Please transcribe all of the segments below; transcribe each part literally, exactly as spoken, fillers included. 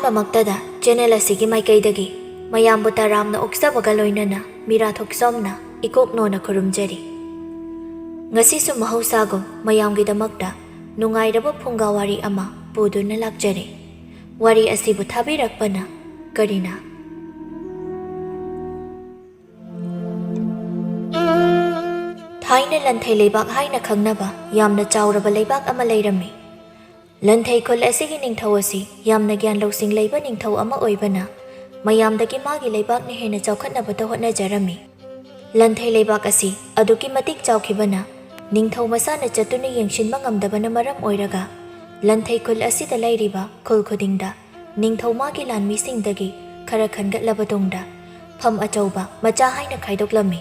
ꯗꯃꯛꯇꯗ channel ꯑꯁꯤꯒꯤ ꯃꯥꯏꯀꯩꯗꯒꯤ ꯃꯌꯥꯝꯕꯨ ꯇꯔꯥꯝꯅ ꯑꯣꯛꯆꯕꯒ ꯂꯣꯏꯅꯅ ꯃꯤꯔꯥ ꯊꯣꯛꯆꯣꯝꯅ ꯏꯀꯣꯛ ꯅꯣꯟꯅ ꯈꯨꯔꯨꯝꯖꯔꯤ꯫ ꯉꯁꯤꯁꯨ ꯃꯍꯧꯁꯥꯒꯨꯝ ꯃꯌꯥꯝꯒꯤꯗꯃꯛꯇ ꯅꯨꯡꯉꯥꯏꯔꯕ ꯐꯨꯡꯒꯥ ꯋꯥꯔꯤ ꯑꯃ ꯄꯨꯗꯨꯅ ꯂꯥꯛꯆꯔꯦ꯫ ꯋꯥꯔꯤ ꯑꯁꯤꯕꯨ ꯊꯥꯕꯤꯔꯛꯄꯅ ꯀꯔꯤꯅ? ꯊꯥꯏꯅ ꯂꯟꯊꯩ ꯂꯩꯕꯥꯛ ꯍꯥꯏꯅ ꯈꯪꯅꯕ ꯌꯥꯝꯅ ꯆꯥꯎꯔꯕ ꯂꯩꯕꯥꯛ ꯑꯃ ꯂꯩꯔꯝꯃꯤ꯫ ꯂꯟꯊꯩ ꯈꯨꯜ ꯑꯁꯤꯒꯤ ꯅꯤꯡꯊꯧ ꯑꯁꯤ ꯌꯥꯝꯅ ꯒ꯭ꯌꯥꯟ ꯂꯧꯁꯤꯡ ꯂꯩꯕ ꯅꯤꯡꯊꯧ ꯑꯃ ꯑꯣꯏꯕꯅ ꯃꯌꯥꯝꯗꯒꯤ ꯃꯥꯒꯤ ꯂꯩꯕꯥꯛꯅ ꯍꯦꯟꯅ ꯆꯥꯎꯈꯠꯅꯕꯇ ꯍꯣꯠꯅꯖꯔꯝꯃꯤ꯫ ꯂꯟꯊꯩ ꯂꯩꯕꯥꯛ ꯑꯁꯤ ꯑꯗꯨꯛꯀꯤ ꯃꯇꯤꯛ ꯆꯥꯎꯈꯤꯕꯅ ꯅꯤꯡꯊꯧ ꯃꯁꯥꯅ ꯆꯠꯇꯨꯅ ꯌꯦꯡꯁꯤꯟꯕ ꯉꯝꯗꯕꯅ ꯃꯔꯝ ꯑꯣꯏꯔꯒ ꯂꯟꯊꯩ ꯈꯨꯜ ꯑꯁꯤꯗ ꯂꯩꯔꯤꯕ ꯈꯨꯜ ꯈꯨꯗꯤꯡꯗ ꯅꯤꯡꯊꯧ ꯃꯥꯒꯤ ꯂꯥꯟꯃꯤꯁꯤꯡꯗꯒꯤ ꯈꯔ ꯈꯟꯒꯠꯂꯕ ꯇꯨꯡꯗ ꯐꯝ ꯑꯆꯧꯕ, ꯃꯆꯥ ꯍꯥꯏꯅ ꯈꯥꯏꯗꯣꯛꯂꯝꯃꯤ꯫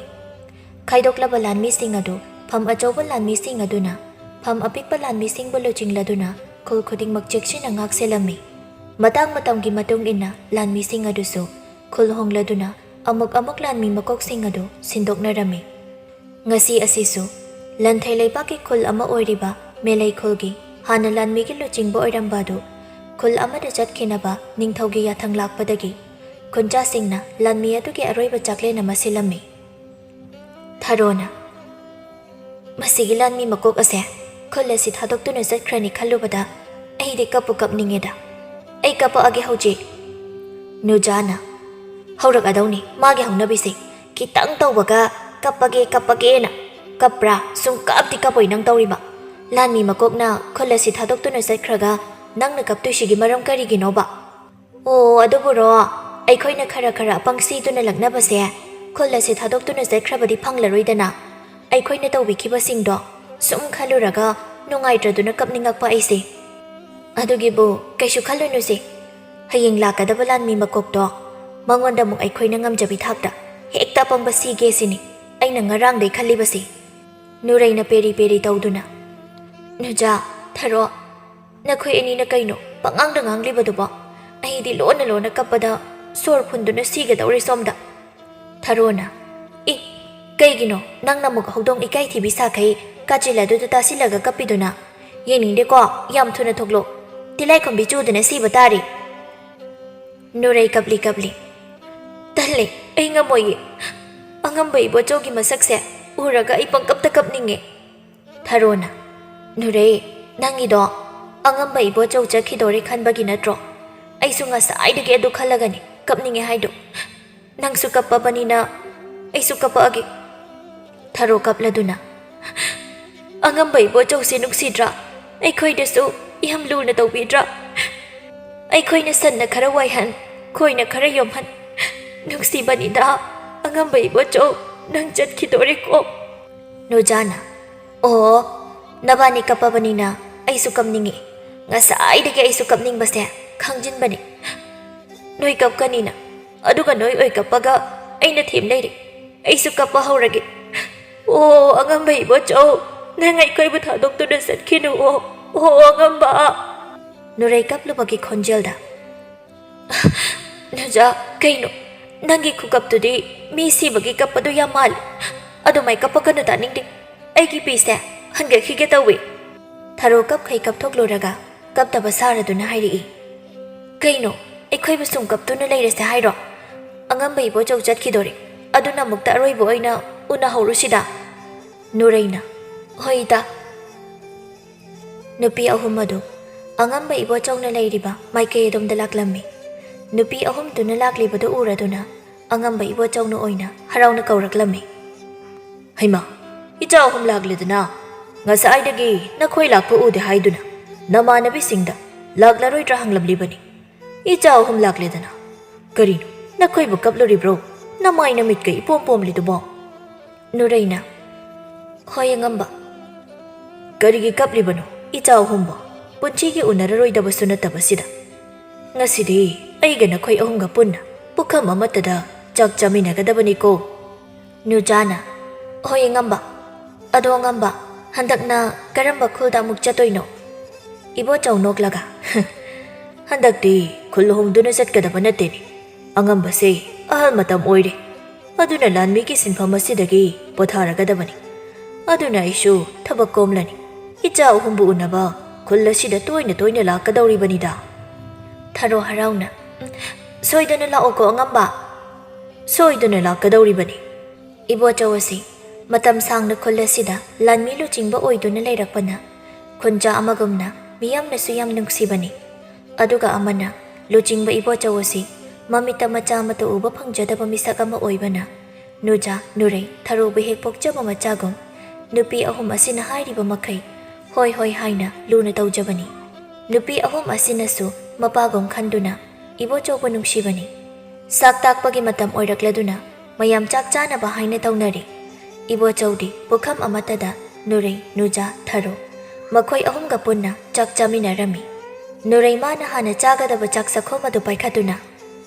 ꯈꯥꯏꯗꯣꯛꯂꯕ ꯂꯥꯟꯃꯤꯁꯤꯡ ꯑꯗꯨ ꯐꯝ ꯑꯆꯧꯕ ꯂꯥꯟꯃꯤꯁꯤꯡ ꯑꯗꯨꯅ ꯐꯝ ꯑꯄꯤꯛꯄ ꯂꯥꯟꯃꯤꯁꯤꯡꯕꯨ ꯂꯨꯆꯤꯡꯂꯗꯨꯅ ꯈꯨꯜ ꯈꯨꯗꯤꯡꯃꯛ ꯆꯦꯛꯁꯤꯟꯅ ꯉꯥꯛꯁꯦꯜꯂꯝꯃꯤ꯫ ꯃꯇꯥꯡ ꯃꯇꯝꯒꯤ ꯃꯇꯨꯡ ꯏꯟꯅ ꯂꯥꯟꯃꯤꯁꯤꯡ ꯑꯗꯨꯁꯨ ꯈꯨꯜ ꯍꯣꯡꯂꯗꯨꯅ ꯑꯃꯨꯛ ꯑꯃꯨꯛ ꯂꯥꯟꯃꯤ ꯃꯀꯣꯛꯁꯤꯡ ꯑꯗꯨ ꯁꯤꯟꯗꯣꯛꯅꯔꯝꯃꯤ꯫ ꯉꯁꯤ ꯑꯁꯤꯁꯨ ꯂꯟꯊꯩ ꯂꯩꯕꯥꯛꯀꯤ ꯈꯨꯜ ꯑꯃ ꯑꯣꯏꯔꯤꯕ ꯃꯦꯂꯩ ꯈꯨꯜꯒꯤ ꯍꯥꯟꯅ ꯂꯥꯟꯃꯤꯒꯤ ꯂꯨꯆꯤꯡꯕ ꯑꯣꯏꯔꯝꯕ ꯑꯗꯨ ꯈꯨꯜ ꯑꯃꯗ ꯆꯠꯈꯤꯅꯕ ꯅꯤꯡꯊꯧꯒꯤ ꯌꯥꯊꯪ ꯂꯥꯛꯄꯗꯒꯤ ꯈꯨꯟꯖꯥꯁꯤꯡꯅ ꯂꯥꯟꯃꯤ ꯑꯗꯨꯒꯤ ꯑꯔꯣꯏꯕ ꯆꯥꯛꯂꯦꯟ ꯑꯃ ꯁꯤꯜꯂꯝꯃꯤ꯫ ꯊꯔꯣꯅ, "ꯃꯁꯤꯒꯤ ꯂꯥꯟꯃꯤ ꯃꯀꯣꯛ ꯑꯁꯦ ꯈꯨꯜ ꯑꯁꯤ ꯊꯥꯗꯣꯛꯇꯨꯅ ꯆꯠꯈ꯭ꯔꯅꯤ ꯈꯜꯂꯨꯕꯗ ꯑꯩꯗꯤ ꯀꯞꯄꯨ ꯀꯞꯅꯤꯡꯉꯦꯗ꯫ ꯑꯩ ꯀꯞꯄꯛꯑꯒꯦ ꯍꯧꯖꯤꯛ꯫" ꯅꯨꯖꯥꯅ, "ꯍꯧꯔꯛꯑꯗꯧꯅꯤ ꯃꯥꯒꯤ ꯍꯧꯅꯕꯤꯁꯦ꯫ ꯈꯤꯇꯪ ꯇꯧꯕꯒ ꯀꯞꯄꯒꯦ, ꯀꯞꯄꯒꯦꯅ꯫ ꯀꯞꯄ꯭ꯔꯥ? ꯁꯨꯡ ꯀꯞꯇꯤ ꯀꯞꯄꯣꯏ ꯅꯪ ꯇꯧꯔꯤꯕ꯫ ꯂꯥꯟꯃꯤ ꯃꯀꯣꯛꯅ ꯈꯨꯜ ꯑꯁꯤ ꯊꯥꯗꯣꯛꯇꯨꯅ ꯆꯠꯈ꯭ꯔꯒ ꯅꯪꯅ ꯀꯞꯇꯣꯏꯁꯤꯒꯤ ꯃꯔꯝ ꯀꯔꯤꯒꯤꯅꯣꯕ?" "ꯑꯣ, ꯑꯗꯨꯕꯨꯔꯣ, ꯑꯩꯈꯣꯏꯅ ꯈꯔ ꯈꯔ ꯄꯪꯁꯤꯗꯨꯅ ꯂꯛꯅꯕꯁꯦ ꯈꯨꯜ ꯑꯁꯤ ꯊꯥꯗꯣꯛꯇꯨꯅ ꯆꯠꯈ꯭ꯔꯕꯗꯤ ꯐꯪꯂꯔꯣꯏꯗꯅ꯫ ꯑꯩꯈꯣꯏꯅ ꯇꯧꯕꯤꯈꯤꯕꯁꯤꯡꯗꯣ ꯁꯨꯝ ꯈꯜꯂꯨꯔꯒ ꯅꯨꯡꯉꯥꯏꯇ꯭ꯔꯗꯨꯅ ꯀꯞꯅꯤꯡꯉꯛꯄ ꯑꯩꯁꯦ꯫ ꯑꯗꯨꯒꯤꯕꯨ ꯀꯩꯁꯨ ꯈꯜꯂꯨꯅꯨꯁꯦ꯫ ꯍꯌꯦꯡ ꯂꯥꯛꯀꯗꯕ ꯂꯥꯟꯃꯤ ꯃꯀꯣꯛꯇꯣ ꯃꯉꯣꯟꯗ ꯑꯃꯨꯛ ꯑꯩꯈꯣꯏꯅ ꯉꯝꯖꯕꯤ ꯊꯥꯛꯇ ꯍꯦꯛꯇ ꯑꯄꯪꯕ ꯁꯤꯒꯦ ꯁꯤꯅꯤ ꯑꯩꯅ ꯉꯔꯥꯡꯗꯩ ꯈꯜꯂꯤꯕꯁꯦ꯫" ꯅꯨꯔꯩꯅ ꯄꯦꯔꯤ ꯄꯦꯔꯤ ꯇꯧꯗꯨꯅ, "ꯅꯨꯖꯥ, ꯊꯔꯣ, ꯅꯈꯣꯏ ꯑꯅꯤꯅ ꯀꯩꯅꯣ ꯄꯉꯥꯡꯗ ꯉꯥꯡꯂꯤꯕꯗꯨꯕꯣ? ꯑꯩꯗꯤ ꯂꯣꯟꯅ ꯂꯣꯟꯅ ꯀꯞꯄꯗ ꯁꯣꯔ ꯐꯨꯟꯗꯨꯅ ꯁꯤꯒꯗꯧꯔꯦ ꯁꯣꯝꯗ꯫" ꯊꯔꯣꯅ, "ꯏ, ꯀꯩꯒꯤꯅꯣ ꯅꯪꯅ ꯑꯃꯨꯛ ꯍꯧꯗꯣꯡ ꯏꯀꯥꯏ ꯊꯤꯕꯤ ꯁꯥꯈꯩ ꯀꯥꯆꯤꯜ ꯑꯗꯨꯗ ꯇꯥꯁꯤꯜꯂꯒ ꯀꯞꯄꯤꯗꯨꯅ? ꯌꯦꯡꯅꯤꯡꯗꯦꯀꯣ, ꯌꯥꯝ ꯊꯨꯅ ꯊꯣꯛꯂꯣ꯫ ꯇꯤꯂꯥꯏꯈꯣꯝꯕꯤ ꯆꯨꯗꯅ ꯁꯤꯕ ꯇꯥꯔꯤ꯫" ꯅꯨꯔꯩ ꯀꯞꯂꯤ ꯀꯞꯂꯤ꯫ "ꯇꯜꯂꯦ, ꯑꯩ ꯉꯝꯃꯣꯏꯌꯦ꯫ ꯑꯉꯝꯕ ꯏꯕꯣꯆꯧꯒꯤ ꯃꯁꯛꯁꯦ ꯎꯔꯒ ꯑꯩ ꯄꯪꯀꯞꯇ ꯀꯞꯅꯤꯡꯉꯦ꯫" ꯊꯔꯣꯅ, "ꯅꯨꯔꯩ, ꯅꯪꯒꯤꯗꯣ ꯑꯉꯝꯕ ꯏꯕꯣꯆꯧ ꯆꯠꯈꯤꯗꯣꯔꯦ ꯈꯟꯕꯒꯤ ꯅꯠꯇ꯭ꯔꯣ? ꯑꯩꯁꯨ ꯉꯁꯥꯏꯗꯒꯤ ꯑꯗꯨ ꯈꯜꯂꯒꯅꯤ ꯀꯞꯅꯤꯡꯉꯦ ꯍꯥꯏꯗꯣ꯫ ꯅꯪꯁꯨ ꯀꯞꯄꯕꯅꯤꯅ ꯑꯩꯁꯨ ꯀꯞꯄꯛꯑꯒꯦ꯫" ꯊꯔꯣ ꯀꯞꯂꯗꯨꯅ, "ꯑꯉꯝꯕ ꯏꯕꯣꯆꯧꯁꯦ ꯅꯨꯡꯁꯤꯗ꯭ꯔꯥ? ꯑꯩꯈꯣꯏꯗꯁꯨ ꯌꯥꯝ ꯂꯨꯅ ꯇꯧꯕꯤꯗ꯭ꯔꯥ? ꯑꯩꯈꯣꯏꯅ ꯁꯟꯅ ꯈꯔ ꯋꯥꯏꯍꯟ, ꯈꯣꯏꯅ ꯈꯔ ꯌꯣꯝꯍꯟ꯫ ꯅꯨꯡꯁꯤꯕꯅꯤꯗ, ꯑꯉꯝꯕ ꯏꯕꯣꯆꯧ, ꯅꯪ ꯆꯠꯈꯤꯗꯣꯔꯦꯀꯣ꯫" ꯅꯨꯖꯥꯅ, "ꯑꯣ, ꯅꯕꯥꯅꯤ ꯀꯞꯄꯕꯅꯤꯅ ꯑꯩꯁꯨ ꯀꯞꯅꯤꯡꯉꯤ꯫ ꯉꯁꯥꯏꯗꯒꯤ ꯑꯩꯁꯨ ꯀꯞꯅꯤꯡꯕꯁꯦ ꯈꯪꯖꯤꯟꯕꯅꯤ꯫ ꯅꯣꯏ ꯀꯞꯀꯅꯤꯅ, ꯑꯗꯨꯒ ꯅꯣꯏ ꯑꯣꯏ ꯀꯞꯄꯒ ꯑꯩꯅ ꯊꯦꯝ ꯂꯩꯔꯦ꯫ ꯑꯩꯁꯨ ꯀꯞꯄ ꯍꯧꯔꯒꯦ꯫ ꯑꯣ, ꯑꯉꯝꯕ ꯏꯕꯣꯆꯧ, ꯅꯪ ꯑꯩꯈꯣꯏꯕꯨ ꯊꯥꯗꯣꯛꯇꯨꯅ ꯆꯠꯈꯤꯅꯨ꯫ ꯑꯣ, ꯑꯣ, ꯑꯉꯝꯕ꯫" ꯅꯨꯔꯩ ꯀꯞꯂꯨꯕꯒꯤ ꯈꯣꯟꯖꯦꯜꯗ, "ꯅꯨꯖꯥ, ꯀꯩꯅꯣ? ꯅꯪꯒꯤ ꯈꯨꯀꯞꯇꯨꯗꯤ ꯃꯤ ꯁꯤꯕꯒꯤ ꯀꯞꯄꯗꯨ ꯌꯥꯝ ꯃꯥꯜꯂꯤ꯫ ꯑꯗꯨꯃꯥꯏ ꯀꯞꯄꯛꯀꯅꯨ, ꯇꯥꯅꯤꯡꯗꯦ꯫ ꯑꯩꯒꯤ ꯄꯤꯁꯦ ꯍꯟꯒꯠꯈꯤꯒꯦ ꯇꯧꯏ꯫" ꯊꯔꯣ ꯀꯞꯈꯩ ꯀꯞꯊꯣꯛꯂꯨꯔꯒ ꯀꯞꯇꯕ ꯁꯥꯔꯗꯨꯅ ꯍꯥꯏꯔꯛꯏ, "ꯀꯩꯅꯣ? ꯑꯩꯈꯣꯏꯕꯨ ꯁꯨꯝ ꯀꯞꯇꯨꯅ ꯂꯩꯔꯁꯦ ꯍꯥꯏꯔꯣ? ꯑꯉꯝꯕ ꯏꯕꯣꯆꯧ ꯆꯠꯈꯤꯗꯣꯔꯦ꯫ ꯑꯗꯨꯅ ꯑꯃꯨꯛꯇ ꯑꯔꯣꯏꯕ ꯑꯣꯏꯅ ꯎꯅꯍꯧꯔꯨꯁꯤꯗ꯫" ꯅꯨꯔꯩꯅ, "ꯍꯣꯏ, ꯏꯇꯥ꯫" ꯅꯨꯄꯤ ꯑꯍꯨꯝ ꯑꯗꯨ ꯑꯉꯝꯕ ꯏꯕꯣꯆꯧꯅ ꯂꯩꯔꯤꯕ ꯃꯥꯏꯀꯩ ꯑꯗꯣꯝꯗ ꯂꯥꯛꯂꯝꯃꯤ꯫ ꯅꯨꯄꯤ ꯑꯍꯨꯝꯗꯨꯅ ꯂꯥꯛꯂꯤꯕꯗꯨ ꯎꯔꯗꯨꯅ ꯑꯉꯝꯕ ꯏꯕꯣꯆꯧꯅ ꯑꯣꯏꯅ ꯍꯔꯥꯎꯅ ꯀꯧꯔꯛꯂꯝꯃꯤ, "ꯍꯩꯃꯥ, ꯏꯆꯥ ꯑꯍꯨꯝ ꯂꯥꯛꯂꯦꯗꯅ? ꯉꯁꯥꯏꯗꯒꯤ ꯅꯈꯣꯏ ꯂꯥꯛꯄ ꯎꯗꯦ ꯍꯥꯏꯗꯨꯅ ꯅꯃꯥꯟꯅꯕꯤꯁꯤꯡꯗ ꯂꯥꯛꯂꯔꯣꯏꯗ꯭ꯔꯥ ꯍꯪꯂꯝꯂꯤꯕꯅꯤ꯫ ꯏꯆꯥ ꯑꯍꯨꯝ ꯂꯥꯛꯂꯦꯗꯅ꯫ ꯀꯔꯤꯅꯣ, ꯅꯈꯣꯏꯕꯨ ꯀꯞꯂꯨꯔꯤꯕ꯭ꯔꯣ? ꯅꯃꯥꯏ ꯅꯃꯤꯠꯀ ꯏꯄꯣꯝ ꯄꯣꯝꯂꯤꯗꯨꯕꯣ?" ꯅꯨꯔꯩꯅ, "ꯍꯣꯏ, ꯑꯉꯝꯕ꯫" "ꯀꯔꯤꯒꯤ ꯀꯞꯂꯤꯕꯅꯣ, ꯏꯆꯥ ꯑꯍꯨꯝꯕꯣ? ꯄꯨꯟꯁꯤꯒꯤ ꯎꯅꯔꯔꯣꯏꯗꯕꯁꯨ ꯅꯠꯇꯕꯁꯤꯗ꯫ ꯉꯁꯤꯗꯤ ꯑꯩꯒ ꯅꯈꯣꯏ ꯑꯍꯨꯝꯒ ꯄꯨꯟꯅ ꯄꯨꯈꯝ ꯑꯃꯠꯇꯗ ꯆꯥꯛ ꯆꯥꯃꯤꯟꯅꯒꯗꯕꯅꯤꯀꯣ꯫" ꯅꯨꯖꯥꯅ, "ꯍꯣꯏ, ꯑꯉꯝꯕ꯫ ꯑꯗꯣ, ꯑꯉꯝꯕ, ꯍꯟꯗꯛꯅ ꯀꯔꯝꯕ ꯈꯨꯜꯗ ꯑꯃꯨꯛ ꯆꯠꯇꯣꯏꯅꯣ?" ꯏꯕꯣꯆꯧ ꯅꯣꯛꯂꯒ, "ꯍꯟꯗꯛꯇꯤ ꯈꯨꯜ ꯍꯣꯡꯗꯨꯅ ꯆꯠꯀꯗꯕ ꯅꯠꯇꯦꯅꯦ꯫ ꯑꯉꯝꯕꯁꯦ ꯑꯍꯜ ꯃꯇꯝ ꯑꯣꯏꯔꯦ꯫ ꯑꯗꯨꯅ ꯂꯥꯟꯃꯤꯒꯤ ꯁꯤꯟꯐꯝ ꯑꯁꯤꯗꯒꯤ ꯄꯣꯊꯥꯔꯒꯗꯕꯅꯤ꯫ ꯑꯗꯨꯅ ꯑꯩꯁꯨ ꯊꯕꯛ ꯀꯣꯝꯂꯅꯤ꯫ ꯏꯆꯥ ꯑꯍꯨꯝꯕꯨ ꯎꯅꯕ ꯈꯨꯜ ꯑꯁꯤꯗ ꯇꯣꯏꯅ ꯇꯣꯏꯅ ꯂꯥꯛꯀꯗꯧꯔꯤꯕꯅꯤꯗ꯫" ꯊꯔꯣ ꯍꯔꯥꯎꯅ, "ꯁꯣꯏꯗꯅ ꯂꯥꯛꯑꯣꯀꯣ, ꯑꯉꯝꯕ꯫ ꯁꯣꯏꯗꯅ ꯂꯥꯛꯀꯗꯧꯔꯤꯕꯅꯤ꯫" ꯏꯕꯣꯆꯧ ꯑꯁꯤ ꯃꯇꯝ ꯁꯥꯡꯅ ꯈꯨꯜ ꯑꯁꯤꯗ ꯂꯥꯟꯃꯤ ꯂꯨꯆꯤꯡꯕ ꯑꯣꯏꯗꯨꯅ ꯂꯩꯔꯛꯄꯅ ꯈꯨꯟꯖꯥ ꯑꯃꯒꯨꯝꯅ ꯃꯤꯌꯥꯝꯅꯁꯨ ꯌꯥꯝ ꯅꯨꯡꯁꯤꯕꯅꯤ꯫ ꯑꯗꯨꯒ ꯑꯃꯅ, ꯂꯨꯆꯤꯡꯕ ꯏꯕꯣꯆꯧ ꯑꯁꯤ ꯃꯃꯤꯠꯇ ꯃꯆꯥ ꯑꯃꯠꯇ ꯎꯕ ꯐꯪꯖꯗꯕ ꯃꯤꯁꯛ ꯑꯃ ꯑꯣꯏꯕꯅ, ꯅꯨꯖꯥ, ꯅꯨꯔꯩ, ꯊꯔꯣꯕꯨ ꯍꯦꯛ ꯄꯣꯛꯆꯕ ꯃꯆꯥꯒꯨꯝ ꯅꯨꯄꯤ ꯑꯍꯨꯝ ꯑꯁꯤꯅ ꯍꯥꯏꯔꯤꯕ ꯃꯈꯩ ꯍꯣꯏ ꯍꯣꯏ ꯍꯥꯏꯅ ꯂꯨꯅ ꯇꯧꯖꯕꯅꯤ꯫ ꯅꯨꯄꯤ ꯑꯍꯨꯝ ꯑꯁꯤꯅꯁꯨ ꯃꯄꯥꯒꯨꯝ ꯈꯟꯗꯨꯅ ꯏꯕꯣꯆꯧꯕꯨ ꯅꯨꯡꯁꯤꯕꯅꯤ꯫ ꯆꯥꯛ ꯇꯥꯛꯄꯒꯤ ꯃꯇꯝ ꯑꯣꯏꯔꯛꯂꯗꯨꯅ ꯃꯌꯥꯝ ꯆꯥꯛ ꯆꯥꯅꯕ ꯍꯥꯏꯅ ꯇꯧꯅꯔꯤ꯫ ꯏꯕꯣꯆꯧꯗꯤ ꯄꯨꯈꯝ ꯑꯃꯠꯇꯗ ꯅꯨꯔꯩ, ꯅꯨꯖꯥ, ꯊꯔꯣ, ꯃꯈꯣꯏ ꯑꯍꯨꯝꯒ ꯄꯨꯟꯅ ꯆꯥꯛ ꯆꯥꯃꯤꯟꯅꯔꯝꯃꯤ꯫ ꯅꯨꯔꯩ ꯃꯥꯅ ꯍꯥꯟꯅ ꯆꯥꯒꯗꯕ ꯆꯥꯛ ꯆꯥꯛꯈꯣꯝ ꯑꯗꯨ ꯄꯥꯏꯈꯠꯇꯨꯅ,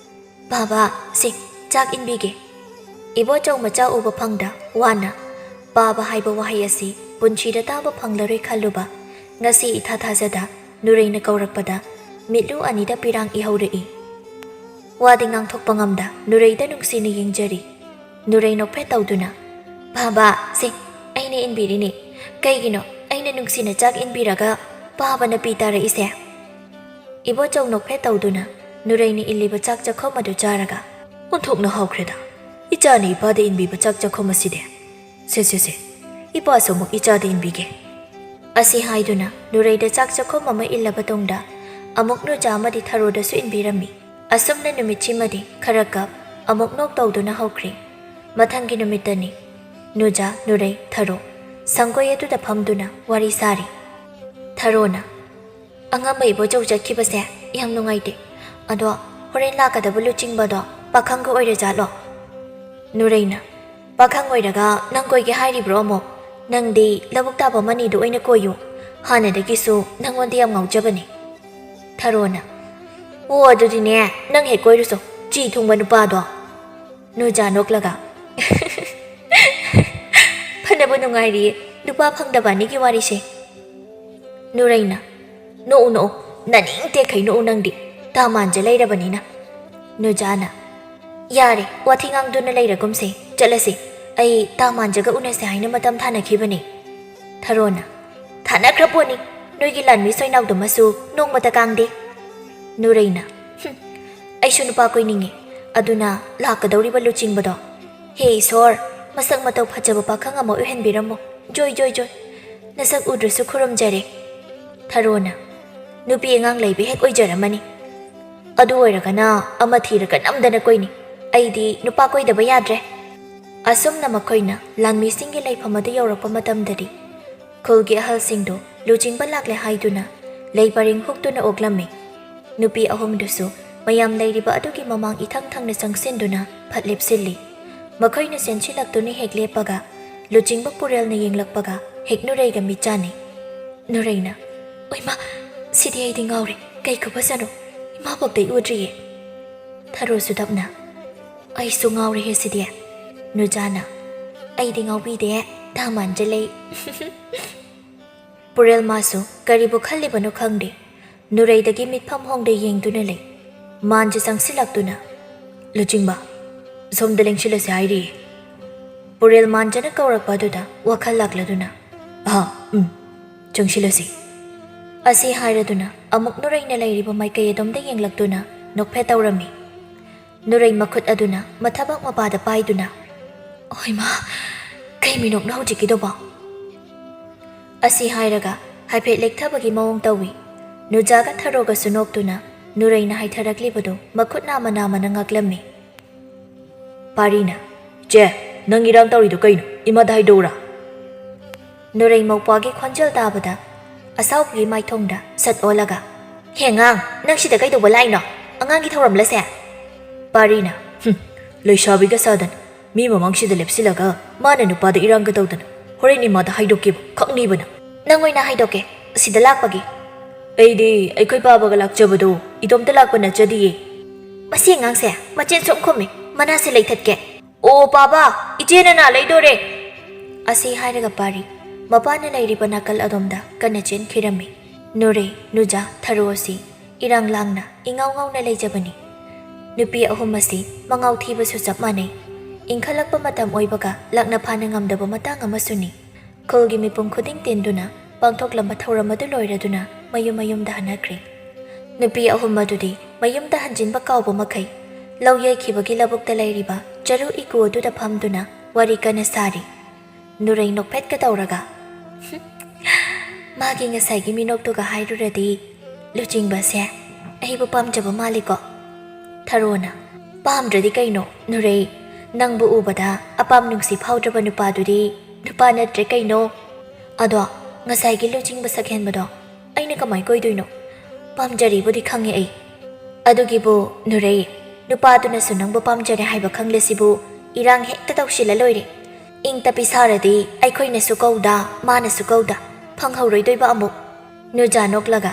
"ꯕꯥꯕꯥ, ꯁꯤ, ꯆꯥꯛ ꯏꯟꯕꯤꯒꯦ꯫" ꯏꯕꯣꯆꯧ ꯃꯆꯥ ꯎꯕ ꯐꯪꯗ ꯋꯥꯅ "ꯕꯥꯕꯥ" ꯍꯥꯏꯕ ꯋꯥꯍꯩ ꯑꯁꯤ ꯄꯨꯟꯁꯤꯗ ꯇꯥꯕ ꯐꯪꯂꯔꯣꯏ ꯈꯜꯂꯨꯕ, ꯉꯁꯤ ꯏꯊꯥ ꯊꯥꯖꯗ ꯅꯨꯔꯩꯅ ꯀꯧꯔꯛꯄꯗ ꯃꯤꯠꯂꯨ ꯑꯅꯤꯗ ꯄꯤꯔꯥꯡ ꯏꯍꯧꯔꯛꯏ꯫ ꯋꯥꯗꯤ ꯉꯥꯡꯊꯣꯛꯄ ꯉꯝꯗ ꯅꯨꯔꯩꯗ ꯅꯨꯡꯁꯤꯅ ꯌꯦꯡꯖꯔꯤ꯫ ꯅꯨꯔꯩ ꯅꯣꯛꯐꯦꯠ ꯇꯧꯗꯨꯅ, "ꯕꯥꯕꯥ, ꯁꯦ, ꯑꯩꯅ ꯏꯟꯕꯤꯔꯤꯅꯤ꯫ ꯀꯩꯒꯤꯅꯣ ꯑꯩꯅ ꯅꯨꯡꯁꯤꯅ ꯆꯥꯛ ꯏꯟꯕꯤꯔꯒ ꯕꯥꯕꯥꯅ ꯄꯤ ꯇꯥꯔꯛꯏꯁꯦ?" ꯏꯕꯣꯆꯧ ꯅꯣꯛꯐꯦꯠ ꯇꯧꯗꯨꯅ ꯅꯨꯔꯩꯅ ꯏꯜꯂꯤꯕ ꯆꯥꯛ ꯆꯥꯛꯈꯣꯝ ꯑꯗꯨ ꯆꯥꯔꯒ, "ꯑꯣꯟꯊꯣꯛꯅ ꯍꯥꯎꯈ꯭ꯔꯦꯗ꯫ ꯏꯆꯥꯅ ꯏꯄꯥꯗ ꯏꯟꯕꯤꯕ ꯆꯥꯛ ꯆꯥꯛꯈꯣꯝ ꯑꯁꯤꯗꯤ꯫ ꯁꯦ, ꯁꯦ, ꯁꯦ, ꯏꯄꯥꯁꯨ ꯑꯃꯨꯛ ꯏꯆꯥꯗ ꯏꯟꯕꯤꯒꯦ꯫" ꯑꯁꯤ ꯍꯥꯏꯗꯨꯅ ꯅꯨꯔꯩꯗ ꯆꯥꯛ ꯆꯥꯛꯈꯣꯝ ꯑꯃ ꯏꯜꯂꯕ ꯇꯨꯡꯗ ꯑꯃꯨꯛ ꯅꯨꯖꯥ ꯑꯃꯗꯤ ꯊꯔꯣꯗꯁꯨ ꯏꯟꯕꯤꯔꯝꯃꯤ꯫ ꯑꯁꯨꯝꯅ ꯅꯨꯃꯤꯠꯁꯤꯃꯗꯤ ꯈꯔ ꯀꯞ, ꯑꯃꯨꯛ ꯅꯣꯛ ꯇꯧꯗꯨꯅ ꯍꯧꯈ꯭ꯔꯦ꯫ ꯃꯊꯪꯒꯤ ꯅꯨꯃꯤꯠꯇꯅꯤ꯫ ꯅꯨꯖꯥ, ꯅꯨꯔꯩ, ꯊꯔꯣ ꯁꯪꯒꯣꯏ ꯑꯗꯨꯗ ꯐꯝꯗꯨꯅ ꯋꯥꯔꯤ ꯁꯥꯔꯤ꯫ ꯊꯔꯣꯅ, "ꯑꯉꯝꯕ ꯏꯕꯣꯆꯧ ꯆꯠꯈꯤꯕꯁꯦ ꯌꯥꯝ ꯅꯨꯡꯉꯥꯏꯇꯦ꯫ ꯑꯗꯣ ꯍꯣꯔꯦꯟ ꯂꯥꯛꯀꯗꯕ ꯂꯨꯆꯤꯡꯕꯗꯣ ꯄꯥꯈꯪꯒ ꯑꯣꯏꯔꯖꯥꯠꯂꯣ?" ꯅꯨꯔꯩꯅ, "ꯄꯥꯈꯪ ꯑꯣꯏꯔꯒ ꯅꯪ ꯀꯣꯏꯒꯦ ꯍꯥꯏꯔꯤꯕ꯭ꯔꯣ ꯑꯃꯨꯛ? ꯅꯪꯗꯤ ꯂꯧꯕꯨꯛ ꯇꯥꯕ ꯃꯅꯤꯗꯨ ꯑꯣꯏꯅ ꯀꯣꯏꯌꯨ꯫ ꯍꯥꯟꯅꯗꯒꯤꯁꯨ ꯅꯪꯉꯣꯟꯗ ꯌꯥꯝ ꯉꯥꯎꯖꯕꯅꯦ꯫" ꯊꯔꯣꯅ, "ꯑꯣ, ꯑꯗꯨꯗꯤꯅꯦ, ꯅꯪ ꯍꯦꯛ ꯀꯣꯏꯔꯨꯁꯣ, ꯆꯤ ꯊꯨꯡꯕ ꯅꯨꯄꯥꯗꯣ꯫" ꯅꯨꯖꯥ ꯅꯣꯛꯂꯒ, "ꯐꯅꯕꯨ ꯅꯨꯡꯉꯥꯏꯔꯤꯌꯦ ꯅꯨꯄꯥ ꯐꯪꯗꯕ ꯑꯅꯤꯒꯤ ꯋꯥꯔꯤꯁꯦ꯫" ꯅꯨꯔꯩꯅ, "ꯅꯣꯛꯎ, ꯅꯣꯛꯎ, ꯅꯅꯤꯡ ꯇꯦꯛꯈꯩ ꯅꯣꯛꯎ ꯅꯪꯗꯤ, ꯇꯥ ꯃꯥꯟꯖ ꯂꯩꯔꯕꯅꯤꯅ꯫" ꯅꯨꯖꯥꯅ, "ꯌꯥꯔꯦ, ꯋꯥꯊꯤ ꯉꯥꯡꯗꯨꯅ ꯂꯩꯔꯒꯨꯝꯁꯦ, ꯆꯠꯂꯁꯤ꯫ ꯑꯩ ꯇꯥ ꯃꯥꯟꯖꯒ ꯎꯅꯁꯦ ꯍꯥꯏꯅ ꯃꯇꯝ ꯊꯥꯅꯈꯤꯕꯅꯤ꯫" ꯊꯔꯣꯅ, "ꯊꯥꯅꯈ꯭ꯔ ꯄꯣꯠꯅꯤ, ꯅꯣꯏꯒꯤ ꯂꯥꯟꯃꯤ ꯁꯣꯏꯅꯥꯎꯗꯨꯃꯁꯨ ꯅꯣꯡꯃꯇ ꯀꯥꯡꯗꯦ꯫" ꯅꯨꯔꯩꯅ, "ꯍꯨꯝ, ꯑꯩꯁꯨ ꯅꯨꯄꯥ ꯀꯣꯏꯅꯤꯡꯉꯤ꯫ ꯑꯗꯨꯅ ꯂꯥꯛꯀꯗꯧꯔꯤꯕ ꯂꯨꯆꯤꯡꯕꯗꯣ, ꯍꯦ ꯏꯁꯣꯔ, ꯃꯁꯛ ꯃꯇꯧ ꯐꯖꯕ ꯄꯥꯈꯪ ꯑꯃ ꯑꯣꯏꯍꯟꯕꯤꯔꯝꯃꯣ꯫ ꯖꯣꯏ, ꯖꯣꯏ, ꯖꯣꯏ꯫ ꯅꯁꯛ ꯎꯗ꯭ꯔꯁꯨ ꯈꯨꯔꯨꯝꯖꯔꯦ꯫ ꯊꯔꯣꯅ, ꯅꯨꯄꯤ ꯑꯉꯥꯡ ꯂꯩꯕ ꯍꯦꯛ ꯑꯣꯏꯖꯔꯝꯃꯅꯤ꯫ ꯑꯗꯨ ꯑꯣꯏꯔꯒꯅ ꯑꯃ ꯊꯤꯔꯒ ꯅꯝꯗꯅ ꯀꯣꯏꯅꯤ꯫ ꯑꯩꯗꯤ ꯅꯨꯄꯥ ꯀꯣꯏꯗꯕ ꯌꯥꯗ꯭ꯔꯦ꯫ ꯑꯁꯨꯝꯅ ꯃꯈꯣꯏꯅ ꯂꯥꯟꯃꯤꯁꯤꯡꯒꯤ ꯂꯩꯐꯝ ꯑꯗꯨ ꯌꯧꯔꯛꯄ ꯃꯇꯝꯗꯗꯤ, ꯈꯨꯜꯒꯤ ꯑꯍꯜꯁꯤꯡꯗꯨ ꯂꯨꯆꯤꯡꯕ ꯂꯥꯛꯂꯦ ꯍꯥꯏꯗꯨꯅ ꯂꯩ ꯄꯔꯦꯡ ꯍꯨꯛꯇꯨꯅ ꯑꯣꯛꯂꯝꯃꯤ꯫ ꯅꯨꯄꯤ ꯑꯍꯨꯝꯗꯨꯁꯨ ꯃꯌꯥꯝ ꯂꯩꯔꯤꯕ ꯑꯗꯨꯒꯤ ꯃꯃꯥꯡ ꯏꯊꯪ ꯊꯪꯅ ꯆꯪꯁꯤꯟꯗꯨꯅ ꯐꯠ ꯂꯦꯞꯁꯤꯜꯂꯤ꯫ ꯃꯈꯣꯏꯅ ꯆꯦꯟꯁꯤꯜꯂꯛꯇꯨꯅ ꯍꯦꯛ ꯂꯦꯞꯄꯒ, ꯂꯨꯆꯤꯡꯕ ꯄꯨꯔꯦꯜꯅ ꯌꯦꯡꯂꯛꯄꯒ ꯍꯦꯛ ꯅꯨꯔꯩꯒ ꯃꯤꯠ ꯆꯥꯟꯅꯩ꯫ ꯅꯨꯔꯩꯅ, "ꯑꯣꯏꯃꯥ, ꯁꯤꯗꯤ ꯑꯩꯗꯤ ꯉꯥꯎꯔꯦ, ꯀꯩ ꯈꯨꯐꯖꯅꯣ, ꯏꯃꯥꯕꯣꯛꯇꯩ ꯎꯗ꯭ꯔꯤꯌꯦ꯫" ꯊꯔꯣꯁꯨ ꯇꯞꯅ, "ꯑꯩꯁꯨ ꯉꯥꯎꯔꯦꯍꯦ ꯁꯤꯗꯤ꯫" ꯅꯨꯖꯥꯅ, "ꯑꯩꯗꯤ ꯉꯥꯎꯕꯤꯗꯦ, ꯇꯥ ꯃꯥꯟꯖ ꯂꯩ꯫" ꯄꯨꯔꯦꯜ ꯃꯥꯁꯨ ꯀꯔꯤꯕꯨ ꯈꯜꯂꯤꯕꯅꯣ ꯈꯪꯗꯦ, ꯅꯨꯔꯩꯗꯒꯤ ꯃꯤꯠꯐꯝ ꯍꯣꯡꯗ ꯌꯦꯡꯗꯨꯅ ꯂꯩ꯫ ꯃꯥꯟꯖ ꯆꯪꯁꯤꯜꯂꯛꯇꯨꯅ, "ꯂꯨꯆꯤꯡꯕ, ꯁꯣꯝꯗ ꯂꯦꯡꯁꯤꯜꯂꯁꯤ ꯍꯥꯏꯔꯤꯌꯦ꯫" ꯄꯨꯔꯦꯜ ꯃꯥꯟꯖꯅ ꯀꯧꯔꯛꯄ ꯑꯗꯨꯗ ꯋꯥꯈꯜ ꯂꯥꯛꯂꯗꯨꯅ, "ꯑꯍ, ꯎꯝ, ꯆꯪꯁꯤꯜꯂꯁꯤ꯫" ꯑꯁꯤ ꯍꯥꯏꯔꯗꯨꯅ ꯑꯃꯨꯛ ꯅꯨꯔꯩꯅ ꯂꯩꯔꯤꯕ ꯃꯥꯏꯀꯩ ꯑꯗꯣꯝꯗ ꯌꯦꯡꯂꯛꯇꯨꯅ ꯅꯣꯛꯐꯦꯠ ꯇꯧꯔꯝꯃꯤ꯫ ꯅꯨꯔꯩ ꯃꯈꯨꯠ ꯑꯗꯨꯅ ꯃꯊꯕꯥꯛ ꯃꯄꯥꯗ ꯄꯥꯏꯗꯨꯅ, "ꯑꯣꯏꯃꯥ, ꯀꯩ ꯃꯤꯅꯣꯛꯅꯣ ꯍꯧꯖꯤꯛꯀꯤꯗꯨꯕꯣ?" ꯑꯁꯤ ꯍꯥꯏꯔꯒ ꯍꯥꯏꯐꯦꯠ ꯂꯦꯛꯊꯕꯒꯤ ꯃꯑꯣꯡ ꯇꯧꯏ꯫ ꯅꯨꯖꯥꯒ ꯊꯔꯣꯒꯁꯨ ꯅꯣꯛꯇꯨꯅ ꯅꯨꯔꯩꯅ ꯍꯥꯏꯊꯔꯛꯂꯤꯕꯗꯨ ꯃꯈꯨꯠ ꯅꯥꯝꯃ ꯅꯥꯝꯃꯅ ꯉꯥꯛꯂꯝꯃꯤ꯫ ꯄꯥꯔꯤꯅ, "ꯆꯦ, ꯅꯪ ꯏꯔꯥꯡ ꯇꯧꯔꯤꯗꯣ ꯀꯩꯅꯣ? ꯏꯃꯥꯗ ꯍꯥꯏꯗꯣꯛꯎꯔꯥ?" ꯅꯨꯔꯩ ꯃꯧꯄ꯭ꯋꯥꯒꯤ ꯈꯣꯟꯖꯦꯜ ꯇꯥꯕꯗ ꯑꯁꯥꯎꯕꯒꯤ ꯃꯥꯏꯊꯣꯡꯗ ꯁꯠ ꯑꯣꯜꯂꯒ, "ꯍꯦ ꯑꯉꯥꯡ, ꯅꯪ ꯁꯤꯗ ꯀꯩꯗꯧꯕ ꯂꯥꯛꯏꯅꯣ? ꯑꯉꯥꯡꯒꯤ ꯊꯧꯔꯝꯂꯁꯦ?" ꯄꯥꯔꯤꯅ, "ꯍꯨꯝ, ꯂꯩꯁꯥꯕꯤꯒ ꯁꯥꯗꯅ ꯃꯤ ꯃꯃꯥꯡꯁꯤꯗ ꯂꯦꯞꯁꯤꯜꯂꯒ ꯃꯥꯅ ꯅꯨꯄꯥꯗ ꯏꯔꯥꯡꯒ ꯇꯧꯗꯅ, ꯍꯣꯔꯦꯟ ꯏꯃꯥꯗ ꯍꯥꯏꯗꯣꯛꯀꯦꯕ, ꯈꯪꯅꯤꯕ ꯅꯪ꯫" "ꯅꯪ ꯑꯣꯏꯅ ꯍꯥꯏꯗꯣꯛꯀꯦ, ꯁꯤꯗ ꯂꯥꯛꯄꯒꯤ?" "ꯑꯩꯗꯤ ꯑꯩꯈꯣꯏ ꯄꯥꯕꯒ ꯂꯥꯛꯆꯕꯗꯣ ꯏꯇꯣꯝꯇ ꯂꯥꯛꯄ ꯅꯠꯆꯗꯤꯌꯦ꯫" "ꯃꯁꯤ ꯑꯉꯥꯡꯁꯦ ꯃꯆꯤꯟ ꯁꯨꯝ ꯈꯨꯝꯃꯤ, ꯃꯅꯥꯁꯦ ꯂꯩꯊꯠꯀꯦ꯫" "ꯑꯣ ꯄꯥꯕ, ꯏꯆꯦꯅ ꯅꯥ ꯂꯩꯗꯣꯔꯦ!" ꯑꯁꯤ ꯍꯥꯏꯔꯒ ꯄꯥꯔꯤ ꯃꯄꯥꯅ ꯂꯩꯔꯤꯕ ꯅꯥꯀꯜ ꯑꯗꯣꯝꯗ ꯀꯟꯅ ꯆꯦꯟꯈꯤꯔꯝꯃꯤ꯫ ꯅꯨꯔꯩ, ꯅꯨꯖꯥ, ꯊꯔꯣ ꯑꯁꯤ ꯏꯔꯥꯡ ꯂꯥꯡꯅ ꯏꯉꯥꯎ ꯉꯥꯎꯅ ꯂꯩꯖꯕꯅꯤ꯫ ꯅꯨꯄꯤ ꯑꯍꯨꯝ ꯑꯁꯤ ꯃꯉꯥꯎ ꯊꯤꯕꯁꯨ ꯆꯞ ꯃꯥꯟꯅꯩ꯫ ꯏꯪꯈꯠꯂꯛꯄ ꯃꯇꯝ ꯑꯣꯏꯕꯒ ꯂꯥꯛꯅ ꯐꯥꯅ ꯉꯝꯗꯕ ꯃꯇꯥꯡ ꯑꯃꯁꯨꯅꯤ꯫ ꯈꯨꯜꯒꯤ ꯃꯤꯄꯨꯝ ꯈꯨꯗꯤꯡ ꯇꯤꯟꯗꯨꯅ ꯄꯥꯡꯊꯣꯛꯂꯝꯕ ꯊꯧꯔꯝ ꯑꯗꯨ ꯂꯣꯏꯔꯗꯨꯅ ꯃꯌꯨꯝ ꯃꯌꯨꯝꯗ ꯍꯟꯅꯈ꯭ꯔꯦ꯫ ꯅꯨꯄꯤ ꯑꯍꯨꯝ ꯑꯗꯨꯗꯤ ꯃꯌꯨꯝꯗ ꯍꯟꯖꯤꯟꯕ ꯀꯥꯎꯕ ꯃꯈꯩ ꯂꯧ ꯌꯩꯈꯤꯕꯒꯤ ꯂꯧꯕꯨꯛꯇ ꯂꯩꯔꯤꯕ ꯆꯔꯨ ꯏꯀꯨ ꯑꯗꯨꯗ ꯐꯝꯗꯨꯅ ꯋꯥꯔꯤ ꯀꯟꯅ ꯁꯥꯔꯤ꯫ ꯅꯨꯔꯩ ꯅꯣꯛꯐꯦꯠꯀ ꯇꯧꯔꯒ, ꯃꯥꯒꯤ ꯉꯁꯥꯏꯒꯤ ꯃꯤꯅꯣꯛꯇꯨꯒ ꯍꯥꯏꯔꯨꯔꯗꯤ, ꯂꯨꯆꯤꯡꯕꯁꯦ ꯑꯩꯕꯨ ꯄꯥꯝꯖꯕ ꯃꯥꯜꯂꯤꯀꯣ꯫ ꯊꯔꯣꯅ, "ꯄꯥꯝꯗ꯭ꯔꯗꯤ ꯀꯩꯅꯣ ꯅꯨꯔꯩ? ꯅꯪꯕꯨ ꯎꯕꯗ ꯑꯄꯥꯝ ꯅꯨꯡꯁꯤ ꯐꯥꯎꯗ꯭ꯔꯕ ꯅꯨꯄꯥꯗꯨꯗꯤ ꯅꯨꯄꯥ ꯅꯠꯇ꯭ꯔꯦ ꯀꯩꯅꯣ?" ꯑꯗꯣ ꯉꯁꯥꯏꯒꯤ ꯂꯨꯆꯤꯡꯕ ꯁꯛꯍꯦꯟꯕꯗꯣ ꯑꯩꯅ ꯀꯃꯥꯏ ꯀꯣꯏꯗꯣꯏꯅꯣ? ꯄꯥꯝꯖꯔꯤꯕꯨꯗꯤ ꯈꯪꯉꯦ ꯑꯩ꯫ ꯑꯗꯨꯒꯤꯕꯨ ꯅꯨꯔꯩ, ꯅꯨꯄꯥꯗꯨꯅꯁꯨ ꯅꯪꯕꯨ ꯄꯥꯝꯖꯔꯦ ꯍꯥꯏꯕ ꯈꯪꯂꯁꯤꯕꯨ ꯏꯔꯥꯡ ꯍꯦꯛꯇ ꯇꯧꯁꯤꯜꯂ ꯂꯣꯏꯔꯦ꯫ ꯏꯪ ꯇꯞꯄꯤ ꯁꯥꯔꯗꯤ ꯑꯩꯈꯣꯏꯅꯁꯨ ꯀꯧꯗ, ꯃꯥꯅꯁꯨ ꯀꯧꯗ, ꯐꯪꯍꯧꯔꯣꯏꯗꯣꯏꯕ ꯑꯃꯨꯛ꯫ ꯅꯨꯖꯥ ꯅꯣꯛꯂꯒ,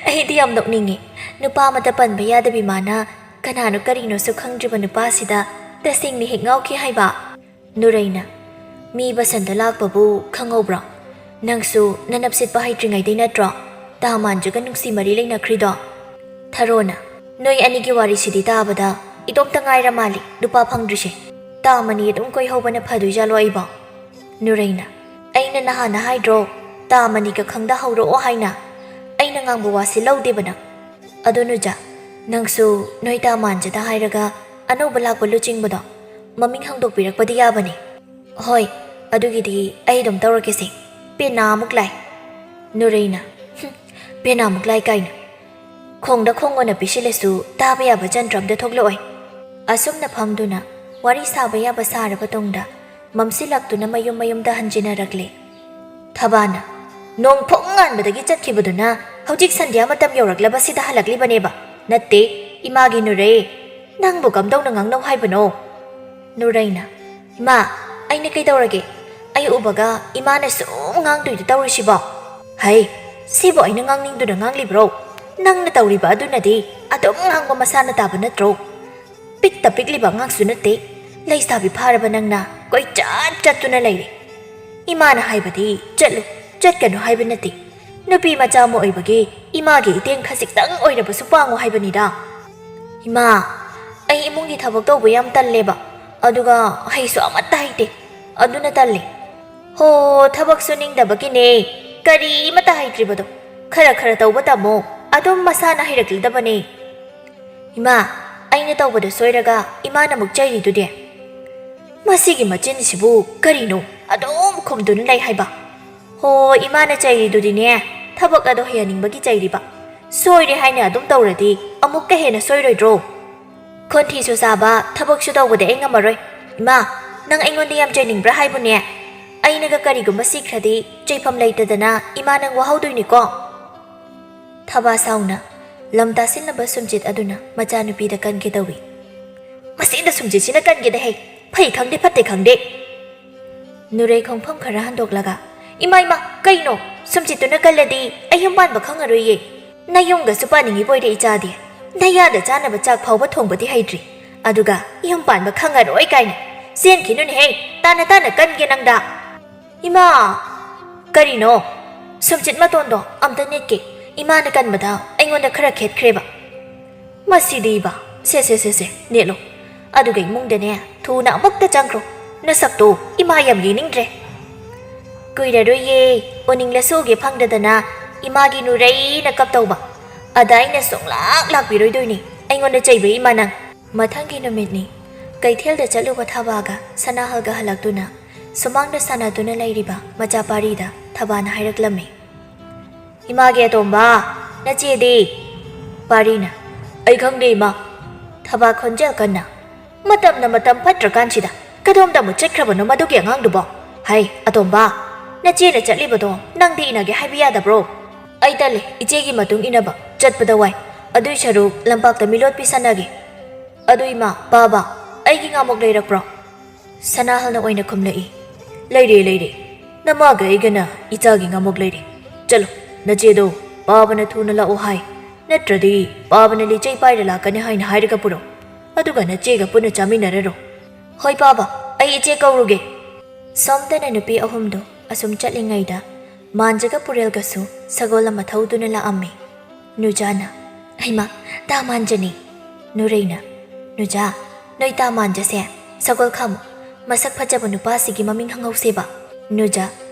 "ꯑꯩꯗꯤ ꯌꯥꯝ ꯅꯣꯛꯅꯤꯡꯉꯤ꯫ ꯅꯨꯄꯥ ꯑꯃꯇ ꯄꯟꯕ ꯌꯥꯗꯕꯤ ꯃꯥꯅ ꯀꯅꯥꯅꯣ ꯀꯔꯤꯅꯣꯁꯨ ꯈꯪꯗ꯭ꯔꯤꯕ ꯅꯨꯄꯥꯁꯤꯗ ꯇꯁꯦꯡꯅ ꯍꯦꯛ ꯉꯥꯎꯈꯤ ꯍꯥꯏꯕ?" ꯅꯨꯔꯩꯅ, "ꯃꯤ ꯕꯁꯟꯇ ꯂꯥꯛꯄꯕꯨ ꯈꯪꯍꯧꯕ꯭ꯔꯣ? ꯅꯪꯁꯨ ꯅꯅꯞ ꯁꯤꯠꯄ ꯍꯩꯇ꯭ꯔꯤꯉꯩꯗꯩ ꯅꯠꯇ꯭ꯔꯣ ꯇꯥꯃꯥꯟꯖꯒ ꯅꯨꯡꯁꯤ ꯃꯔꯤ ꯂꯩꯅꯈ꯭ꯔꯤꯗꯣ?" ꯊꯔꯣꯅ, "ꯅꯣꯏ ꯑꯅꯤꯒꯤ ꯋꯥꯔꯤꯁꯤꯗꯤ ꯇꯥꯕꯗ ꯏꯇꯣꯝꯇ ꯉꯥꯏꯔ ꯃꯥꯜꯂꯤ ꯅꯨꯄꯥ ꯐꯪꯗ꯭ꯔꯤꯁꯦ꯫ ꯇꯥꯃꯅꯤ ꯑꯗꯨꯝ ꯀꯣꯏꯍꯧꯕꯅ ꯐꯗꯣꯏꯖꯥꯠꯂꯣ ꯑꯩꯕꯣ?" ꯅꯨꯔꯩꯅ, "ꯑꯩꯅ ꯅꯍꯥꯟꯅ ꯍꯥꯏꯗ꯭ꯔꯣ, ꯇꯥꯃꯅꯤꯒ ꯈꯪꯗ ꯍꯧꯔꯛꯑꯣ ꯍꯥꯏꯅ? ꯑꯩꯅ ꯉꯥꯡꯕ ꯋꯥꯁꯤ ꯂꯧꯗꯦꯕ ꯅꯪ꯫ ꯑꯗꯣ ꯅꯨꯖꯥ, ꯅꯪꯁꯨ ꯅꯣꯏ ꯇꯥꯃꯥꯟꯖꯗ ꯍꯥꯏꯔꯒ ꯑꯅꯧꯕ ꯂꯥꯛꯄ ꯂꯨꯆꯤꯡꯕꯗꯣ ꯃꯃꯤꯡ ꯍꯪꯗꯣꯛꯄꯤꯔꯛꯄꯗꯤ ꯌꯥꯕꯅꯦ꯫" "ꯍꯣꯏ, ꯑꯗꯨꯒꯤꯗꯤ ꯑꯩ ꯑꯗꯨꯝ ꯇꯧꯔꯛꯀꯦꯁꯦ꯫ ꯄꯦꯅꯥꯃꯨꯛ ꯂꯥꯏ꯫" ꯅꯨꯔꯩꯅ, "ꯍꯨꯝ, ꯄꯦꯅꯥꯃꯨꯛ ꯂꯥꯏ ꯀꯥꯏꯅ꯫ ꯈꯣꯡꯗ ꯈꯣꯡꯉꯣꯅ ꯄꯤꯁꯤꯜꯂꯁꯨ ꯇꯥꯕ ꯌꯥꯕ ꯖꯟꯇ꯭ꯔ ꯑꯝꯇ ꯊꯣꯛꯂꯛꯑꯣꯏ꯫" ꯑꯁꯨꯝꯅ ꯐꯝꯗꯨꯅ ꯋꯥꯔꯤ ꯁꯥꯕ ꯌꯥꯕ ꯁꯥꯔꯕ ꯇꯨꯡꯗ ꯃꯝꯁꯤꯜꯂꯛꯇꯨꯅ ꯃꯌꯨꯝ ꯃꯌꯨꯝꯗ ꯍꯟꯖꯤꯟꯅꯔꯛꯂꯦ꯫ ꯊꯕꯥꯅ, "ꯅꯣꯡ ꯐꯣꯡ ꯉꯥꯟꯕꯗꯒꯤ ꯆꯠꯈꯤꯕꯗꯨꯅ ꯍꯧꯖꯤꯛ ꯁꯟꯙ꯭ꯌꯥ ꯃꯇꯝ ꯌꯧꯔꯛꯂꯕꯁꯤꯗ ꯍꯜꯂꯛꯂꯤꯕꯅꯦꯕ꯫ ꯅꯠꯇꯦ, ꯏꯃꯥꯒꯤ ꯅꯨꯔꯩ, ꯅꯪꯕꯨ ꯀꯝꯗꯧꯅ ꯉꯥꯡꯅꯧ ꯍꯥꯏꯕꯅꯣ?" ꯅꯨꯔꯩꯅ, "ꯏꯃꯥ, ꯑꯩꯅ ꯀꯩꯗꯧꯔꯒꯦ? ꯑꯩ ꯎꯕꯒ ꯏꯃꯥꯅ ꯁꯨꯝ ꯉꯥꯡꯗꯣꯏꯗ ꯇꯧꯔꯤꯁꯤꯕꯣ? ꯍꯩ, ꯁꯤꯕꯨ ꯑꯩꯅ ꯉꯥꯡꯅꯤꯡꯗꯨꯅ ꯉꯥꯡꯂꯤꯕ꯭ꯔꯣ? ꯅꯪꯅ ꯇꯧꯔꯤꯕ ꯑꯗꯨꯅꯗꯤ ꯑꯗꯨꯝ ꯉꯥꯡꯕ ꯃꯁꯥꯅ ꯇꯥꯕ ꯅꯠꯇ꯭ꯔꯣ? ꯄꯤꯛꯇ ꯄꯤꯛꯂꯤꯕ ꯑꯉꯥꯡꯁꯨ ꯅꯠꯇꯦ, ꯂꯩꯁꯥꯕꯤ ꯐꯥꯔꯕ ꯅꯪꯅ ꯀꯣꯏꯆꯠ ꯆꯠꯇꯨꯅ ꯂꯩꯔꯦ꯫ ꯏꯃꯥꯅ ꯍꯥꯏꯕꯗꯤ ꯆꯠꯂꯨ, ꯆꯠꯀꯅꯨ ꯍꯥꯏꯕ ꯅꯠꯇꯦ꯫ ꯅꯨꯄꯤ ꯃꯆꯥ ꯑꯃ ꯑꯣꯏꯕꯒꯤ ꯏꯃꯥꯒꯤ ꯏꯇꯦꯡ ꯈꯖꯤꯛꯇꯪ ꯑꯣꯏꯔꯕꯁꯨ ꯄꯥꯡꯉꯨ ꯍꯥꯏꯕꯅꯤꯗ꯫" "ꯏꯃꯥ, ꯑꯩ ꯏꯃꯨꯡꯒꯤ ꯊꯕꯛ ꯇꯧꯕ ꯌꯥꯝ ꯇꯜꯂꯦꯕ, ꯑꯗꯨꯒ ꯍꯩꯁꯨ ꯑꯃꯠꯇ ꯍꯩꯇꯦ, ꯑꯗꯨꯅ ꯇꯜꯂꯦ꯫" "ꯍꯣ, ꯊꯕꯛ ꯁꯨꯅꯤꯡꯗꯕꯒꯤꯅꯦ ꯀꯔꯤꯃꯠꯇ ꯍꯩꯇ꯭ꯔꯤꯕꯗꯣ꯫ ꯈꯔ ꯈꯔ ꯇꯧꯕ ꯇꯝꯃꯣ꯫ ꯑꯗꯨꯝ ꯃꯁꯥꯅ ꯍꯩꯔꯛꯂꯗꯕꯅꯦ꯫ ꯏꯃꯥ, ꯑꯩꯅ ꯇꯧꯕꯗ ꯁꯣꯏꯔꯒ ꯏꯃꯥꯅ ꯑꯃꯨꯛ ꯆꯩꯔꯤꯗꯨꯗꯤ? ꯃꯁꯤꯒꯤ ꯃꯆꯤꯟꯁꯤꯕꯨ ꯀꯔꯤꯅꯣ? ꯑꯗꯨꯝ ꯈꯨꯝꯗꯨꯅ ꯂꯩ ꯍꯥꯏꯕ꯫ ꯍꯣ, ꯏꯃꯥꯅ ꯆꯩꯔꯤꯗꯨꯗꯤꯅꯦ, ꯊꯕꯛ ꯑꯗꯣ ꯍꯩꯍꯟꯅꯤꯡꯕꯒꯤ ꯆꯩꯔꯤꯕ꯫ ꯁꯣꯏꯔꯦ ꯍꯥꯏꯅ ꯑꯗꯨꯝ ꯇꯧꯔꯗꯤ ꯑꯃꯨꯛꯀ ꯍꯦꯟꯅ ꯁꯣꯏꯔꯣꯏꯗ꯭ꯔꯣ? ꯈꯣꯟꯊꯤꯁꯨ ꯆꯥꯕ, ꯊꯕꯛꯁꯨ ꯇꯧꯕꯗꯤ ꯑꯩ ꯉꯝꯃꯔꯣꯏ꯫ ꯏꯃꯥ, ꯅꯪ ꯑꯩꯉꯣꯟꯗ ꯌꯥꯝ ꯆꯩꯅꯤꯡꯕ꯭ꯔꯥ ꯍꯥꯏꯕꯨꯅꯦ? ꯑꯩꯅꯒ ꯀꯔꯤꯒꯨꯝꯕ ꯁꯤꯈ꯭ꯔꯗꯤ ꯆꯩꯐꯝ ꯂꯩꯇꯗꯅ ꯏꯃꯥ ꯅꯪ ꯋꯥꯍꯧꯗꯣꯏꯅꯤꯀꯣ꯫ ꯊꯕꯥ ꯁꯥꯎꯅ ꯂꯝ ꯇꯥꯁꯤꯜꯂꯕ ꯁꯨꯝꯖꯤꯠ ꯑꯗꯨꯅ ꯃꯆꯥꯅꯨꯄꯤꯗ ꯀꯟꯒꯦ ꯇꯧꯏ꯫ ꯃꯁꯤꯗ ꯁꯨꯝꯖꯤꯠꯁꯤꯅ ꯀꯟꯒꯦꯗ ꯍꯦ, ꯐꯩ ꯈꯪꯗꯦ ꯐꯠꯇꯦ ꯈꯪꯗꯦ꯫ ꯅꯨꯔꯩ ꯈꯣꯡꯐꯝ ꯈꯔ ꯍꯟꯗꯣꯛꯂꯒ, "ꯏꯃꯥ, ꯏꯃꯥ, ꯀꯩꯅꯣ? ꯁꯨꯝꯖꯤꯠꯇꯨꯅ ꯀꯜꯂꯗꯤ ꯑꯩ ꯌꯨꯝ ꯄꯥꯟꯕ ꯈꯪꯉꯔꯣꯏꯌꯦ꯫ ꯅꯌꯨꯝꯒꯁꯨ ꯄꯥꯅꯤꯡꯉꯤꯕꯣꯏꯔꯦ ꯏꯆꯥꯗꯤ꯫ ꯅꯌꯥꯗ ꯆꯥꯅꯕ ꯆꯥꯛ ꯐꯥꯎꯕ ꯊꯣꯡꯕꯗꯤ ꯍꯩꯇ꯭ꯔꯤ, ꯑꯗꯨꯒ ꯌꯨꯝ ꯄꯥꯟꯕ ꯈꯪꯉꯔꯣꯏ ꯀꯥꯏꯅ꯫ ꯆꯦꯟꯈꯤꯅꯨꯅꯦꯍꯦ, ꯇꯥꯅ ꯇꯥꯅ ꯀꯟꯒꯦ ꯅꯪꯗ꯫" "ꯏꯃꯥ!" "ꯀꯔꯤꯅꯣ?" "ꯁꯨꯝꯆꯤꯠ ꯃꯇꯣꯟꯗꯣ ꯑꯝꯇ ꯅꯦꯠꯀꯦ꯫ ꯏꯃꯥꯅ ꯀꯟꯕꯗ ꯑꯩꯉꯣꯟꯗ ꯈꯔ ꯈꯦꯠꯈ꯭ꯔꯦꯕ꯫" "ꯃꯁꯤꯗꯤꯕ꯫ ꯁꯦ, ꯁꯦ, ꯁꯦ, ꯁꯦ, ꯅꯦꯠꯂꯣ꯫ ꯑꯗꯨꯒ ꯏꯃꯨꯡꯗꯅꯦ ꯊꯨꯅ ꯑꯃꯨꯛꯇ ꯆꯪꯈ꯭ꯔꯣ꯫ ꯅꯁꯛꯇꯣ ꯏꯃꯥ ꯌꯥꯝ ꯌꯦꯡꯅꯤꯡꯗ꯭ꯔꯦ꯫" "ꯀꯨꯏꯔꯔꯣꯏꯌꯦ, ꯎꯅꯤꯡꯂꯁꯨ ꯎꯒꯦ ꯐꯪꯗꯗꯅ ꯏꯃꯥꯒꯤ ꯅꯨꯔꯩꯅ ꯀꯞꯇꯧꯕ꯫ ꯑꯗ ꯑꯩꯅ ꯁꯨꯡꯂꯥꯛ ꯂꯥꯛꯄꯤꯔꯣꯏꯗꯣꯏꯅꯤ꯫ ꯑꯩꯉꯣꯟꯗ ꯆꯩꯕ ꯏꯃꯥ ꯅꯪ꯫" ꯃꯊꯪꯒꯤ ꯅꯨꯃꯤꯠꯅꯤ꯫ ꯀꯩꯊꯦꯜꯗ ꯆꯠꯂꯨꯕ ꯊꯕꯥꯒ ꯁꯅꯥꯍꯜꯒ ꯍꯜꯂꯛꯇꯨꯅ ꯁꯨꯃꯥꯡꯗ ꯁꯥꯟꯅꯗꯨꯅ ꯂꯩꯔꯤꯕ ꯃꯆꯥ ꯄꯥꯔꯤꯗ ꯊꯕꯥꯅ ꯍꯥꯏꯔꯛꯂꯝꯃꯤ꯫ "ꯏꯃꯥꯒꯤ ꯑꯇꯣꯝꯕ, ꯅꯆꯦꯗꯤ?" ꯄꯥꯔꯤꯅ, "ꯑꯩ ꯈꯪꯗꯦ, ꯏꯃꯥ꯫" ꯊꯕꯥ ꯈꯣꯟꯖꯦꯜ ꯀꯟꯅ, "ꯃꯇꯝꯅ ꯃꯇꯝ ꯐꯠꯇ꯭ꯔꯀꯥꯟꯁꯤꯗ ꯀꯗꯣꯝꯗ ꯑꯃꯨꯛ ꯆꯠꯈ꯭ꯔꯕꯅꯣ ꯃꯗꯨꯒꯤ ꯑꯉꯥꯡꯗꯨꯕꯣ? ꯍꯩ, ꯑꯇꯣꯝꯕ, ꯅꯆꯦꯅ ꯆꯠꯂꯤꯕꯗꯣ ꯅꯪꯗꯤ ꯏꯟꯅꯒꯦ ꯍꯥꯏꯕ ꯌꯥꯗꯕ꯭ꯔꯣ?" "ꯑꯩ ꯇꯜꯂꯦ ꯏꯆꯦꯒꯤ ꯃꯇꯨꯡ ꯏꯟꯅꯕ, ꯆꯠꯄꯗ ꯋꯥꯏ꯫ ꯑꯗꯨꯏ ꯁꯔꯨꯛ ꯂꯝꯄꯥꯛꯇ ꯃꯤꯂꯣꯠꯄꯤ ꯁꯥꯟꯅꯒꯦ꯫" "ꯑꯗꯨ ꯏꯃꯥ, ꯄꯥꯕ, ꯑꯩꯒꯤ ꯉꯥꯃꯨꯛ ꯂꯩꯔꯛꯄ꯭ꯔꯣ?" ꯁꯅꯥꯍꯜꯅ ꯑꯣꯏꯅ ꯈꯨꯝꯂꯛꯏ꯫ "ꯂꯩꯔꯦ, ꯂꯩꯔꯦ꯫ ꯅꯃꯥꯒ ꯑꯩꯒꯅ ꯏꯆꯥꯒꯤ ꯉꯥꯃꯨꯛ ꯂꯩꯔꯦ꯫ ꯆꯠꯂꯣ, ꯅꯆꯦꯗꯣ ꯄꯥꯕꯅ ꯊꯨꯅ ꯂꯥꯛꯑꯣ ꯍꯥꯏ꯫ ꯅꯠꯇ꯭ꯔꯗꯤ ꯄꯥꯕꯅ ꯂꯤꯆꯩ ꯄꯥꯏꯔ ꯂꯥꯛꯀꯅꯤ ꯍꯥꯏꯅ ꯍꯥꯏꯔꯒ ꯄꯨꯔꯛꯑꯣ꯫ ꯑꯗꯨꯒ ꯅꯆꯦꯒ ꯄꯨꯟꯅ ꯆꯥꯃꯤꯟꯅꯔꯔꯣ꯫" "ꯍꯣꯏ ꯄꯥꯕ, ꯑꯩ ꯏꯆꯦ ꯀꯧꯔꯨꯒꯦ꯫" ꯁꯣꯝꯗꯅ ꯅꯨꯄꯤ ꯑꯍꯨꯝꯗꯣ ꯑꯁꯨꯝ ꯆꯠꯂꯤꯉꯩꯗ ꯃꯥꯟꯖꯒ ꯄꯨꯔꯦꯜꯒꯁꯨ ꯁꯒꯣꯜ ꯑꯃ ꯊꯧꯗꯨꯅ ꯂꯥꯛꯑꯝꯃꯤ꯫ ꯅꯨꯖꯥꯅ, "ꯍꯩꯃꯥ, ꯇꯥ ꯃꯥꯟꯖꯅꯤ꯫" ꯅꯨꯔꯩꯅ, "ꯅꯨꯖꯥ, ꯅꯣꯏ ꯇꯥ ꯃꯥꯟꯖꯁꯦ ꯁꯒꯣꯜ ꯈꯥꯝꯃꯨ꯫ ꯃꯁꯛ ꯐꯖꯕ ꯅꯨꯄꯥꯁꯤꯒꯤ ꯃꯃꯤꯡ ꯍꯪꯍꯧꯁꯦꯕ꯫" ꯅꯨꯖꯥ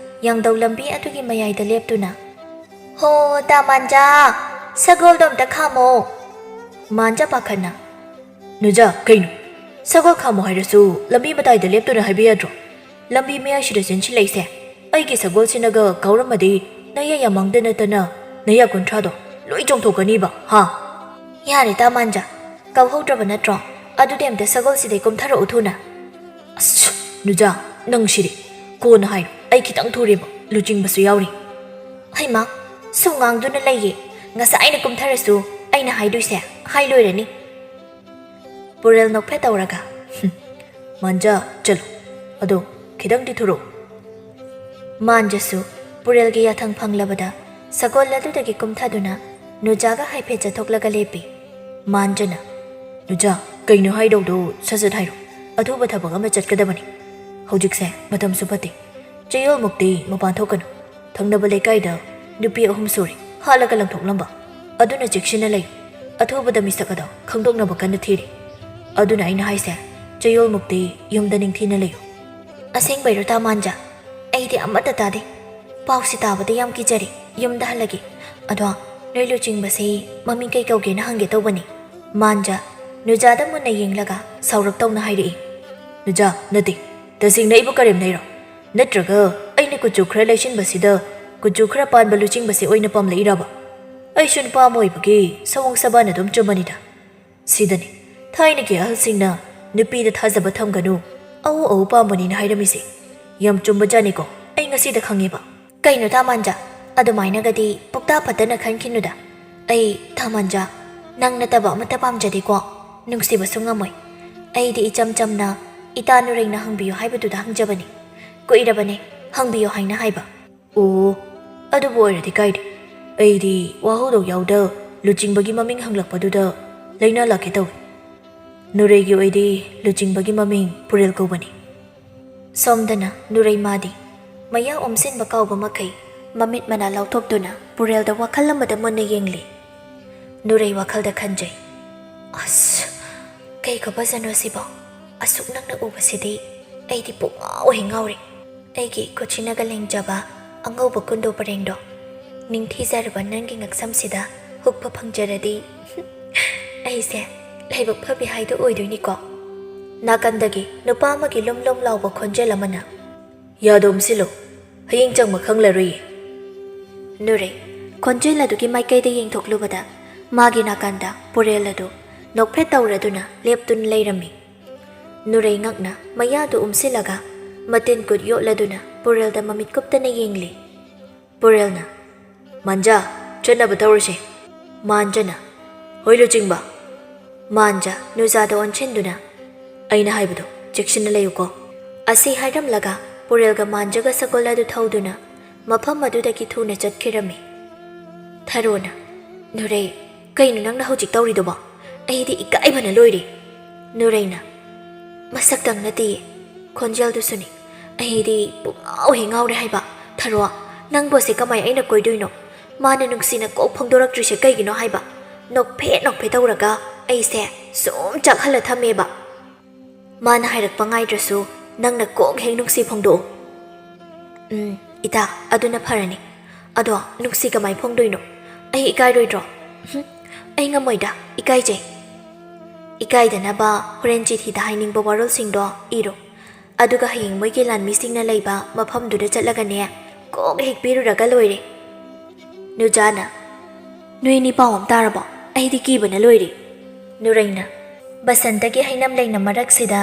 ꯌꯥꯡꯗꯧ ꯂꯝꯕꯤ ꯑꯗꯨꯒꯤ ꯃꯌꯥꯏꯗ ꯂꯦꯞꯇꯨꯅ, "ꯍꯣ, ꯇꯥ ꯃꯥꯟꯖꯥ!" ꯁꯒꯣꯜꯗꯣ ꯑꯝꯇ ꯈꯥꯝꯃꯣ꯫ ꯃꯥꯟꯖ ꯄꯥꯈꯠꯅ꯫ ꯅꯨꯖꯥ, ꯀꯩꯅꯣ? ꯁꯒꯣꯜ ꯈꯥꯝꯃꯣ ꯍꯥꯏꯔꯁꯨ ꯂꯝꯕꯤ ꯃꯇꯥꯏꯗ ꯂꯦꯞꯇꯨꯅ ꯍꯥꯏꯕ ꯌꯥꯗ꯭ꯔꯣ? ꯂꯝꯕꯤ ꯃꯌꯥꯏꯁꯤꯗ ꯆꯦꯟꯁꯤꯜꯂꯛꯏꯁꯦ꯫ ꯑꯩꯒꯤ ꯁꯒꯣꯜꯁꯤꯅꯒ ꯀꯥꯎꯔꯝꯃꯗꯤ ꯅꯌꯥ ꯌꯥꯃꯥꯡꯗ ꯅꯠꯇꯅ ꯅꯌꯥ ꯀꯨꯟꯊ꯭ꯔꯥꯗꯣ ꯂꯣꯏ ꯆꯣꯡꯊꯣꯛꯀꯅꯤꯕ, ꯍꯥ? ꯌꯥꯔꯦ ꯇꯥ ꯃꯥꯟꯖ, ꯀꯧꯍꯧꯗ꯭ꯔꯕ ꯅꯠꯇ꯭ꯔꯣ? ꯑꯗꯨꯗꯤ ꯑꯝꯇ ꯁꯒꯣꯜꯁꯤꯗꯩ ꯀꯨꯝꯊꯔꯛꯎ ꯊꯨꯅ꯫ ꯑꯁ, ꯅꯨꯖꯥ, ꯅꯪ ꯁꯤꯗꯤ꯫ ꯀꯣꯟꯅ ꯍꯥꯏꯔꯣ, ꯑꯩ ꯈꯤꯇꯪ ꯊꯨꯔꯦꯕ, ꯂꯨꯆꯤꯡꯕꯁꯨ ꯌꯥꯎꯔꯤ꯫ ꯍꯩꯃꯥ, ꯁꯨꯝ ꯉꯥꯡꯗꯨꯅ ꯂꯩꯌꯦ, ꯉꯁꯥꯏꯅ ꯀꯨꯝꯊꯔꯁꯨ ꯑꯩꯅ ꯍꯥꯏꯗꯣꯏꯁꯦ ꯍꯥꯏ ꯂꯣꯏꯔꯅꯤ꯫ ꯄꯨꯔꯦꯜ ꯅꯣꯛꯐꯦꯠ ꯇꯧꯔꯒ, "ꯍꯨꯝ, ꯃꯥꯟꯖ, ꯆꯠꯂꯣ, ꯑꯗꯣ ꯈꯤꯇꯪꯗꯤ ꯊꯨꯔꯛꯎ"꯫ ꯃꯥꯟꯖꯁꯨ ꯄꯨꯔꯦꯜꯒꯤ ꯌꯥꯊꯪ ꯐꯪꯂꯕꯗ ꯁꯒꯣꯜ ꯑꯗꯨꯗꯒꯤ ꯀꯨꯝꯊꯗꯨꯅ ꯅꯨꯖꯥꯒ ꯍꯥꯏꯐꯦꯠ ꯆꯠꯊꯣꯛꯂꯒ ꯂꯦꯞꯄꯤ꯫ ꯃꯥꯟꯖꯅ, "ꯅꯨꯖꯥ, ꯀꯩꯅꯣ ꯍꯥꯏꯗꯧꯗꯣ ꯁꯠ ꯁꯠ ꯍꯥꯏꯔꯣ, ꯑꯊꯨꯕ ꯊꯕꯛ ꯑꯃ ꯆꯠꯀꯗꯕꯅꯤ꯫ ꯍꯧꯖꯤꯛꯁꯦ ꯃꯇꯝꯁꯨ ꯐꯠꯇꯦ, ꯆꯌꯣꯜꯃꯨꯛꯇꯤ ꯃꯄꯥꯟ ꯊꯣꯛꯀꯅꯨ꯫ ꯊꯪꯅꯕ ꯂꯩꯀꯥꯏꯗ ꯅꯨꯄꯤ ꯑꯍꯨꯝ ꯁꯨꯔꯦ ꯍꯥꯠꯂꯒ ꯂꯪꯊꯣꯛꯂꯝꯕ꯫ ꯑꯗꯨꯅ ꯆꯦꯛꯁꯤꯟꯅ ꯂꯩꯌꯨ꯫ ꯑꯊꯨꯕꯗ ꯃꯤꯁꯛ ꯑꯗꯣ ꯈꯪꯗꯣꯛꯅꯕ ꯀꯟꯅ ꯊꯤꯔꯤ꯫ ꯑꯗꯨꯅ ꯑꯩꯅ ꯍꯥꯏꯁꯦ, ꯆꯌꯣꯜꯃꯨꯛꯇꯤ ꯌꯨꯝꯗ ꯅꯤꯡꯊꯤꯅ ꯂꯩꯌꯨ"꯫ "ꯑꯁꯦꯡꯕꯩꯔꯣ ꯇꯥ ꯃꯥꯟꯖ? ꯑꯩꯗꯤ ꯑꯃꯠꯇ ꯇꯥꯗꯦ꯫ ꯄꯥꯎꯁꯤ ꯇꯥꯕꯗ ꯌꯥꯝ ꯀꯤꯖꯔꯦ꯫ ꯌꯨꯝꯗ ꯍꯜꯂꯒꯦ꯫ ꯑꯗꯣ ꯅꯣꯏ ꯂꯨꯆꯤꯡꯕꯁꯤ ꯃꯃꯤꯡ ꯀꯩ ꯀꯧꯒꯦꯅ ꯍꯪꯒꯦ ꯇꯧꯕꯅꯤ"꯫ ꯃꯥꯟꯖ ꯅꯨꯖꯥꯗ ꯃꯨꯟꯅ ꯌꯦꯡꯂꯒ ꯁꯥꯎꯔꯞ ꯇꯧꯅ ꯍꯥꯏꯔꯛꯏ꯫ "ꯅꯨꯖꯥ, ꯅꯠꯇꯦ꯫ ꯇꯁꯦꯡꯅ ꯑꯩꯕꯨ ꯀꯔꯦꯝꯅꯩꯔꯣ? ꯅꯠꯇ꯭ꯔꯒ ꯑꯩꯅ ꯀꯨꯆꯨ ꯈꯔ ꯂꯩꯁꯤꯟꯕꯁꯤꯗ ꯀꯨꯆꯨ ꯈꯔ ꯄꯥꯟꯕ ꯂꯨꯆꯤꯡꯕꯁꯦ ꯑꯣꯏꯅ ꯄꯥꯝꯂꯛꯏꯔꯕ? ꯑꯩꯁꯨ ꯅꯨꯄꯥ ꯑꯃ ꯑꯣꯏꯕꯒꯤ ꯁꯑꯣꯡ ꯁꯕꯥꯟ ꯑꯗꯨꯝ ꯆꯨꯝꯕꯅꯤꯗ꯫ ꯁꯤꯗꯅꯤ ꯊꯥꯏꯅꯒꯤ ꯑꯍꯜꯁꯤꯡꯅ ꯅꯨꯄꯤꯗ ꯊꯥꯖꯕ ꯊꯝꯒꯅꯨ, ꯑꯎ ꯑꯎ ꯄꯥꯝꯕꯅꯤꯅ ꯍꯥꯏꯔꯝꯃꯤꯁꯦ꯫ ꯌꯥꯝ ꯆꯨꯝꯕꯖꯥꯠꯅꯤꯀꯣ, ꯑꯩ ꯉꯁꯤꯗ ꯈꯪꯉꯦꯕ"꯫ "ꯀꯩꯅꯣ ꯇꯥ ꯃꯥꯟꯖ, ꯑꯗꯨꯃꯥꯏꯅꯒꯗꯤ ꯄꯨꯛꯇꯥ ꯐꯠꯇꯅ ꯈꯟꯈꯤꯅꯨꯗ꯫ ꯑꯩ ꯇꯥ ꯃꯥꯟꯖ, ꯅꯪ ꯅꯠꯇꯕ ꯑꯃꯠꯇ ꯄꯥꯝꯖꯗꯦꯀꯣ꯫ ꯅꯨꯡꯁꯤꯕꯁꯨ ꯉꯝꯃꯣꯏ꯫ ꯑꯩꯗꯤ ꯏꯆꯝ ꯆꯝꯅ ꯏꯇꯥ ꯅꯨꯔꯩꯅ ꯍꯪꯕꯤꯌꯨ ꯍꯥꯏꯕꯗꯨꯗ ꯍꯪꯖꯕꯅꯤ꯫ ꯀꯨꯏꯔꯕꯅꯦ ꯍꯪꯕꯤꯌꯨ ꯍꯥꯏꯅ ꯍꯥꯏꯕ"꯫ "ꯑꯣ, ꯑꯗꯨꯕꯨ ꯑꯣꯏꯔꯗꯤ ꯀꯥꯏꯗꯦ꯫ ꯑꯩꯗꯤ ꯋꯥꯍꯧꯗꯧ ꯌꯥꯎꯗ ꯂꯨꯆꯤꯡꯕꯒꯤ ꯃꯃꯤꯡ ꯍꯪꯂꯛꯄꯗꯨꯗ ꯂꯩꯅꯥ ꯂꯥꯛꯀꯦ ꯇꯧꯏ꯫ ꯅꯨꯔꯩꯒꯤ ꯑꯣꯏꯗꯤ ꯂꯨꯆꯤꯡꯕꯒꯤ ꯃꯃꯤꯡ ꯄꯨꯔꯦꯜ ꯀꯧꯕꯅꯤ"꯫ ꯁꯣꯝꯗꯅ ꯅꯨꯔꯩꯃꯥꯗꯤ ꯃꯌꯥ ꯑꯣꯝꯁꯤꯟꯕ ꯀꯥꯎꯕ ꯃꯈꯩ ꯃꯃꯤꯠ ꯃꯅꯥ ꯂꯥꯎꯊꯣꯛꯇꯨꯅ ꯄꯨꯔꯦꯜꯗ ꯋꯥꯈꯜ ꯑꯃꯗ ꯃꯨꯟꯅ ꯌꯦꯡꯂꯤ꯫ ꯅꯨꯔꯩ ꯋꯥꯈꯜꯗ ꯈꯟꯖꯩ, "ꯑꯁ, ꯀꯩ ꯈꯨꯐꯖꯅꯣ ꯁꯤꯕꯣ? ꯑꯁꯨꯛ ꯅꯛꯅ ꯎꯕꯁꯤꯗꯤ ꯑꯩꯗꯤ ꯄꯨꯡꯉꯥꯎ ꯍꯦꯛ ꯉꯥꯎꯔꯦ꯫ ꯑꯩꯒꯤ ꯈꯨꯠꯁꯤꯅꯒ ꯂꯦꯡꯖꯕ ꯑꯉꯧꯕ ꯀꯨꯟꯗꯣ ꯄꯔꯦꯡꯗꯣ, ꯅꯤꯡꯊꯤꯖꯔꯕ ꯅꯪꯒꯤ ꯉꯛꯁꯝꯁꯤꯗ ꯍꯨꯛꯄ ꯐꯪꯖꯔꯗꯤ ꯑꯩꯁꯦ ꯂꯥꯏꯕꯛ ꯐꯕꯤ ꯍꯥꯏꯗꯣ ꯑꯣꯏꯗꯣꯏꯅꯤꯀꯣ꯫ ꯅꯥꯀꯟꯗꯒꯤ ꯅꯨꯄꯥ ꯑꯃꯒꯤ ꯂꯨꯝ ꯂꯨꯝ ꯂꯥꯎꯕ ꯈꯣꯟꯖꯦꯜ ꯑꯃꯅ, "ꯌꯥꯗꯣ ꯎꯝꯁꯤꯜꯂꯨ, ꯍꯌꯦꯡ ꯆꯪꯕ ꯈꯪꯂꯔꯣꯏꯌꯦ"꯫ ꯅꯨꯔꯩ ꯈꯣꯟꯖꯦꯜ ꯑꯗꯨꯒꯤ ꯃꯥꯏꯀꯩꯗ ꯌꯦꯡꯊꯣꯛꯂꯨꯕꯗ ꯃꯥꯒꯤ ꯅꯥꯀꯟꯗ ꯄꯨꯔꯦꯜ ꯑꯗꯨ ꯅꯣꯛꯐꯦꯠ ꯇꯧꯔꯗꯨꯅ ꯂꯦꯞꯇꯨꯅ ꯂꯩꯔꯝꯃꯤ꯫ ꯅꯨꯔꯩ ꯉꯛꯅ ꯃꯌꯥꯗꯨ ꯎꯝꯁꯤꯜꯂꯒ ꯃꯇꯤꯟ ꯀꯨꯠ ꯌꯣꯠꯂꯗꯨꯅ ꯄꯨꯔꯦꯜꯗ ꯃꯃꯤꯠ ꯀꯨꯞꯇꯅ ꯌꯦꯡꯂꯤ꯫ ꯄꯨꯔꯦꯜꯅ, "ꯃꯥꯟꯖꯥ, ꯆꯠꯅꯕ ꯇꯧꯔꯁꯦ"꯫ ꯃꯥꯟꯖꯥꯅ, "ꯍꯣꯏ ꯂꯨꯆꯤꯡꯕ"꯫ ꯃꯥꯟꯖꯥ ꯅꯨꯖꯥꯗ ꯑꯣꯟꯁꯤꯟꯗꯨꯅ, "ꯑꯩꯅ ꯍꯥꯏꯕꯗꯣ ꯆꯦꯛꯁꯤꯟꯅ ꯂꯩꯌꯨꯀꯣ"꯫ ꯑꯁꯤ ꯍꯥꯏꯔꯝꯂꯒ ꯄꯨꯔꯦꯜꯒ ꯃꯥꯟꯖꯥꯒ ꯁꯒꯣꯜ ꯑꯗꯨ ꯊꯧꯗꯨꯅ ꯃꯐꯝ ꯑꯗꯨꯗꯒꯤ ꯊꯨꯅ ꯆꯠꯈꯤꯔꯝꯃꯤ꯫ ꯊꯔꯣꯅ, "ꯅꯨꯔꯩ, ꯀꯩꯅꯣ ꯅꯪꯅ ꯍꯧꯖꯤꯛ ꯇꯧꯔꯤꯗꯨꯕꯣ? ꯑꯩꯗꯤ ꯏꯀꯥꯏꯕꯅ ꯂꯣꯏꯔꯦ"꯫ ꯅꯨꯔꯩꯅ, "ꯃꯁꯛꯇꯪ ꯅꯠꯇꯦꯌꯦ, ꯈꯣꯟꯖꯦꯜꯗꯨꯁꯨꯅꯤ꯫ ꯑꯩꯗꯤ ꯄꯨꯡꯉꯥꯎ ꯍꯦꯛ ꯉꯥꯎꯔꯦ ꯍꯥꯏꯕ꯫ ꯊꯔꯣ, ꯅꯪꯕꯨ ꯑꯁꯦ ꯀꯃꯥꯏ ꯑꯩꯅ ꯀꯣꯏꯗꯣꯏꯅꯣ? ꯃꯥꯅ ꯅꯨꯡꯁꯤꯅ ꯀꯣꯛ ꯐꯣꯡꯗꯣꯔꯛꯇ꯭ꯔꯤꯁꯦ ꯀꯩꯒꯤꯅꯣ ꯍꯥꯏꯕ? ꯅꯣꯛꯐꯦꯠ ꯅꯣꯛꯐꯦꯠ ꯇꯧꯔꯒ ꯑꯩꯁꯦ ꯁꯨꯝ ꯆꯥꯛꯍꯜꯂ ꯊꯝꯃꯦꯕ꯫ ꯃꯥꯅ ꯍꯥꯏꯔꯛꯄ ꯉꯥꯏꯗ꯭ꯔꯁꯨ ꯅꯪꯅ ꯀꯣꯛ ꯍꯦꯛ ꯅꯨꯡꯁꯤ ꯐꯣꯡꯗꯣꯛꯎ"꯫ "ꯎꯝ, ꯏꯇꯥ, ꯑꯗꯨꯅ ꯐꯔꯅꯤ꯫ ꯑꯗꯣ ꯅꯨꯡꯁꯤ ꯀꯃꯥꯏ ꯐꯣꯡꯗꯣꯏꯅꯣ? ꯑꯩ ꯏꯀꯥꯏꯔꯣꯏꯗ꯭ꯔꯣ? ꯍꯨꯝ, ꯑꯩ ꯉꯝꯃꯣꯏꯗ, ꯏꯀꯥꯏꯖꯩ"꯫ "ꯏꯀꯥꯏꯗꯅꯕ ꯍꯣꯔꯦꯟ ꯆꯤꯊꯤꯗ ꯍꯥꯏꯅꯤꯡꯕ ꯋꯥꯔꯣꯜꯁꯤꯡꯗꯣ ꯏꯔꯣ꯫ ꯑꯗꯨꯒ ꯍꯌꯦꯡ ꯃꯣꯏꯒꯤ ꯂꯥꯟꯃꯤꯁꯤꯡꯅ ꯂꯩꯕ ꯃꯐꯝꯗꯨꯗ ꯆꯠꯂꯒꯅꯦ, ꯀꯣꯛ ꯍꯦꯛ ꯄꯤꯔꯨꯔꯒ ꯂꯣꯏꯔꯦ"꯫ ꯅꯨꯖꯥꯅ, "ꯅꯣꯏ ꯑꯅꯤ ꯄꯥꯎ ꯑꯃ ꯇꯥꯔꯕꯣ? ꯑꯩꯗꯤ ꯀꯤꯕꯅ ꯂꯣꯏꯔꯦ"꯫ ꯅꯨꯔꯩꯅ, "ꯕꯁꯟꯇꯒꯤ ꯍꯩꯅꯝ ꯂꯩꯅꯝ ꯃꯔꯛꯁꯤꯗ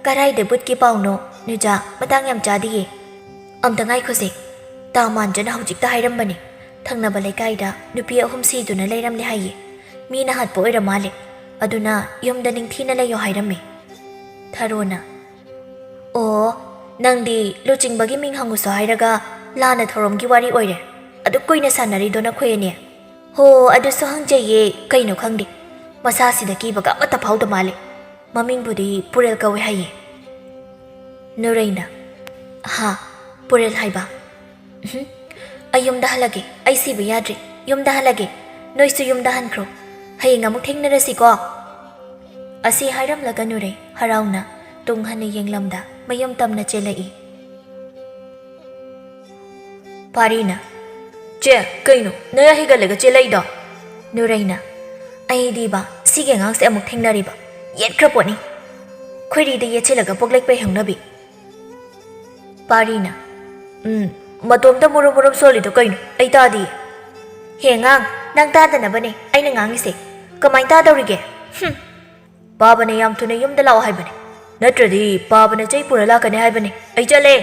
ꯀꯔꯥꯏꯗ ꯕꯨꯠꯀꯤ ꯄꯥꯎꯅꯣ? ꯅꯨꯖꯥ, ꯃꯇꯥꯡ ꯌꯥꯝ ꯆꯥꯗꯤꯌꯦ"꯫ "ꯑꯝꯇ ꯉꯥꯏꯈꯣꯁꯦ꯫ ꯇꯥ ꯃꯥꯟꯖꯅ ꯍꯧꯖꯤꯛꯇ ꯍꯥꯏꯔꯝꯕꯅꯦ, ꯊꯪꯅꯕ ꯂꯩꯀꯥꯏꯗ ꯅꯨꯄꯤ ꯑꯍꯨꯝ ꯁꯤꯗꯨꯅ ꯂꯩꯔꯝꯂꯦ ꯍꯥꯏꯌꯦ꯫ ꯃꯤꯅ ꯍꯥꯠꯄ ꯑꯣꯏꯔ ꯃꯥꯜꯂꯦ꯫ ꯑꯗꯨꯅ ꯌꯨꯝꯗ ꯅꯤꯡꯊꯤꯅ ꯂꯩꯌꯣ ꯍꯥꯏꯔꯝꯃꯦ"꯫ ꯊꯔꯣꯅ, "ꯑꯣ, ꯅꯪꯗꯤ ꯂꯨꯆꯤꯡꯕꯒꯤ ꯃꯤꯡ ꯍꯪꯉꯨꯁꯨ ꯍꯥꯏꯔꯒ ꯂꯥꯟꯅ ꯊꯧꯔꯝꯒꯤ ꯋꯥꯔꯤ ꯑꯣꯏꯔꯦ꯫ ꯑꯗꯨꯛ ꯀꯨꯏꯅ ꯁꯥꯟꯅꯔꯤꯗꯣ ꯅꯈꯣꯏ ꯑꯅꯤ? ꯍꯣ, ꯑꯗꯨꯁꯨ ꯍꯪꯖꯩꯌꯦ, ꯀꯩꯅꯣ ꯈꯪꯗꯦ꯫ ꯃꯁꯥꯁꯤꯗ ꯀꯤꯕꯒ ꯑꯃꯠꯇ ꯐꯥꯎꯗ ꯃꯥꯜꯂꯦ꯫ ꯃꯃꯤꯡꯕꯨꯗꯤ ꯄꯨꯔꯦꯜ ꯀꯧꯋꯦ ꯍꯥꯏꯌꯦ"꯫ ꯅꯨꯔꯩꯅ, "ꯍꯥ, ꯄꯨꯔꯦꯜ ꯍꯥꯏꯕ? ꯎꯝꯍꯨꯝ꯫ ꯑꯩ ꯌꯨꯝꯗ ꯍꯜꯂꯒꯦ꯫ ꯑꯩ ꯁꯤꯕ ꯌꯥꯗ꯭ꯔꯦ꯫ ꯌꯨꯝꯗ ꯍꯜꯂꯒꯦ꯫ ꯅꯣꯏꯁꯨ ꯌꯨꯝꯗ ꯍꯟꯈ꯭ꯔꯣ꯫ ꯍꯌꯦꯡ ꯑꯃꯨꯛ ꯊꯦꯡꯅꯔꯁꯤꯀꯣ"꯫ ꯑꯁꯤ ꯍꯥꯏꯔꯝꯂꯒ ꯅꯨꯔꯩ ꯍꯔꯥꯎꯅ ꯇꯨꯡ ꯍꯟꯅ ꯌꯦꯡꯂꯝꯗ ꯃꯌꯨꯝ ꯇꯝꯅ ꯆꯦꯜꯂꯛꯏ꯫ ꯄꯥꯔꯤꯅ, "ꯆꯦ, ꯀꯩꯅꯣ ꯅꯌꯥ ꯍꯤꯒꯠꯂꯒ ꯆꯦꯜꯂꯛꯏꯗꯣ?" ꯅꯨꯔꯩꯅ, "ꯑꯩꯗꯤꯕ, ꯁꯤꯒꯤ ꯑꯉꯥꯡꯁꯦ ꯑꯃꯨꯛ ꯊꯦꯡꯅꯔꯤꯕ꯫ ꯌꯦꯠꯈ꯭ꯔ ꯄꯣꯠꯅꯤ꯫ ꯈꯣꯏꯔꯤꯗ ꯌꯦꯠꯁꯤꯜꯂꯒ ꯄꯣꯛꯂꯩ ꯄꯩ ꯍꯧꯅꯕꯤ꯫" ꯄꯥꯔꯤꯅ, "ꯎꯝ, ꯃꯇꯣꯝꯇ ꯃꯨꯔꯨꯝ ꯃꯨꯔꯨꯝ ꯁꯣꯜꯂꯤꯗꯣ ꯀꯩꯅꯣ? ꯑꯩ ꯇꯥꯗꯤꯌꯦ꯫" "ꯍꯦ ꯑꯉꯥꯡ, ꯅꯪ ꯇꯥꯗꯅꯕꯅꯦ ꯑꯩꯅ ꯉꯥꯡꯉꯤꯁꯦ꯫ ꯀꯃꯥꯏ ꯇꯥꯗꯧꯔꯤꯒꯦ? ꯍꯨꯝ꯫ ꯄꯥꯕꯅ ꯌꯥꯝ ꯊꯨꯅ ꯌꯨꯝꯗ ꯂꯥꯛꯑꯣ ꯍꯥꯏꯕꯅꯦ꯫ ꯅꯠꯇ꯭ꯔꯗꯤ ꯄꯥꯕꯅ ꯆꯩ ꯄꯨꯔ ꯂꯥꯛꯀꯅꯤ ꯍꯥꯏꯕꯅꯦ꯫ ꯑꯩ ꯆꯠꯂꯦ꯫"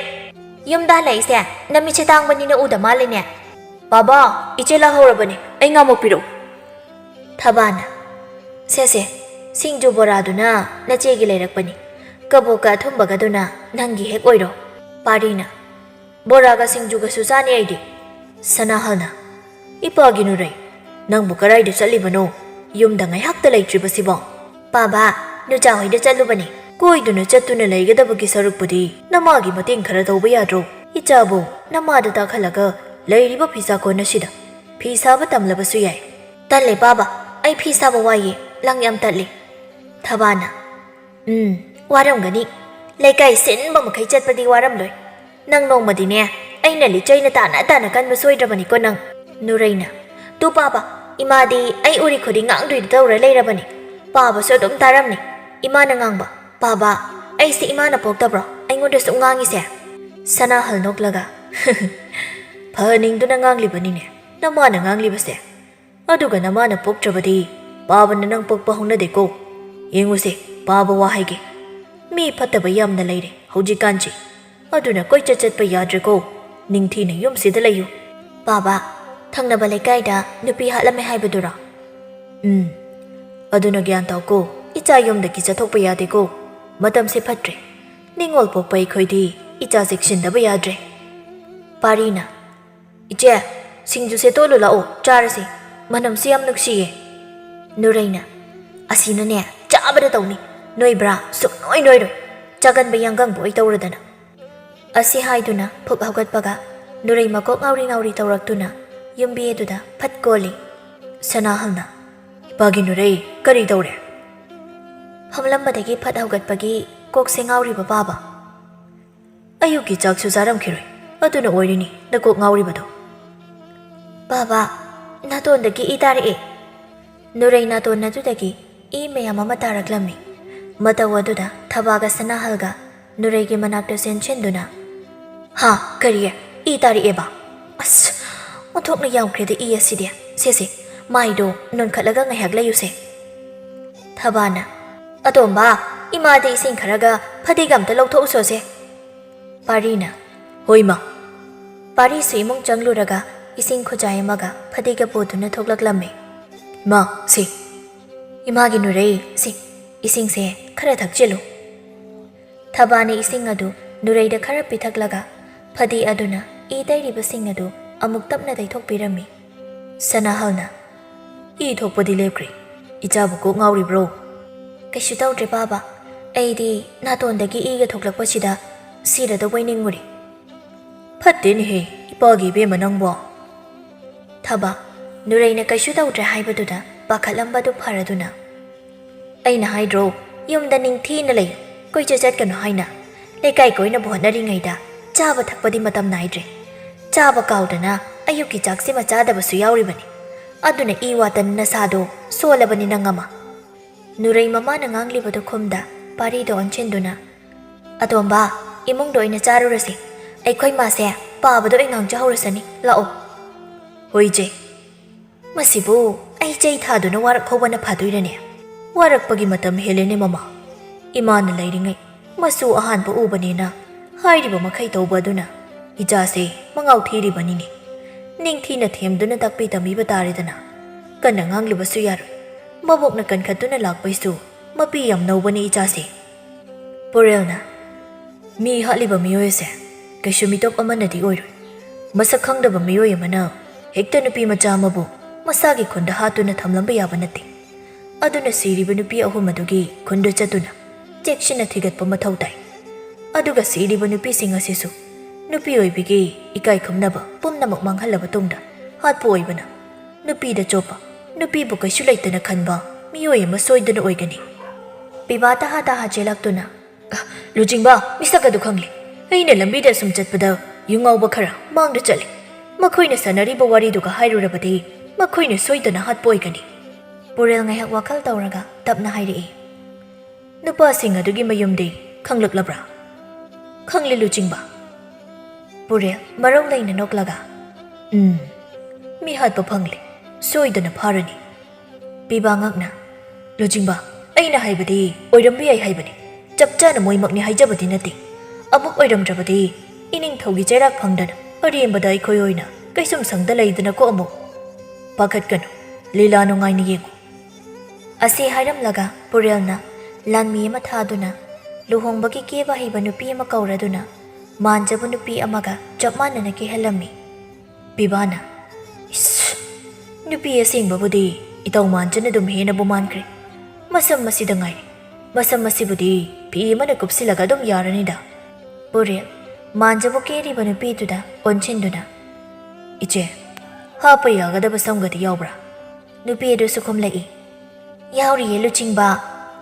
"ꯌꯨꯝꯗ ꯍꯜꯂꯛꯏꯁꯦ ꯅꯃꯤꯠꯁꯦ ꯇꯥꯡꯕꯅꯤꯅ ꯎꯗ ꯃꯥꯜꯂꯤꯅꯦ꯫" "ꯄꯥꯕ, ꯏꯆꯦ ꯂꯥꯛꯍꯧꯔꯕꯅꯦ꯫ ꯑꯩ ꯉꯥꯃꯨꯛ ꯄꯤꯔꯛꯎ꯫" ꯊꯕꯥꯅ, "ꯁꯦ ꯁꯦ, ꯁꯤꯡꯖꯨ ꯕꯣꯔꯥꯗꯨꯅ ꯅꯆꯦꯒꯤ ꯂꯩꯔꯛꯄꯅꯤ꯫ ꯀꯕꯣꯛꯀ ꯑꯊꯨꯝꯕꯒꯗꯨꯅ ꯅꯪꯒꯤ ꯍꯦꯛ ꯑꯣꯏꯔꯣ꯫" ꯄꯥꯔꯤꯅ, "ꯕꯣꯔꯥꯒ ꯁꯤꯡꯖꯨꯒꯁꯨ ꯆꯥꯅꯤ ꯑꯩꯗꯤ꯫" ꯁꯅꯥꯍꯜꯅ, "ꯏꯄꯥꯒꯤ ꯅꯨꯔꯩ, ꯅꯪꯕꯨ ꯀꯔꯥꯏꯗ ꯆꯠꯂꯤꯕꯅꯣ? ꯌꯨꯝꯗ ꯉꯥꯏꯍꯥꯛꯇ ꯂꯩꯇ꯭ꯔꯤꯕꯁꯤꯕꯣ?" "ꯄꯥꯕ, ꯅꯨꯆꯥ ꯍꯣꯏꯗ ꯆꯠꯂꯨꯕꯅꯤ꯫" "ꯀꯣꯏꯗꯨꯅ ꯆꯠꯇꯨꯅ ꯂꯩꯒꯗꯕꯒꯤ ꯁꯔꯨꯛꯄꯨꯗꯤ ꯅꯃꯥꯒꯤ ꯃꯇꯦꯡ ꯈꯔ ꯇꯧꯕ ꯌꯥꯗ꯭ꯔꯣ? ꯏꯆꯥꯕꯨ ꯅꯃꯥꯗ ꯇꯥꯛꯍꯜꯂꯒ ꯂꯩꯔꯤꯕ ꯐꯤꯁꯥꯀꯣꯟ ꯑꯁꯤꯗ ꯐꯤ ꯁꯥꯕ ꯇꯝꯂꯕꯁꯨ ꯌꯥꯏ꯫" "ꯇꯜꯂꯦ ꯄꯥꯕ, ꯑꯩ ꯐꯤ ꯁꯥꯕ ꯋꯥꯏꯌꯦ, ꯂꯪ ꯌꯥꯝ ꯇꯠꯂꯤ꯫" ꯊꯕꯥꯅ, "ꯎꯝ, ꯋꯥꯔꯝꯒꯅꯤ꯫ ꯂꯩꯀꯥꯏ ꯁꯤꯟꯕ ꯃꯈꯩ ꯆꯠꯄꯗꯤ ꯋꯥꯔꯝꯂꯣꯏ꯫ ꯅꯪ ꯅꯣꯡꯃꯗꯤꯅꯦ, ꯑꯩꯅ ꯂꯤꯆꯩꯅ ꯇꯥꯅ ꯇꯥꯅ ꯀꯟꯕ ꯁꯣꯏꯗ꯭ꯔꯕꯅꯤꯀꯣ ꯅꯪ꯫" ꯅꯨꯔꯩꯅ, "ꯇꯨ ꯄꯥꯕ, ꯏꯃꯥꯗꯤ ꯑꯩ ꯎꯔꯤ ꯈꯨꯗꯤꯡ ꯉꯥꯡꯗꯣꯏꯗ ꯇꯧꯔ ꯂꯩꯔꯕꯅꯤ꯫ ꯄꯥꯕꯁꯨ ꯑꯗꯨꯝ ꯇꯥꯔꯝꯅꯤ꯫ ꯏꯃꯥꯅ ꯉꯥꯡꯕ, ꯄꯥꯕ, ꯑꯩꯁꯦ ꯏꯃꯥꯅ ꯄꯣꯛꯇꯕ꯭ꯔꯣ ꯑꯩꯉꯣꯟꯗ ꯁꯨꯝ ꯉꯥꯡꯉꯤꯁꯦ?" ꯁꯅꯥꯍꯜ ꯅꯣꯛꯂꯒ, "ꯐꯍꯟꯅꯤꯡꯗꯨꯅ ꯉꯥꯡꯂꯤꯕꯅꯤꯅꯦ ꯅꯃꯥꯅ ꯉꯥꯡꯂꯤꯕꯁꯦ꯫ ꯑꯗꯨꯒ ꯅꯃꯥꯅ ꯄꯣꯛꯇ꯭ꯔꯕꯗꯤ ꯄꯥꯕꯅ ꯅꯪ ꯄꯣꯛꯄ ꯍꯧꯅꯗꯦꯀꯣ꯫ ꯌꯦꯡꯉꯨꯁꯦ, ꯄꯥꯕ ꯋꯥ ꯍꯥꯏꯒꯦ꯫ ꯃꯤ ꯐꯠꯇꯕ ꯌꯥꯝꯅ ꯂꯩꯔꯦ ꯍꯧꯖꯤꯛꯀꯥꯟꯁꯤ꯫ ꯑꯗꯨꯅ ꯀꯣꯏꯆꯠ ꯆꯠꯄ ꯌꯥꯗ꯭ꯔꯦꯀꯣ꯫ ꯅꯤꯡꯊꯤꯅ ꯌꯨꯝꯁꯤꯗ ꯂꯩꯌꯨ꯫" "ꯄꯥꯕ, ꯊꯪꯅꯕ ꯂꯩꯀꯥꯏꯗ ꯅꯨꯄꯤ ꯍꯥꯠꯂꯝꯃꯦ ꯍꯥꯏꯕꯗꯨꯔꯣ?" "ꯎꯝ꯫ ꯑꯗꯨꯅ ꯒ꯭ꯌꯥꯟ ꯇꯥꯎꯀꯣ, ꯏꯆꯥ ꯌꯨꯝꯗꯒꯤ ꯆꯠꯊꯣꯛꯄ ꯌꯥꯗꯦꯀꯣ꯫ ꯃꯇꯝꯁꯦ ꯐꯠꯇ꯭ꯔꯦ꯫ ꯅꯤꯉꯣꯜ ꯄꯣꯛꯄ ꯑꯩꯈꯣꯏꯗꯤ ꯏꯆꯥ ꯆꯦꯛꯁꯤꯟꯗꯕ ꯌꯥꯗ꯭ꯔꯦ꯫" ꯄꯥꯔꯤꯅ, "ꯏꯆꯦ, ꯁꯤꯡꯖꯨꯁꯦ ꯇꯣꯠꯂꯨ ꯂꯥꯛꯑꯣ, ꯆꯥꯔꯁꯤ꯫ ꯃꯅꯝꯁꯨ ꯌꯥꯝ ꯅꯨꯡꯁꯤꯌꯦ꯫" ꯅꯨꯔꯩꯅ, "ꯑꯁꯤꯅꯅꯦ, ꯆꯥꯕꯗ ꯇꯧꯅꯤ꯫ ꯅꯣꯏꯕ꯭ꯔꯥ? ꯁꯨꯛꯅꯣꯏ ꯅꯣꯏꯔꯣꯏ꯫ ꯆꯥꯒꯟꯕ ꯌꯥꯡꯒꯪꯕ ꯑꯣꯏ ꯇꯧꯔꯗꯅ꯫" ꯑꯁꯤ ꯍꯥꯏꯗꯨꯅ ꯐꯨꯛ ꯍꯧꯒꯠꯄꯒ ꯅꯨꯔꯩ ꯃꯀꯣꯛ ꯉꯥꯎꯔꯤ ꯉꯥꯎꯔꯤ ꯇꯧꯔꯛꯇꯨꯅ ꯌꯨꯝꯕꯤ ꯑꯗꯨꯗ ꯐꯠ ꯀꯣꯜꯂꯤ꯫ ꯁꯅꯥꯍꯜꯅ, "ꯏꯄꯥꯒꯤ ꯅꯨꯔꯩ, ꯀꯔꯤ ꯇꯧꯔꯦ?" ꯐꯝꯂꯝꯕꯗꯒꯤ ꯐꯠ ꯍꯧꯒꯠꯄꯒꯤ ꯀꯣꯛꯁꯦ ꯉꯥꯎꯔꯤꯕ ꯄꯥꯕ꯫ "ꯑꯌꯨꯛꯀꯤ ꯆꯥꯛꯁꯨ ꯆꯥꯔꯝꯈꯤꯔꯣꯏ, ꯑꯗꯨꯅ ꯑꯣꯏꯔꯤꯅꯤ ꯅꯀꯣꯛ ꯉꯥꯎꯔꯤꯕꯗꯣ꯫" "ꯄꯥꯕ, ꯅꯥꯇꯣꯟꯗꯒꯤ ꯏ ꯇꯥꯔꯛꯑꯦ꯫ ꯅꯨꯔꯩ ꯅꯥꯇꯣꯟ ꯑꯗꯨꯗꯒꯤ ꯏ ꯃꯌꯥꯝ ꯑꯃ ꯇꯥꯔꯛꯂꯝꯃꯤ꯫ ꯃꯇꯧ ꯑꯗꯨꯗ ꯊꯕꯥꯒ ꯁꯅꯥꯍꯜꯒ ꯅꯨꯔꯩꯒꯤ ꯃꯅꯥꯛꯇ ꯆꯦꯟꯁꯤꯟꯗꯨꯅ, "ꯍꯥ, ꯀꯔꯤ? ꯏ ꯇꯥꯔꯛꯑꯦꯕ? ꯑꯁ, ꯑꯣꯟꯊꯣꯛꯅ ꯌꯥꯝꯈ꯭ꯔꯦꯗ ꯏ ꯑꯁꯤꯗꯤ꯫ ꯁꯦ, ꯁꯦ, ꯃꯥꯏꯗꯣ ꯅꯣꯟꯈꯠꯂꯒ ꯉꯥꯏꯍꯥꯛ ꯂꯩꯌꯨꯁꯦ꯫" ꯊꯕꯥꯅ, "ꯑꯇꯣꯝꯕ, ꯏꯃꯥꯗ ꯏꯁꯤꯡ ꯈꯔꯒ ꯐꯗꯤꯒ ꯑꯝꯇ ꯂꯧꯊꯣꯛꯎꯁꯣꯁꯦ꯫" ꯄꯥꯔꯤꯅ, "ꯍꯣꯏ, ꯃꯥ꯫" ꯄꯥꯔꯤꯁꯨ ꯏꯃꯨꯡ ꯆꯪꯂꯨꯔꯒ ꯏꯁꯤꯡ ꯈꯨꯖꯥꯏ ꯑꯃꯒ ꯐꯗꯤꯒ ꯄꯨꯗꯨꯅ ꯊꯣꯛꯂꯛꯂꯝꯃꯤ꯫ "ꯃꯥ, ꯁꯤ, ꯏꯃꯥꯒꯤ ꯅꯨꯔꯩ, ꯁꯤ, ꯏꯁꯤꯡꯁꯦ ꯈꯔ ꯊꯛꯆꯤꯜꯂꯨ꯫" ꯊꯕꯥꯅ ꯏꯁꯤꯡ ꯑꯗꯨ ꯅꯨꯔꯩꯗ ꯈꯔ ꯄꯤꯊꯛꯂꯒ ꯐꯗꯤ ꯑꯗꯨꯅ ꯏ ꯇꯩꯔꯤꯕꯁꯤꯡ ꯑꯗꯨ ꯑꯃꯨꯛ ꯇꯞꯅ ꯇꯩꯊꯣꯛꯄꯤꯔꯝꯃꯤ꯫ ꯁꯅꯥꯍꯜꯅ, "ꯏ ꯊꯣꯛꯄꯗꯤ ꯂꯦꯞꯈ꯭ꯔꯦ꯫ ꯏꯆꯥꯕꯨ ꯀꯣꯛ ꯉꯥꯎꯔꯤꯕ꯭ꯔꯣ?" "ꯀꯩꯁꯨ ꯇꯧꯗ꯭ꯔꯦ, ꯕꯥꯕꯥ꯫ ꯑꯩꯗꯤ ꯅꯥꯇꯣꯟꯗꯒꯤ ꯏꯒ ꯊꯣꯛꯂꯛꯄꯁꯤꯗ ꯁꯤꯔꯗꯧꯕꯩ ꯅꯤꯡꯉꯨꯔꯦ꯫" "ꯐꯠꯇꯦꯅꯦꯍꯦ, ꯏꯄꯥꯒꯤ ꯏꯕꯦꯝꯃ ꯅꯪꯕꯣ꯫" ꯊꯕ, ꯅꯨꯔꯩꯅ ꯀꯩꯁꯨ ꯇꯧꯗ꯭ꯔꯦ ꯍꯥꯏꯕꯗꯨꯗ ꯄꯥꯈꯠꯂꯝꯕꯗꯨ ꯐꯔꯗꯨꯅ, "ꯑꯩꯅ ꯍꯥꯏꯗ꯭ꯔꯣ, ꯌꯨꯝꯗ ꯅꯤꯡꯊꯤꯅ ꯂꯩꯌꯨ, ꯀꯣꯏꯆꯠ ꯆꯠꯀꯅꯨ ꯍꯥꯏꯅ꯫ ꯂꯩꯀꯥꯏ ꯀꯣꯏꯅꯕ ꯍꯣꯠꯅꯔꯤꯉꯩꯗ ꯆꯥꯕ ꯊꯛꯄꯗꯤ ꯃꯇꯝ ꯅꯥꯏꯗ꯭ꯔꯦ꯫ ꯆꯥꯕ ꯀꯥꯎꯗꯅ ꯑꯌꯨꯛꯀꯤ ꯆꯥꯛꯁꯤꯃ ꯆꯥꯗꯕꯁꯨ ꯌꯥꯎꯔꯤꯕꯅꯤ꯫ ꯑꯗꯨꯅ ꯏ ꯋꯥꯠꯇꯅ ꯅꯁꯥꯗꯣ ꯁꯣꯜꯂꯕꯅꯤ ꯅꯪ ꯑꯃ꯫" ꯅꯨꯔꯩ ꯃꯃꯥꯅ ꯉꯥꯡꯂꯤꯕꯗꯨ ꯈꯨꯝꯗ ꯄꯥꯔꯤꯗ ꯑꯣꯟꯁꯤꯟꯗꯨꯅ, "ꯑꯇꯣꯝꯕ, ꯏꯃꯨꯡꯗ ꯑꯣꯏꯅ ꯆꯥꯔꯨꯔꯁꯤ꯫ ꯑꯩꯈꯣꯏ ꯃꯥꯁꯦ ꯄꯥꯕꯗ ꯑꯣꯏ ꯉꯥꯡꯖꯍꯧꯔꯁꯅꯤ꯫ ꯂꯥꯛꯑꯣ꯫" "ꯍꯣꯏ, ꯏꯆꯦ꯫" "ꯃꯁꯤꯕꯨ ꯑꯩ ꯆꯩ ꯊꯥꯗꯨꯅ ꯋꯥꯔꯛ ꯍꯧꯕꯅ ꯐꯗꯣꯏꯔꯅꯦ? ꯋꯥꯔꯛꯄꯒꯤ ꯃꯇꯝ ꯍꯦꯜꯂꯦꯅꯦ, ꯃꯃꯥ꯫ ꯏꯃꯥꯅ ꯂꯩꯔꯤꯉꯩ ꯃꯁꯨ ꯑꯍꯥꯟꯕ ꯎꯕꯅꯦꯅ ꯍꯥꯏꯔꯤꯕ ꯃꯈꯩ ꯇꯧꯕ ꯑꯗꯨꯅ ꯏꯆꯥꯁꯦ ꯃꯉꯥꯎ ꯊꯤꯔꯤꯕꯅꯤꯅꯦ꯫ ꯅꯤꯡꯊꯤꯅ ꯊꯦꯝꯗꯨꯅ ꯇꯥꯛꯄꯤ ꯇꯝꯕꯤꯕ ꯇꯥꯔꯦꯗꯅ꯫ ꯀꯟꯅ ꯉꯥꯡꯂꯨꯕꯁꯨ ꯌꯥꯔꯣꯏ꯫ ꯃꯕꯣꯛꯅ ꯀꯟꯈꯠꯇꯨꯅ ꯂꯥꯛꯄꯩꯁꯨ ꯃꯄꯤ ꯌꯥꯝ ꯅꯧꯕꯅꯤ ꯏꯆꯥꯁꯦ꯫" ꯄꯨꯔꯦꯜꯅ, "ꯃꯤ ꯍꯥꯠꯂꯤꯕ ꯃꯤꯑꯣꯏ ꯑꯁꯦ ꯀꯩꯁꯨ ꯃꯤꯇꯣꯞ ꯑꯃꯅꯗꯤ ꯑꯣꯏꯔꯣꯏ꯫ ꯃꯁꯛ ꯈꯪꯗꯕ ꯃꯤꯑꯣꯏ ꯑꯃꯅ ꯍꯦꯛꯇ ꯅꯨꯄꯤ ꯃꯆꯥ ꯑꯃꯕꯨ ꯃꯁꯥꯒꯤ ꯈꯨꯟꯗ ꯍꯥꯠꯇꯨꯅ ꯊꯝꯂꯝꯕ ꯌꯥꯕ ꯅꯠꯇꯦ꯫ ꯑꯗꯨꯅ ꯁꯤꯔꯤꯕ ꯅꯨꯄꯤ ꯑꯍꯨꯝ ꯑꯗꯨꯒꯤ ꯈꯨꯟꯗ ꯆꯠꯇꯨꯅ ꯆꯦꯛꯁꯤꯟꯅ ꯊꯤꯒꯠꯄ ꯃꯊꯧ ꯇꯥꯏ꯫ ꯑꯗꯨꯒ ꯁꯤꯔꯤꯕ ꯅꯨꯄꯤꯁꯤꯡ ꯑꯁꯤꯁꯨ ꯅꯨꯄꯤ ꯑꯣꯏꯕꯤꯒꯤ ꯏꯀꯥꯏ ꯈꯨꯝꯅꯕ ꯄꯨꯝꯅꯃꯛ ꯃꯥꯡꯍꯜꯂꯕ ꯇꯨꯡꯗ ꯍꯥꯠꯄ ꯑꯣꯏꯕꯅ ꯅꯨꯄꯤꯗ ꯆꯣꯞꯄ, ꯅꯨꯄꯤꯕꯨ ꯀꯩꯁꯨ ꯂꯩꯇꯅ ꯈꯟꯕ ꯃꯤꯑꯣꯏ ꯑꯃ ꯁꯣꯏꯗꯅ ꯑꯣꯏꯒꯅꯤ꯫" ꯄꯤꯕꯥ ꯇꯍꯥ ꯇꯍꯥ ꯆꯦꯜꯂꯛꯇꯨꯅ, "ꯑ, ꯂꯨꯆꯤꯡꯕ, ꯃꯤꯁꯛ ꯑꯗꯨ ꯈꯪꯂꯦ꯫ ꯑꯩꯅ ꯂꯝꯕꯤꯗ ꯁꯨꯝ ꯆꯠꯄꯗ ꯌꯨ ꯉꯥꯎꯕ ꯈꯔ ꯃꯥꯡꯗ ꯆꯠꯂꯦ꯫ ꯃꯈꯣꯏꯅ ꯁꯥꯟꯅꯔꯤꯕ ꯋꯥꯔꯤꯗꯨꯒ ꯍꯥꯏꯔꯨꯔꯕꯗꯤ ꯃꯈꯣꯏꯅ ꯁꯣꯏꯗꯅ ꯍꯥꯠꯄ ꯑꯣꯏꯒꯅꯤ꯫" ꯄꯨꯔꯦꯜ ꯉꯥꯏꯍꯥꯛ ꯋꯥꯈꯜ ꯇꯧꯔꯒ ꯇꯞꯅ ꯍꯥꯏꯔꯛꯏ, "ꯅꯨꯄꯥꯁꯤꯡ ꯑꯗꯨꯒꯤ ꯃꯌꯨꯝꯗꯤ ꯈꯪꯂꯛꯂꯕ꯭ꯔꯥ?" "ꯈꯪꯂꯦ ꯂꯨꯆꯤꯡꯕ꯫" ꯄꯨꯔꯦꯜ ꯃꯔꯧ ꯂꯩꯅ ꯅꯣꯛꯂꯒ, "ꯎꯝ, ꯃꯤ ꯍꯥꯠꯄ ꯐꯪꯂꯦ, ꯁꯣꯏꯗꯅ ꯐꯥꯔꯅꯤ꯫" ꯄꯤꯕꯥ ꯉꯛꯅ, "ꯂꯨꯆꯤꯡꯕ, ꯑꯩꯅ ꯍꯥꯏꯕꯗꯤ ꯑꯣꯏꯔꯝꯕ ꯌꯥꯏ ꯍꯥꯏꯕꯅꯤ꯫ ꯆꯞ ꯆꯥꯅ ꯃꯣꯏꯃꯛꯅꯤ ꯍꯥꯏꯖꯕꯗꯤ ꯅꯠꯇꯦ꯫ ꯑꯃꯨꯛ ꯑꯣꯏꯔꯝꯗ꯭ꯔꯕꯗꯤ ꯏꯅꯤꯡꯊꯧꯒꯤ ꯆꯩꯔꯥꯛ ꯐꯪꯗꯅ ꯑꯔꯦꯝꯕꯗ ꯑꯩꯈꯣꯏ ꯑꯣꯏꯅ ꯀꯩꯁꯨꯝ ꯁꯪꯗ ꯂꯩꯗꯅꯀꯣ ꯑꯃꯨꯛ꯫ ꯄꯥꯈꯠꯀꯅꯨ, ꯂꯤꯂꯥ ꯅꯨꯡꯉꯥꯏꯅ ꯌꯦꯡꯉꯨ꯫" ꯑꯁꯤ ꯍꯥꯏꯔꯝꯂꯒ ꯄꯨꯔꯦꯜꯅ ꯂꯥꯟꯃꯤ ꯑꯃ ꯊꯥꯗꯨꯅ ꯂꯨꯍꯣꯡꯕꯒꯤ ꯀꯦꯕ ꯍꯩꯕ ꯅꯨꯄꯤ ꯑꯃ ꯀꯧꯔꯗꯨꯅ ꯃꯥꯟꯖꯕ ꯅꯨꯄꯤ ꯑꯃꯒ ꯆꯞ ꯃꯥꯟꯅꯅ ꯀꯦꯍꯜꯂꯝꯃꯤ꯫ ꯄꯤꯕꯥꯅ, "ꯏꯁ, ꯅꯨꯄꯤ ꯑꯁꯦꯡꯕꯕꯨꯗꯤ ꯏꯇꯧ ꯃꯥꯟꯖꯅ ꯑꯗꯨꯝ ꯍꯦꯟꯅꯕꯨ ꯃꯥꯟꯈ꯭ꯔꯦ꯫ ꯃꯁꯝ ꯑꯁꯤꯗ ꯉꯥꯏꯔꯦ꯫ ꯃꯁꯝ ꯑꯁꯤꯕꯨꯗꯤ ꯐꯤ ꯑꯃꯅ ꯀꯨꯞꯁꯤꯜꯂꯒ ꯑꯗꯨꯝ ꯌꯥꯔꯅꯤꯗ꯫" ꯄꯨꯔꯦꯜ ꯃꯥꯟꯖꯕꯨ ꯀꯦꯔꯤꯕ ꯅꯨꯄꯤꯗꯨꯗ ꯑꯣꯟꯁꯤꯟꯗꯨꯅ, "ꯏꯆꯦ, ꯍꯥꯞꯄ ꯌꯥꯒꯗꯕ ꯁꯝꯒꯗꯤ ꯌꯥꯎꯕ꯭ꯔꯥ?" ꯅꯨꯄꯤ ꯑꯗꯨꯁꯨ ꯈꯨꯝꯂꯛꯏ, "ꯌꯥꯎꯔꯤꯌꯦ ꯂꯨꯆꯤꯡꯕ,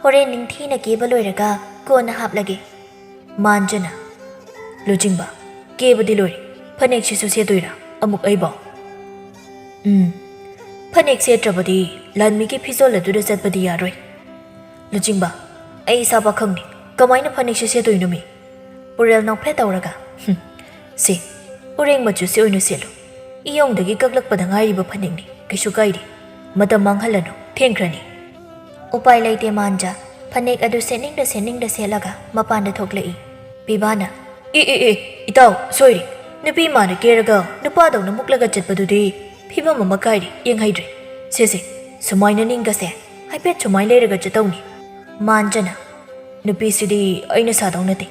ꯍꯣꯔꯦꯟ ꯅꯤꯡꯊꯤꯅ ꯀꯦꯕ ꯂꯣꯏꯔꯒ ꯀꯣꯟꯅ ꯍꯥꯞꯂꯒꯦ꯫" ꯃꯥꯟꯖꯅ, "ꯂꯨꯆꯤꯡꯕ, ꯀꯦꯕꯗꯤ ꯂꯣꯏꯔꯦ, ꯐꯅꯦꯛꯁꯤꯁꯨ ꯁꯦꯠꯇꯣꯏꯔꯥ ꯑꯃꯨꯛ ꯑꯩꯕꯣ?" "ꯎꯝ, ꯐꯅꯦꯛ ꯁꯦꯠꯇ꯭ꯔꯕꯗꯤ ꯂꯥꯟꯃꯤꯒꯤ ꯐꯤꯖꯣꯜ ꯑꯗꯨꯗ ꯆꯠꯄꯗꯤ ꯌꯥꯔꯣꯏ꯫" "ꯂꯨꯆꯤꯡꯕ, ꯑꯩ ꯏꯁꯥ ꯄꯥꯈꯪꯅꯤ, ꯀꯃꯥꯏꯅ ꯐꯅꯦꯛꯁꯦ ꯁꯦꯠꯇꯣꯏꯅꯣꯃꯤ?" ꯄꯨꯔꯦꯜ ꯅꯣꯛꯐꯦꯠ ꯇꯧꯔꯒ, "ꯍꯨꯝ, ꯁꯦ, ꯎꯔꯦꯡ ꯃꯆꯨꯁꯤ ꯑꯣꯏꯅ ꯁꯦꯠꯂꯨ꯫ ꯏꯌꯣꯡꯗꯒꯤ ꯀꯛꯂꯛꯄꯗ ꯉꯥꯏꯔꯤꯕ ꯐꯅꯦꯛꯅꯤ, ꯀꯩꯁꯨ ꯀꯥꯏꯗꯦ꯫ ꯃꯇꯝ ꯃꯥꯡꯍꯜꯂꯅꯨ, ꯊꯦꯡꯈ꯭ꯔꯅꯤ꯫" ꯎꯄꯥꯏ ꯂꯩꯇꯦ ꯃꯥꯟꯖ ꯐꯅꯦꯛ ꯑꯗꯨ ꯁꯦꯠꯅꯤꯡꯗ ꯁꯦꯠꯅꯤꯡꯗ ꯁꯦꯠꯂꯒ ꯃꯄꯥꯟꯗ ꯊꯣꯛꯂꯛꯏ꯫ ꯄꯤꯕꯥꯅ, "ꯑꯦ, ꯑꯦ, ꯑꯦ, ꯏꯇꯥꯎ, ꯁꯣꯏꯔꯦ꯫ ꯅꯨꯄꯤ ꯃꯥꯅ ꯀꯦꯔꯒ ꯅꯨꯄꯥꯗꯧꯅ ꯃꯨꯛꯂꯒ ꯆꯠꯄꯗꯨꯗꯤ ꯐꯤꯕꯝ ꯑꯃ ꯀꯥꯏꯔꯦ, ꯌꯦꯡꯍꯩꯗ꯭ꯔꯦ꯫ ꯁꯦ, ꯁꯦ, ꯁꯨꯃꯥꯏꯅ ꯅꯤꯡꯒꯁꯦ, ꯍꯥꯏꯐꯦꯠ ꯁꯨꯃꯥꯏ ꯂꯩꯔꯒ ꯆꯠꯇꯧꯅꯤ꯫" ꯃꯥꯟꯖꯅ, "ꯅꯨꯄꯤꯁꯤꯗꯤ ꯑꯩꯅ ꯁꯥꯗꯧ ꯅꯠꯇꯦ,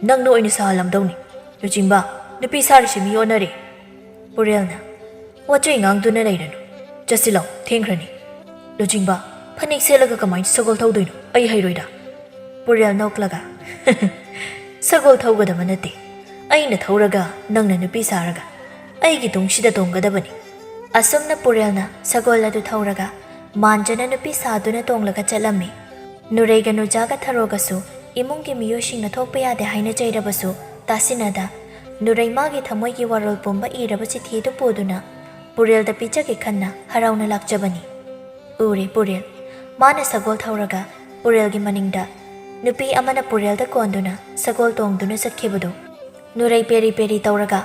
ꯅꯪꯅ ꯑꯣꯏꯅ ꯁꯥꯍꯜꯂꯝꯗꯧꯅꯤ꯫ ꯂꯨꯆꯤꯡꯕ, ꯅꯨꯄꯤ ꯁꯥꯔꯤꯁꯤ ꯃꯤ ꯑꯣꯟꯅꯔꯦ꯫" ꯄꯨꯔꯦꯜꯅ, "ꯋꯥꯆꯣꯏ ꯉꯥꯡꯗꯨꯅ ꯂꯩꯔꯅꯨ, ꯆꯠꯁꯤꯜꯂꯣ, ꯊꯦꯡꯈ꯭ꯔꯅꯤ꯫" "ꯂꯨꯆꯤꯡꯕ, ꯐꯅꯦꯛ ꯁꯦꯠꯂꯒ ꯀꯃꯥꯏꯅ ꯁꯒꯣꯜ ꯊꯧꯗꯣꯏꯅꯣ? ꯑꯩ ꯍꯩꯔꯣꯏꯗ꯫" ꯄꯨꯔꯦꯜ ꯅꯣꯛꯂꯒ, "ꯁꯒꯣꯜ ꯊꯧꯒꯗꯕ ꯅꯠꯇꯦ, ꯑꯩꯅ ꯊꯧꯔꯒ ꯅꯪꯅ ꯅꯨꯄꯤ ꯁꯥꯔꯒ ꯑꯩꯒꯤ ꯇꯨꯡꯁꯤꯗ ꯇꯣꯡꯒꯗꯕꯅꯤ꯫" ꯑꯁꯨꯝꯅ ꯄꯨꯔꯦꯜꯅ ꯁꯒꯣꯜ ꯑꯗꯨ ꯊꯧꯔꯒ ꯃꯥꯟꯖꯅ ꯅꯨꯄꯤ ꯁꯥꯗꯨꯅ ꯇꯣꯡꯂꯒ ꯆꯠꯂꯝꯃꯤ꯫ ꯅꯨꯔꯩꯒ ꯅꯨꯖꯥꯒ ꯊꯔꯣꯒꯁꯨ ꯏꯃꯨꯡꯒꯤ ꯃꯤꯑꯣꯏꯁꯤꯡꯅ ꯊꯣꯛꯄ ꯌꯥꯗꯦ ꯍꯥꯏꯅ ꯆꯩꯔꯕꯁꯨ ꯇꯥꯁꯤꯟꯅꯗ, ꯅꯨꯔꯩ ꯃꯥꯒꯤ ꯊꯃꯣꯏꯒꯤ ꯋꯥꯔꯣꯜ ꯄꯨꯝꯕ ꯏꯔꯕ ꯆꯤꯊꯤꯗꯨ ꯄꯨꯗꯨꯅ ꯄꯨꯔꯦꯜꯗ ꯄꯤꯖꯒꯦ ꯈꯟꯅ ꯍꯔꯥꯎꯅ ꯂꯥꯛꯆꯕꯅꯤ꯫ ꯎꯔꯦ ꯄꯨꯔꯦꯜ꯫ ꯃꯥꯅ ꯁꯒꯣꯜ ꯊꯧꯔꯒ ꯄꯨꯔꯦꯜꯒꯤ ꯃꯅꯤꯡꯗ ꯅꯨꯄꯤ ꯑꯃꯅ ꯄꯨꯔꯦꯜꯗ ꯀꯣꯟꯗꯨꯅ ꯁꯒꯣꯜ ꯇꯣꯡꯗꯨꯅ ꯆꯠꯈꯤꯕꯗꯨ꯫ ꯅꯨꯔꯩ ꯄꯦꯔꯤ ꯄꯦꯔꯤ ꯇꯧꯔꯒ,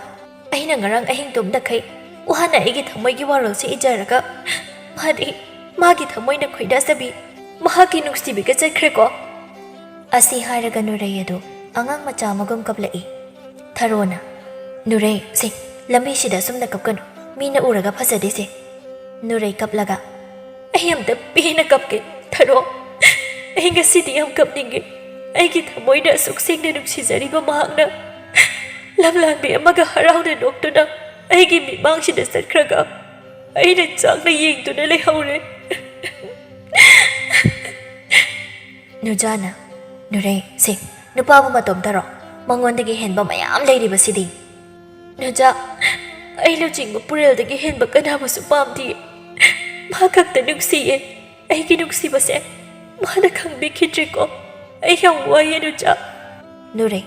"ꯑꯩꯅ ꯉꯔꯥꯡ ꯑꯍꯤꯡ ꯇꯨꯝꯗꯈꯩ ꯋꯥꯅ ꯑꯩꯒꯤ ꯊꯃꯣꯏꯒꯤ ꯋꯥꯔꯣꯜꯁꯤ ꯏꯖꯔꯒ, ꯃꯥꯗꯤ ꯃꯥꯒꯤ ꯊꯃꯣꯏꯅ ꯈꯣꯏꯗꯥꯖꯕꯤ ꯃꯍꯥꯛꯀꯤ ꯅꯨꯡꯁꯤꯕꯤꯒ ꯆꯠꯈ꯭ꯔꯦꯀꯣ?" ꯑꯁꯤ ꯍꯥꯏꯔꯒ ꯅꯨꯔꯩ ꯑꯗꯨ ꯑꯉꯥꯡ ꯃꯆꯥ ꯑꯃꯒꯨꯝ ꯀꯞꯂꯛꯏ꯫ ꯊꯔꯣꯅ, "ꯅꯨꯔꯩ, ꯁꯦ, ꯂꯝꯕꯤꯁꯤꯗ ꯑꯁꯨꯝꯅ ꯀꯞꯀꯅꯨ, ꯃꯤꯅ ꯎꯔꯒ ꯐꯖꯗꯦꯁꯦ꯫" ꯅꯨꯔꯩ ꯀꯞꯂꯒ, "ꯑꯩ ꯑꯝꯇ ꯄꯦꯟꯅ ꯀꯞꯀꯦ, ꯊꯔꯣ꯫ ꯑꯩ ꯉꯁꯤꯗꯤ ꯌꯥꯝ ꯀꯞꯅꯤꯡꯉꯦ꯫ ꯑꯩꯒꯤ ꯊꯃꯣꯏꯅ ꯑꯁꯨꯛ ꯁꯦꯡꯅ ꯅꯨꯡꯁꯤꯖꯔꯤꯕ ꯃꯍꯥꯛꯅ ꯂꯝꯂꯥꯟꯕꯤ ꯑꯃꯒ ꯍꯔꯥꯎꯅ ꯅꯣꯛꯇꯨꯅ ꯑꯩꯒꯤ ꯃꯤꯠꯃꯥꯡꯁꯤꯗ ꯆꯠꯈ꯭ꯔꯒ ꯑꯩꯅ ꯆꯥꯛꯅ ꯌꯦꯡꯗꯨꯅ ꯂꯩꯍꯧꯔꯦ꯫" ꯅꯨꯖꯥꯅ, "ꯅꯨꯔꯩ, ꯁꯦ, ꯅꯨꯄꯥꯕꯨ ꯃꯇꯣꯝꯇꯔꯣ? ꯃꯉꯣꯟꯗꯒꯤ ꯍꯦꯟꯕ ꯃꯌꯥꯝ ꯂꯩꯔꯤꯕꯁꯤꯗꯤ꯫" "ꯅꯨꯖꯥ, ꯑꯩ ꯂꯨꯆꯤꯡꯕ ꯄꯨꯔꯦꯜꯗꯒꯤ ꯍꯦꯟꯕ ꯀꯅꯥꯕꯨꯁꯨ ꯄꯥꯝꯗꯤꯌꯦ꯫ ꯃꯥ ꯈꯛꯇ ꯅꯨꯡꯁꯤꯌꯦ꯫ ꯑꯩꯒꯤ ꯅꯨꯡꯁꯤꯕꯁꯦ ꯃꯥꯅ ꯈꯪꯕꯤꯈꯤꯗ꯭ꯔꯦꯀꯣ꯫ ꯑꯩ ꯌꯥꯝ ꯋꯥꯏꯌꯦ, ꯅꯨꯖꯥ꯫" ꯅꯨꯔꯩ,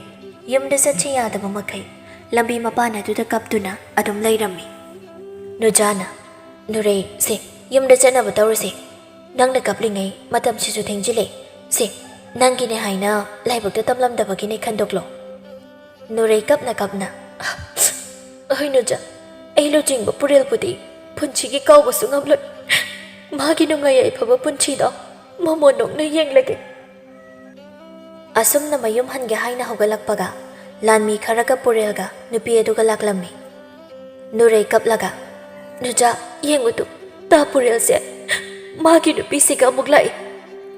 ꯌꯨꯝꯗ ꯆꯠꯁꯤ ꯌꯥꯗꯕ ꯃꯈꯩ ꯂꯝꯕꯤ ꯃꯄꯥꯟ ꯑꯗꯨꯗ ꯀꯞꯇꯨꯅ ꯑꯗꯨꯝ ꯂꯩꯔꯝꯃꯤ꯫ ꯅꯨꯖꯥꯅ, "ꯅꯨꯔꯩ, ꯁꯦ, ꯌꯨꯝꯗ ꯆꯠꯅꯕ ꯇꯧꯔꯁꯦ꯫ ꯅꯪꯅ ꯀꯞꯂꯤꯉꯩ ꯃꯇꯝꯁꯤꯁꯨ ꯊꯦꯡꯖꯤꯜꯂꯦ꯫ ꯁꯦ, ꯅꯪꯒꯤꯅꯦ ꯍꯥꯏꯅ ꯂꯥꯏꯕꯛꯇ ꯇꯝꯂꯝꯗꯕꯒꯤꯅꯦ ꯈꯟꯗꯣꯛꯂꯣ꯫" ꯅꯨꯔꯩ ꯀꯞꯅ ꯀꯞꯅ, "ꯑꯍꯣꯏ ꯅꯨꯖꯥ, ꯑꯩ ꯂꯨꯆꯤꯡꯕ ꯄꯨꯔꯦꯜꯕꯨꯗꯤ ꯄꯨꯟꯁꯤꯒꯤ ꯀꯥꯎꯕꯁꯨ ꯉꯝꯂꯣꯏ꯫ ꯃꯥꯒꯤ ꯅꯨꯡꯉꯥꯏ ꯌꯥꯏꯐꯕ ꯄꯨꯟꯁꯤꯗꯣ ꯃꯃꯣꯟ ꯅꯣꯛꯅ ꯌꯦꯡꯂꯒꯦ꯫" ꯑꯁꯨꯝꯅ ꯃꯌꯨꯝ ꯍꯟꯒꯦ ꯍꯥꯏꯅ ꯍꯧꯒꯠꯂꯛꯄꯒ ꯂꯥꯟꯃꯤ ꯈꯔꯒ ꯄꯨꯔꯦꯜꯒ ꯅꯨꯄꯤ ꯑꯗꯨꯒ ꯂꯥꯛꯂꯝꯃꯤ꯫ ꯅꯨꯔꯩ ꯀꯞꯂꯒ, "ꯅꯨꯖꯥ, ꯌꯦꯡꯉꯨ ꯇꯨ, ꯇꯥ ꯄꯨꯔꯦꯜꯁꯦ ꯃꯥꯒꯤ ꯅꯨꯄꯤꯁꯤꯒ ꯑꯃꯨꯛ ꯂꯥꯛꯏ꯫"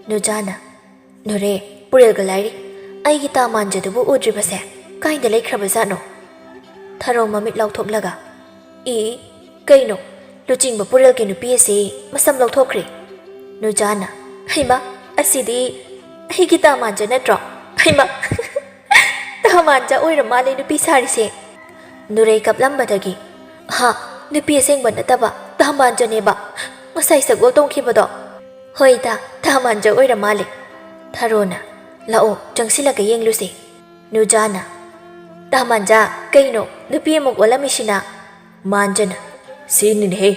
ꯅꯨꯖꯥꯅ, "ꯅꯨꯔꯩ, ꯄꯨꯔꯦꯜꯒ ꯂꯥꯏꯔꯤ꯫ ꯑꯩꯒꯤ ꯇꯥ ꯃꯥꯟꯖꯗꯨꯕꯨ ꯎꯗ꯭ꯔꯤꯕꯁꯦ ꯀꯥꯏꯗ ꯂꯩꯈ꯭ꯔꯕꯖꯥꯠꯅꯣ?" ꯊꯔꯣ ꯃꯃꯤꯠ ꯂꯥꯎꯊꯣꯛꯂꯒ, "ꯏ, ꯀꯩꯅꯣ? ꯂꯨꯆꯤꯡꯕ ꯄꯨꯔꯦꯜꯒꯤ ꯅꯨꯄꯤ ꯑꯁꯤ ꯃꯁꯝ ꯂꯧꯊꯣꯛꯈ꯭ꯔꯦ꯫" ꯅꯨꯖꯥꯅ, "ꯍꯩꯃꯥ, ꯑꯁꯤꯗꯤ ꯑꯩꯒꯤ ꯇꯥ ꯃꯥꯟꯖ ꯅꯠꯇ꯭ꯔꯣ? ꯍꯩꯃꯥ, ꯇꯥ ꯃꯥꯟꯖ ꯑꯣꯏꯔ ꯃꯥꯜꯂꯦ ꯅꯨꯄꯤ ꯁꯥꯔꯤꯁꯦ꯫" ꯅꯨꯔꯩ ꯀꯞꯂꯝꯕꯗꯒꯤ, "ꯍꯥ, ꯅꯨꯄꯤ ꯑꯁꯦꯡꯕ ꯅꯠꯇꯕ ꯇꯥ ꯃꯥꯟꯖꯅꯦꯕ, ꯉꯁꯥꯏ ꯁꯒꯣꯜ ꯇꯣꯡꯈꯤꯕꯗꯣ?" "ꯍꯣꯏ ꯏꯇꯥ, ꯇꯥ ꯃꯥꯟꯖ ꯑꯣꯏꯔ ꯃꯥꯜꯂꯦ꯫" ꯊꯔꯣꯅ, "ꯂꯥꯛꯑꯣ, ꯆꯪꯁꯤꯜꯂꯒ ꯌꯦꯡꯂꯨꯁꯦ꯫" ꯅꯨꯖꯥꯅ, "ꯇꯥ ꯃꯥꯟꯖ, ꯀꯩꯅꯣ ꯅꯨꯄꯤ ꯑꯃꯨꯛ ꯑꯣꯜꯂꯝꯃꯤꯁꯤꯅ?" ꯃꯥꯟꯖꯅ, "ꯁꯤꯅꯤꯅꯦꯍꯦ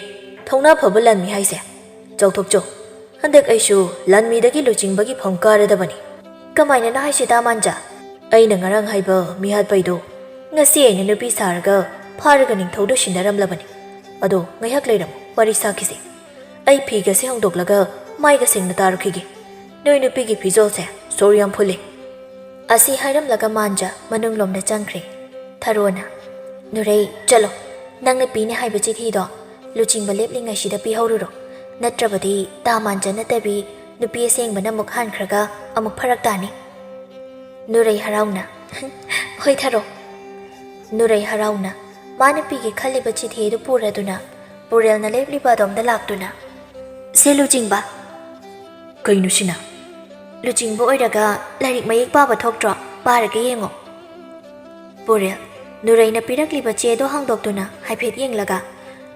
ꯊꯧꯅꯥ ꯐꯕ ꯂꯥꯟꯃꯤ ꯍꯥꯏꯁꯦ꯫ ꯇꯧꯊꯣꯛꯆꯧ꯫ ꯍꯟꯗꯛ ꯑꯩꯁꯨ ꯂꯥꯟꯃꯤꯗꯒꯤ ꯂꯨꯆꯤꯡꯕꯒꯤ ꯐꯝ ꯀꯥꯔꯗꯕꯅꯤ꯫ ꯀꯃꯥꯏꯅꯅꯣ ꯍꯥꯏꯁꯦ, ꯇꯥ ꯃꯥꯟꯖꯥ? ꯑꯩꯅ ꯉꯔꯥꯡ ꯍꯥꯏꯕ ꯃꯤꯍꯥꯠꯄꯩꯗꯣ ꯉꯁꯤ ꯑꯩꯅ ꯅꯨꯄꯤ ꯁꯥꯔꯒ ꯐꯥꯔꯒ ꯅꯤꯡꯊꯧꯗ ꯁꯤꯟꯅꯔꯝꯂꯕꯅꯤ꯫ ꯑꯗꯣ ꯉꯥꯏꯍꯥꯛ ꯂꯩꯔꯝꯃꯨ, ꯋꯥꯔꯤ ꯁꯥꯈꯤꯁꯦ꯫ ꯑꯩ ꯐꯤꯒꯁꯦ ꯍꯣꯡꯗꯣꯛꯂꯒ ꯃꯥꯏꯒ ꯁꯦꯡꯅ ꯇꯥꯔꯨꯈꯤꯒꯦ꯫ ꯅꯣꯏ ꯅꯨꯄꯤꯒꯤ ꯐꯤꯖꯣꯜꯁꯦ ꯁꯣꯔ ꯌꯥꯝ ꯐꯨꯜꯂꯤ꯫ ꯑꯁꯤ ꯍꯥꯏꯔꯝꯂꯒ ꯃꯥꯟꯖꯥ ꯃꯅꯨꯡꯂꯣꯝꯗ ꯆꯪꯈ꯭ꯔꯦ꯫ ꯊꯔꯣꯅ, "ꯅꯨꯔꯩ, ꯆꯠꯂꯣ꯫ ꯅꯪꯅ ꯄꯤꯅꯤ ꯍꯥꯏꯕ ꯆꯤꯊꯤꯗꯣ ꯂꯨꯆꯤꯡꯕ ꯂꯦꯞꯂꯤꯉꯩꯁꯤꯗ ꯄꯤꯍꯧꯔꯨꯔꯣ꯫ ꯅꯠꯇ꯭ꯔꯕꯗꯤ ꯇꯥ ꯃꯥꯟꯖꯥ ꯅꯠꯇꯕꯤ ꯅꯨꯄꯤ ꯑꯁꯦꯡꯕꯅ ꯑꯃꯨꯛ ꯍꯥꯟꯈ꯭ꯔꯒ ꯑꯃꯨꯛ ꯐꯔꯛ ꯇꯥꯅꯤ꯫" ꯅꯨꯔꯩ ꯍꯔꯥꯎꯅ, "ꯍꯣꯏ ꯊꯔꯣ꯫" ꯅꯨꯔꯩ ꯍꯔꯥꯎꯅ ꯃꯥꯅ ꯄꯤꯒꯦ ꯈꯜꯂꯤꯕ ꯆꯤꯊꯤ ꯑꯗꯨ ꯄꯨꯔꯗꯨꯅ ꯄꯨꯔꯦꯜꯅ ꯂꯦꯞꯂꯤꯕ ꯑꯗꯣꯝꯗ ꯂꯥꯛꯇꯨꯅ, "ꯁꯦ ꯂꯨꯆꯤꯡꯕ꯫" "ꯀꯩꯅꯣ ꯁꯤꯅ?" "ꯂꯨꯆꯤꯡꯕ ꯑꯣꯏꯔꯒ ꯂꯥꯏꯔꯤꯛ ꯃꯌꯦꯛ ꯄꯥꯕ ꯊꯣꯛꯇ꯭ꯔꯣ? ꯄꯥꯔꯒ ꯌꯦꯡꯉꯣ꯫" ꯄꯨꯔꯦꯜ ꯅꯨꯔꯩꯅ ꯄꯤꯔꯛꯂꯤꯕ ꯆꯦꯗꯣ ꯍꯥꯡꯗꯣꯛꯇꯨꯅ ꯍꯥꯏꯐꯦꯠ ꯌꯦꯡꯂꯒ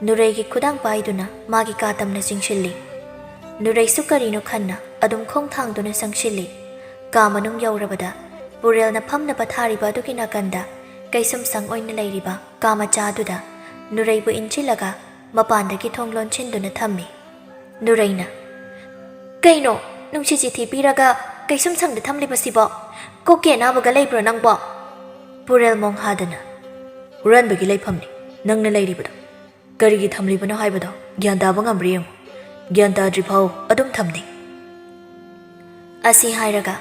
ꯅꯨꯔꯩꯒꯤ ꯈꯨꯗꯥꯡ ꯄꯥꯏꯗꯨꯅ ꯃꯥꯒꯤ ꯀꯥ ꯇꯝꯅ ꯆꯤꯡꯁꯤꯜꯂꯤ꯫ ꯅꯨꯔꯩꯁꯨ ꯀꯔꯤꯅꯣ ꯈꯟꯅ ꯑꯗꯨꯝ ꯈꯣꯡ ꯊꯥꯡꯗꯨꯅ ꯆꯪꯁꯤꯜꯂꯤ꯫ ꯀꯥ ꯃꯅꯨꯡ ꯌꯧꯔꯕꯗ ꯄꯨꯔꯦꯜꯅ ꯐꯝꯅꯕ ꯊꯥꯔꯤꯕ ꯑꯗꯨꯒꯤ ꯅꯥꯀꯟꯗ ꯀꯩꯁꯨꯝꯁꯪ ꯑꯣꯏꯅ ꯂꯩꯔꯤꯕ ꯀꯥ ꯃꯆꯥꯗꯨꯗ ꯅꯨꯔꯩꯕꯨ ꯏꯟꯁꯤꯜꯂꯒ ꯃꯄꯥꯟꯗꯒꯤ ꯊꯣꯡ ꯂꯣꯟꯁꯤꯟꯗꯨꯅ ꯊꯝꯃꯤ꯫ ꯅꯨꯔꯩꯅ, "ꯀꯩꯅꯣ, ꯅꯨꯡꯁꯤ ꯆꯤꯊꯤ ꯄꯤꯔꯒ ꯀꯩꯁꯨꯝꯁꯪꯗ ꯊꯝꯂꯤꯕꯁꯤꯕꯣ? ꯀꯣꯛꯀꯤ ꯑꯅꯥꯕꯒ ꯂꯩꯕ꯭ꯔꯣ ꯅꯪꯕꯣ?" ꯄꯨꯔꯦꯜ ꯃꯣꯡꯍꯥꯗꯅ, "ꯍꯨꯔꯥꯟꯕꯒꯤ ꯂꯩꯐꯝꯅꯤ ꯅꯪꯅ ꯂꯩꯔꯤꯕꯗꯣ꯫ ꯀꯔꯤꯒꯤ ꯊꯝꯂꯤꯕꯅꯣ ꯍꯥꯏꯕꯗꯣ ꯒ꯭ꯌꯥꯟ ꯇꯥꯕ ꯉꯝꯕ꯭ꯔꯥ ꯌꯦꯡꯉꯨ꯫ ꯒ꯭ꯌꯥꯟ ꯇꯥꯗ꯭ꯔꯤꯐꯥꯎ ꯑꯗꯨꯝ ꯊꯝꯅꯤ꯫" ꯑꯁꯤ ꯍꯥꯏꯔꯒ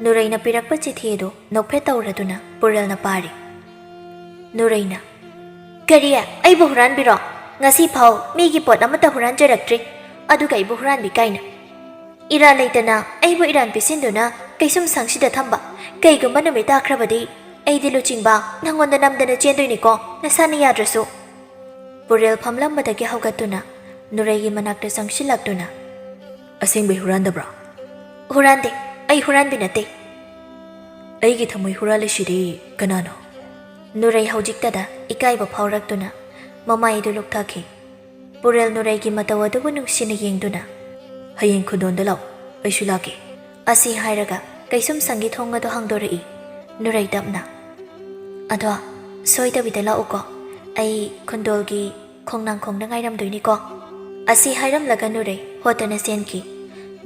ꯅꯨꯔꯩꯅ ꯄꯤꯔꯛꯄ ꯆꯤꯊꯤ ꯑꯗꯨ ꯅꯣꯛꯐꯦꯠ ꯇꯧꯔꯗꯨꯅ ꯄꯨꯔꯦꯜꯅ ꯄꯥꯔꯤ꯫ ꯅꯨꯔꯩꯅ, "ꯀꯔꯤ? ꯑꯩꯕꯨ ꯍꯨꯔꯥꯟꯕꯤꯔꯣ? ꯉꯁꯤ ꯐꯥꯎ ꯃꯤꯒꯤ ꯄꯣꯠ ꯑꯃꯠꯇ ꯍꯨꯔꯥꯟꯖꯔꯛꯇ꯭ꯔꯤ, ꯑꯗꯨꯒ ꯑꯩꯕꯨ ꯍꯨꯔꯥꯟꯕꯤ ꯀꯥꯏꯅ꯫ ꯏꯔꯥꯜ ꯂꯩꯇꯅ ꯑꯩꯕꯨ ꯏꯔꯥꯟ ꯄꯤꯁꯤꯟꯗꯨꯅ ꯀꯩꯁꯨꯝꯁꯪꯁꯤꯗ ꯊꯝꯕ꯫ ꯀꯩꯒꯨꯝꯕ ꯅꯨꯃꯤꯠ ꯇꯥꯈ꯭ꯔꯕꯗꯤ ꯑꯩꯗꯤ ꯂꯨꯆꯤꯡꯕ ꯅꯪꯉꯣꯟꯗ ꯅꯝꯗꯅ ꯆꯦꯟꯗꯣꯏꯅꯤꯀꯣ, ꯅꯁꯥꯅ ꯌꯥꯗ꯭ꯔꯁꯨ꯫" ꯄꯨꯔꯦꯜ ꯐꯝꯂꯝꯕꯗꯒꯤ ꯍꯧꯒꯠꯇꯨꯅ ꯅꯨꯔꯩꯒꯤ ꯃꯅꯥꯛꯇ ꯆꯪꯁꯤꯜꯂꯛꯇꯨꯅ, "ꯑꯁꯦꯡꯕꯩ ꯍꯨꯔꯥꯟꯗꯕ꯭ꯔꯣ?" "ꯍꯨꯔꯥꯟꯗꯦ, ꯑꯩ ꯍꯨꯔꯥꯟꯕꯤ ꯅꯠꯇꯦ꯫" "ꯑꯩꯒꯤ ꯊꯃꯣꯏ ꯍꯨꯔꯥꯜꯂꯤꯁꯤꯗꯤ ꯀꯅꯥꯅꯣ?" ꯅꯨꯔꯩ ꯍꯧꯖꯤꯛꯇꯗ ꯏꯀꯥꯏꯕ ꯐꯥꯎꯔꯛꯇꯨꯅ ꯃꯃꯥꯏ ꯑꯗꯨ ꯂꯨꯛꯊꯈꯤ꯫ ꯄꯨꯔꯦꯜ ꯅꯨꯔꯩꯒꯤ ꯃꯇꯧ ꯑꯗꯨꯕꯨ ꯅꯨꯡꯁꯤꯅ ꯌꯦꯡꯗꯨꯅ, "ꯍꯌꯦꯡ ꯈꯨꯟꯗꯣꯟꯗ ꯂꯥꯛꯎ, ꯑꯩꯁꯨ ꯂꯥꯛꯀꯦ꯫" ꯑꯁꯤ ꯍꯥꯏꯔꯒ ꯀꯩꯁꯨꯝꯁꯪꯒꯤ ꯊꯣꯡ ꯑꯗꯨ ꯍꯥꯡꯗꯣꯔꯛꯏ꯫ ꯅꯨꯔꯩ ꯇꯞꯅ, "ꯑꯗꯣ ꯁꯣꯏꯗꯕꯤꯗ ꯂꯥꯛꯎꯀꯣ, ꯑꯩ ꯈꯨꯟꯗꯣꯜꯒꯤ ꯈꯣꯡꯅꯥꯡꯈꯣꯡꯗ ꯉꯥꯏꯔꯝꯗꯣꯏꯅꯤꯀꯣ꯫" ꯑꯁꯤ ꯍꯥꯏꯔꯝꯂꯒ ꯅꯨꯔꯩ ꯑꯣꯠꯇꯅ ꯆꯦꯟꯈꯤ꯫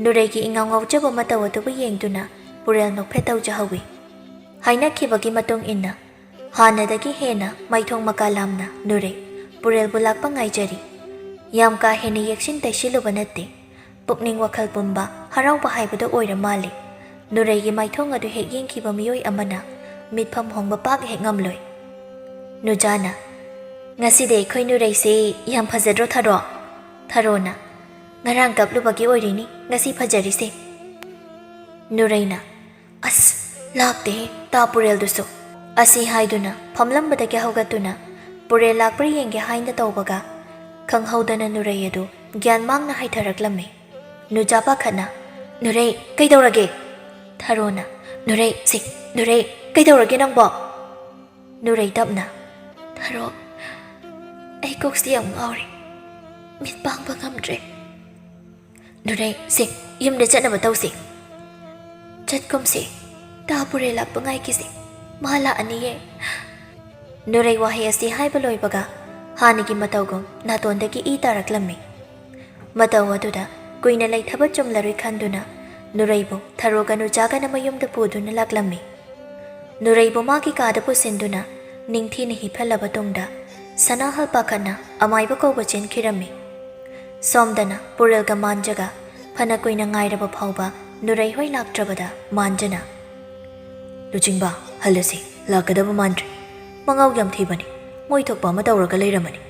ꯅꯨꯔꯩꯒꯤ ꯏꯉꯥꯎ ꯉꯥꯎꯖꯕ ꯃꯇꯧ ꯑꯗꯨꯕꯨ ꯌꯦꯡꯗꯨꯅ ꯄꯨꯔꯦꯜ ꯅꯣꯛꯐꯦꯠ ꯇꯧꯖꯍꯧꯏ꯫ ꯍꯥꯏꯅꯈꯤꯕꯒꯤ ꯃꯇꯨꯡ ꯏꯟꯅ ꯍꯥꯟꯅꯗꯒꯤ ꯍꯦꯟꯅ ꯃꯥꯏꯊꯣꯡ ꯃꯀꯥ ꯂꯥꯝꯅ ꯅꯨꯔꯩ ꯄꯨꯔꯦꯜꯕꯨ ꯂꯥꯛꯄ ꯉꯥꯏꯖꯔꯤ꯫ ꯌꯥꯝ ꯀꯥ ꯍꯦꯟꯅ ꯌꯦꯛꯁꯤꯟ ꯇꯩꯁꯤꯜꯂꯨꯕ ꯅꯠꯇꯦ꯫ ꯄꯨꯛꯅꯤꯡ ꯋꯥꯈꯜ ꯄꯨꯝꯕ ꯍꯔꯥꯎꯕ ꯍꯥꯏꯕꯗꯨ ꯑꯣꯏꯔ ꯃꯥꯜꯂꯤ꯫ ꯅꯨꯔꯩꯒꯤ ꯃꯥꯏꯊꯣꯡ ꯑꯗꯨ ꯍꯦꯛ ꯌꯦꯡꯈꯤꯕ ꯃꯤꯑꯣꯏ ꯑꯃꯅ ꯃꯤꯠꯐꯝ ꯍꯣꯡꯕ ꯄꯥꯛ ꯍꯦꯛ ꯉꯝꯂꯣꯏ꯫ ꯅꯨꯖꯥꯅ, "ꯉꯁꯤꯗꯤ ꯑꯩꯈꯣꯏ ꯅꯨꯔꯩꯁꯦ ꯌꯥꯝ ꯐꯖꯗ꯭ꯔꯣ ꯊꯔꯣ?" ꯊꯔꯣꯅ, "ꯉꯔꯥꯡ ꯀꯞꯂꯨꯕꯒꯤ ꯑꯣꯏꯔꯤꯅꯤ ꯉꯁꯤ ꯐꯖꯔꯤꯁꯦ꯫" ꯅꯨꯔꯩꯅ, "ꯑꯁ, ꯂꯥꯛꯇꯦꯍꯦ ꯇꯥ ꯄꯨꯔꯦꯜꯗꯨꯁꯨ꯫" ꯑꯁꯤ ꯍꯥꯏꯗꯨꯅ ꯐꯝꯂꯝꯕꯗꯒꯤ ꯍꯧꯒꯠꯇꯨꯅ ꯄꯨꯔꯦꯜ ꯂꯥꯛꯄ꯭ꯔꯥ ꯌꯦꯡꯒꯦ ꯍꯥꯏꯅ ꯇꯧꯕꯒ, ꯈꯪꯍꯧꯗꯅ ꯅꯨꯔꯩ ꯑꯗꯨ ꯒ꯭ꯌꯥꯟ ꯃꯥꯡꯅ ꯍꯥꯏꯊꯔꯛꯂꯝꯃꯤ꯫ ꯅꯨꯖꯥ ꯄꯥꯈꯠꯅ, "ꯅꯨꯔꯩ, ꯀꯩꯗꯧꯔꯒꯦ?" ꯊꯔꯣꯅ, "ꯅꯨꯔꯩ, ꯁꯤ, ꯅꯨꯔꯩ, ꯀꯩꯗꯧꯔꯒꯦ ꯅꯪꯕꯣ?" ꯅꯨꯔꯩ ꯇꯞꯅ, "ꯊꯔꯣ, ꯑꯩ ꯀꯣꯛꯁꯤ ꯌꯥꯝ ꯉꯥꯎꯔꯦ, ꯃꯤꯠ ꯄꯥꯡꯕ ꯉꯝꯗ꯭ꯔꯦ꯫" "ꯅꯨꯔꯩ, ꯁꯦ, ꯌꯨꯝꯗ ꯆꯠꯅꯕ ꯇꯧꯁꯤ꯫ ꯆꯠꯀꯨꯝꯁꯤ, ꯇꯥ ꯄꯨꯔꯦꯜ ꯂꯥꯛꯄ ꯉꯥꯏꯈꯤꯁꯤ, ꯃꯥ ꯂꯥꯛꯑꯅꯤꯌꯦ꯫" ꯅꯨꯔꯩ ꯋꯥꯍꯩ ꯑꯁꯤ ꯍꯥꯏꯕ ꯂꯣꯏꯕꯒ ꯍꯥꯟꯅꯒꯤ ꯃꯇꯧꯒꯨꯝ ꯅꯥꯇꯣꯟꯗꯒꯤ ꯏ ꯇꯥꯔꯛꯂꯝꯃꯤ꯫ ꯃꯇꯧ ꯑꯗꯨꯗ ꯀꯨꯏꯅ ꯂꯩꯊꯕ ꯆꯨꯝꯂꯔꯣꯏ ꯈꯟꯗꯨꯅ ꯅꯨꯔꯩꯕꯨ ꯊꯔꯣꯒ ꯅꯨꯖꯥꯒꯅ ꯃꯌꯨꯝꯗ ꯄꯨꯗꯨꯅ ꯂꯥꯛꯂꯝꯃꯤ꯫ ꯅꯨꯔꯩꯕꯨ ꯃꯥꯒꯤ ꯀꯥꯗ ꯄꯨꯁꯤꯟꯗꯨꯅ ꯅꯤꯡꯊꯤꯅ ꯍꯤꯞꯍꯜꯂꯕ ꯇꯨꯡꯗ ꯁꯅꯥꯍꯜ ꯄꯥꯈꯠꯅ ꯑꯃꯥꯏꯕ ꯀꯧꯕ ꯆꯦꯟꯈꯤꯔꯝꯃꯤ꯫ ꯁꯣꯝꯗꯅ ꯄꯨꯔꯦꯜꯒ ꯃꯥꯟꯖꯒ ꯐꯅ ꯀꯨꯏꯅ ꯉꯥꯏꯔꯕ ꯐꯥꯎꯕ ꯅꯨꯔꯩ ꯍꯣꯏ ꯂꯥꯛꯇ꯭ꯔꯕꯗ ꯃꯥꯟꯖꯅ, "ꯂꯨꯆꯤꯡꯕ, ꯍꯜꯂꯁꯤ, ꯂꯥꯛꯀꯗꯕ ꯃꯥꯟꯗ꯭ꯔꯦ꯫ ꯃꯉꯥꯎ ꯌꯥꯝ ꯊꯤꯕꯅꯤ, ꯃꯣꯏ ꯊꯣꯛꯄ ꯑꯃ ꯇꯧꯔꯒ ꯂꯩꯔꯝꯃꯅꯤ꯫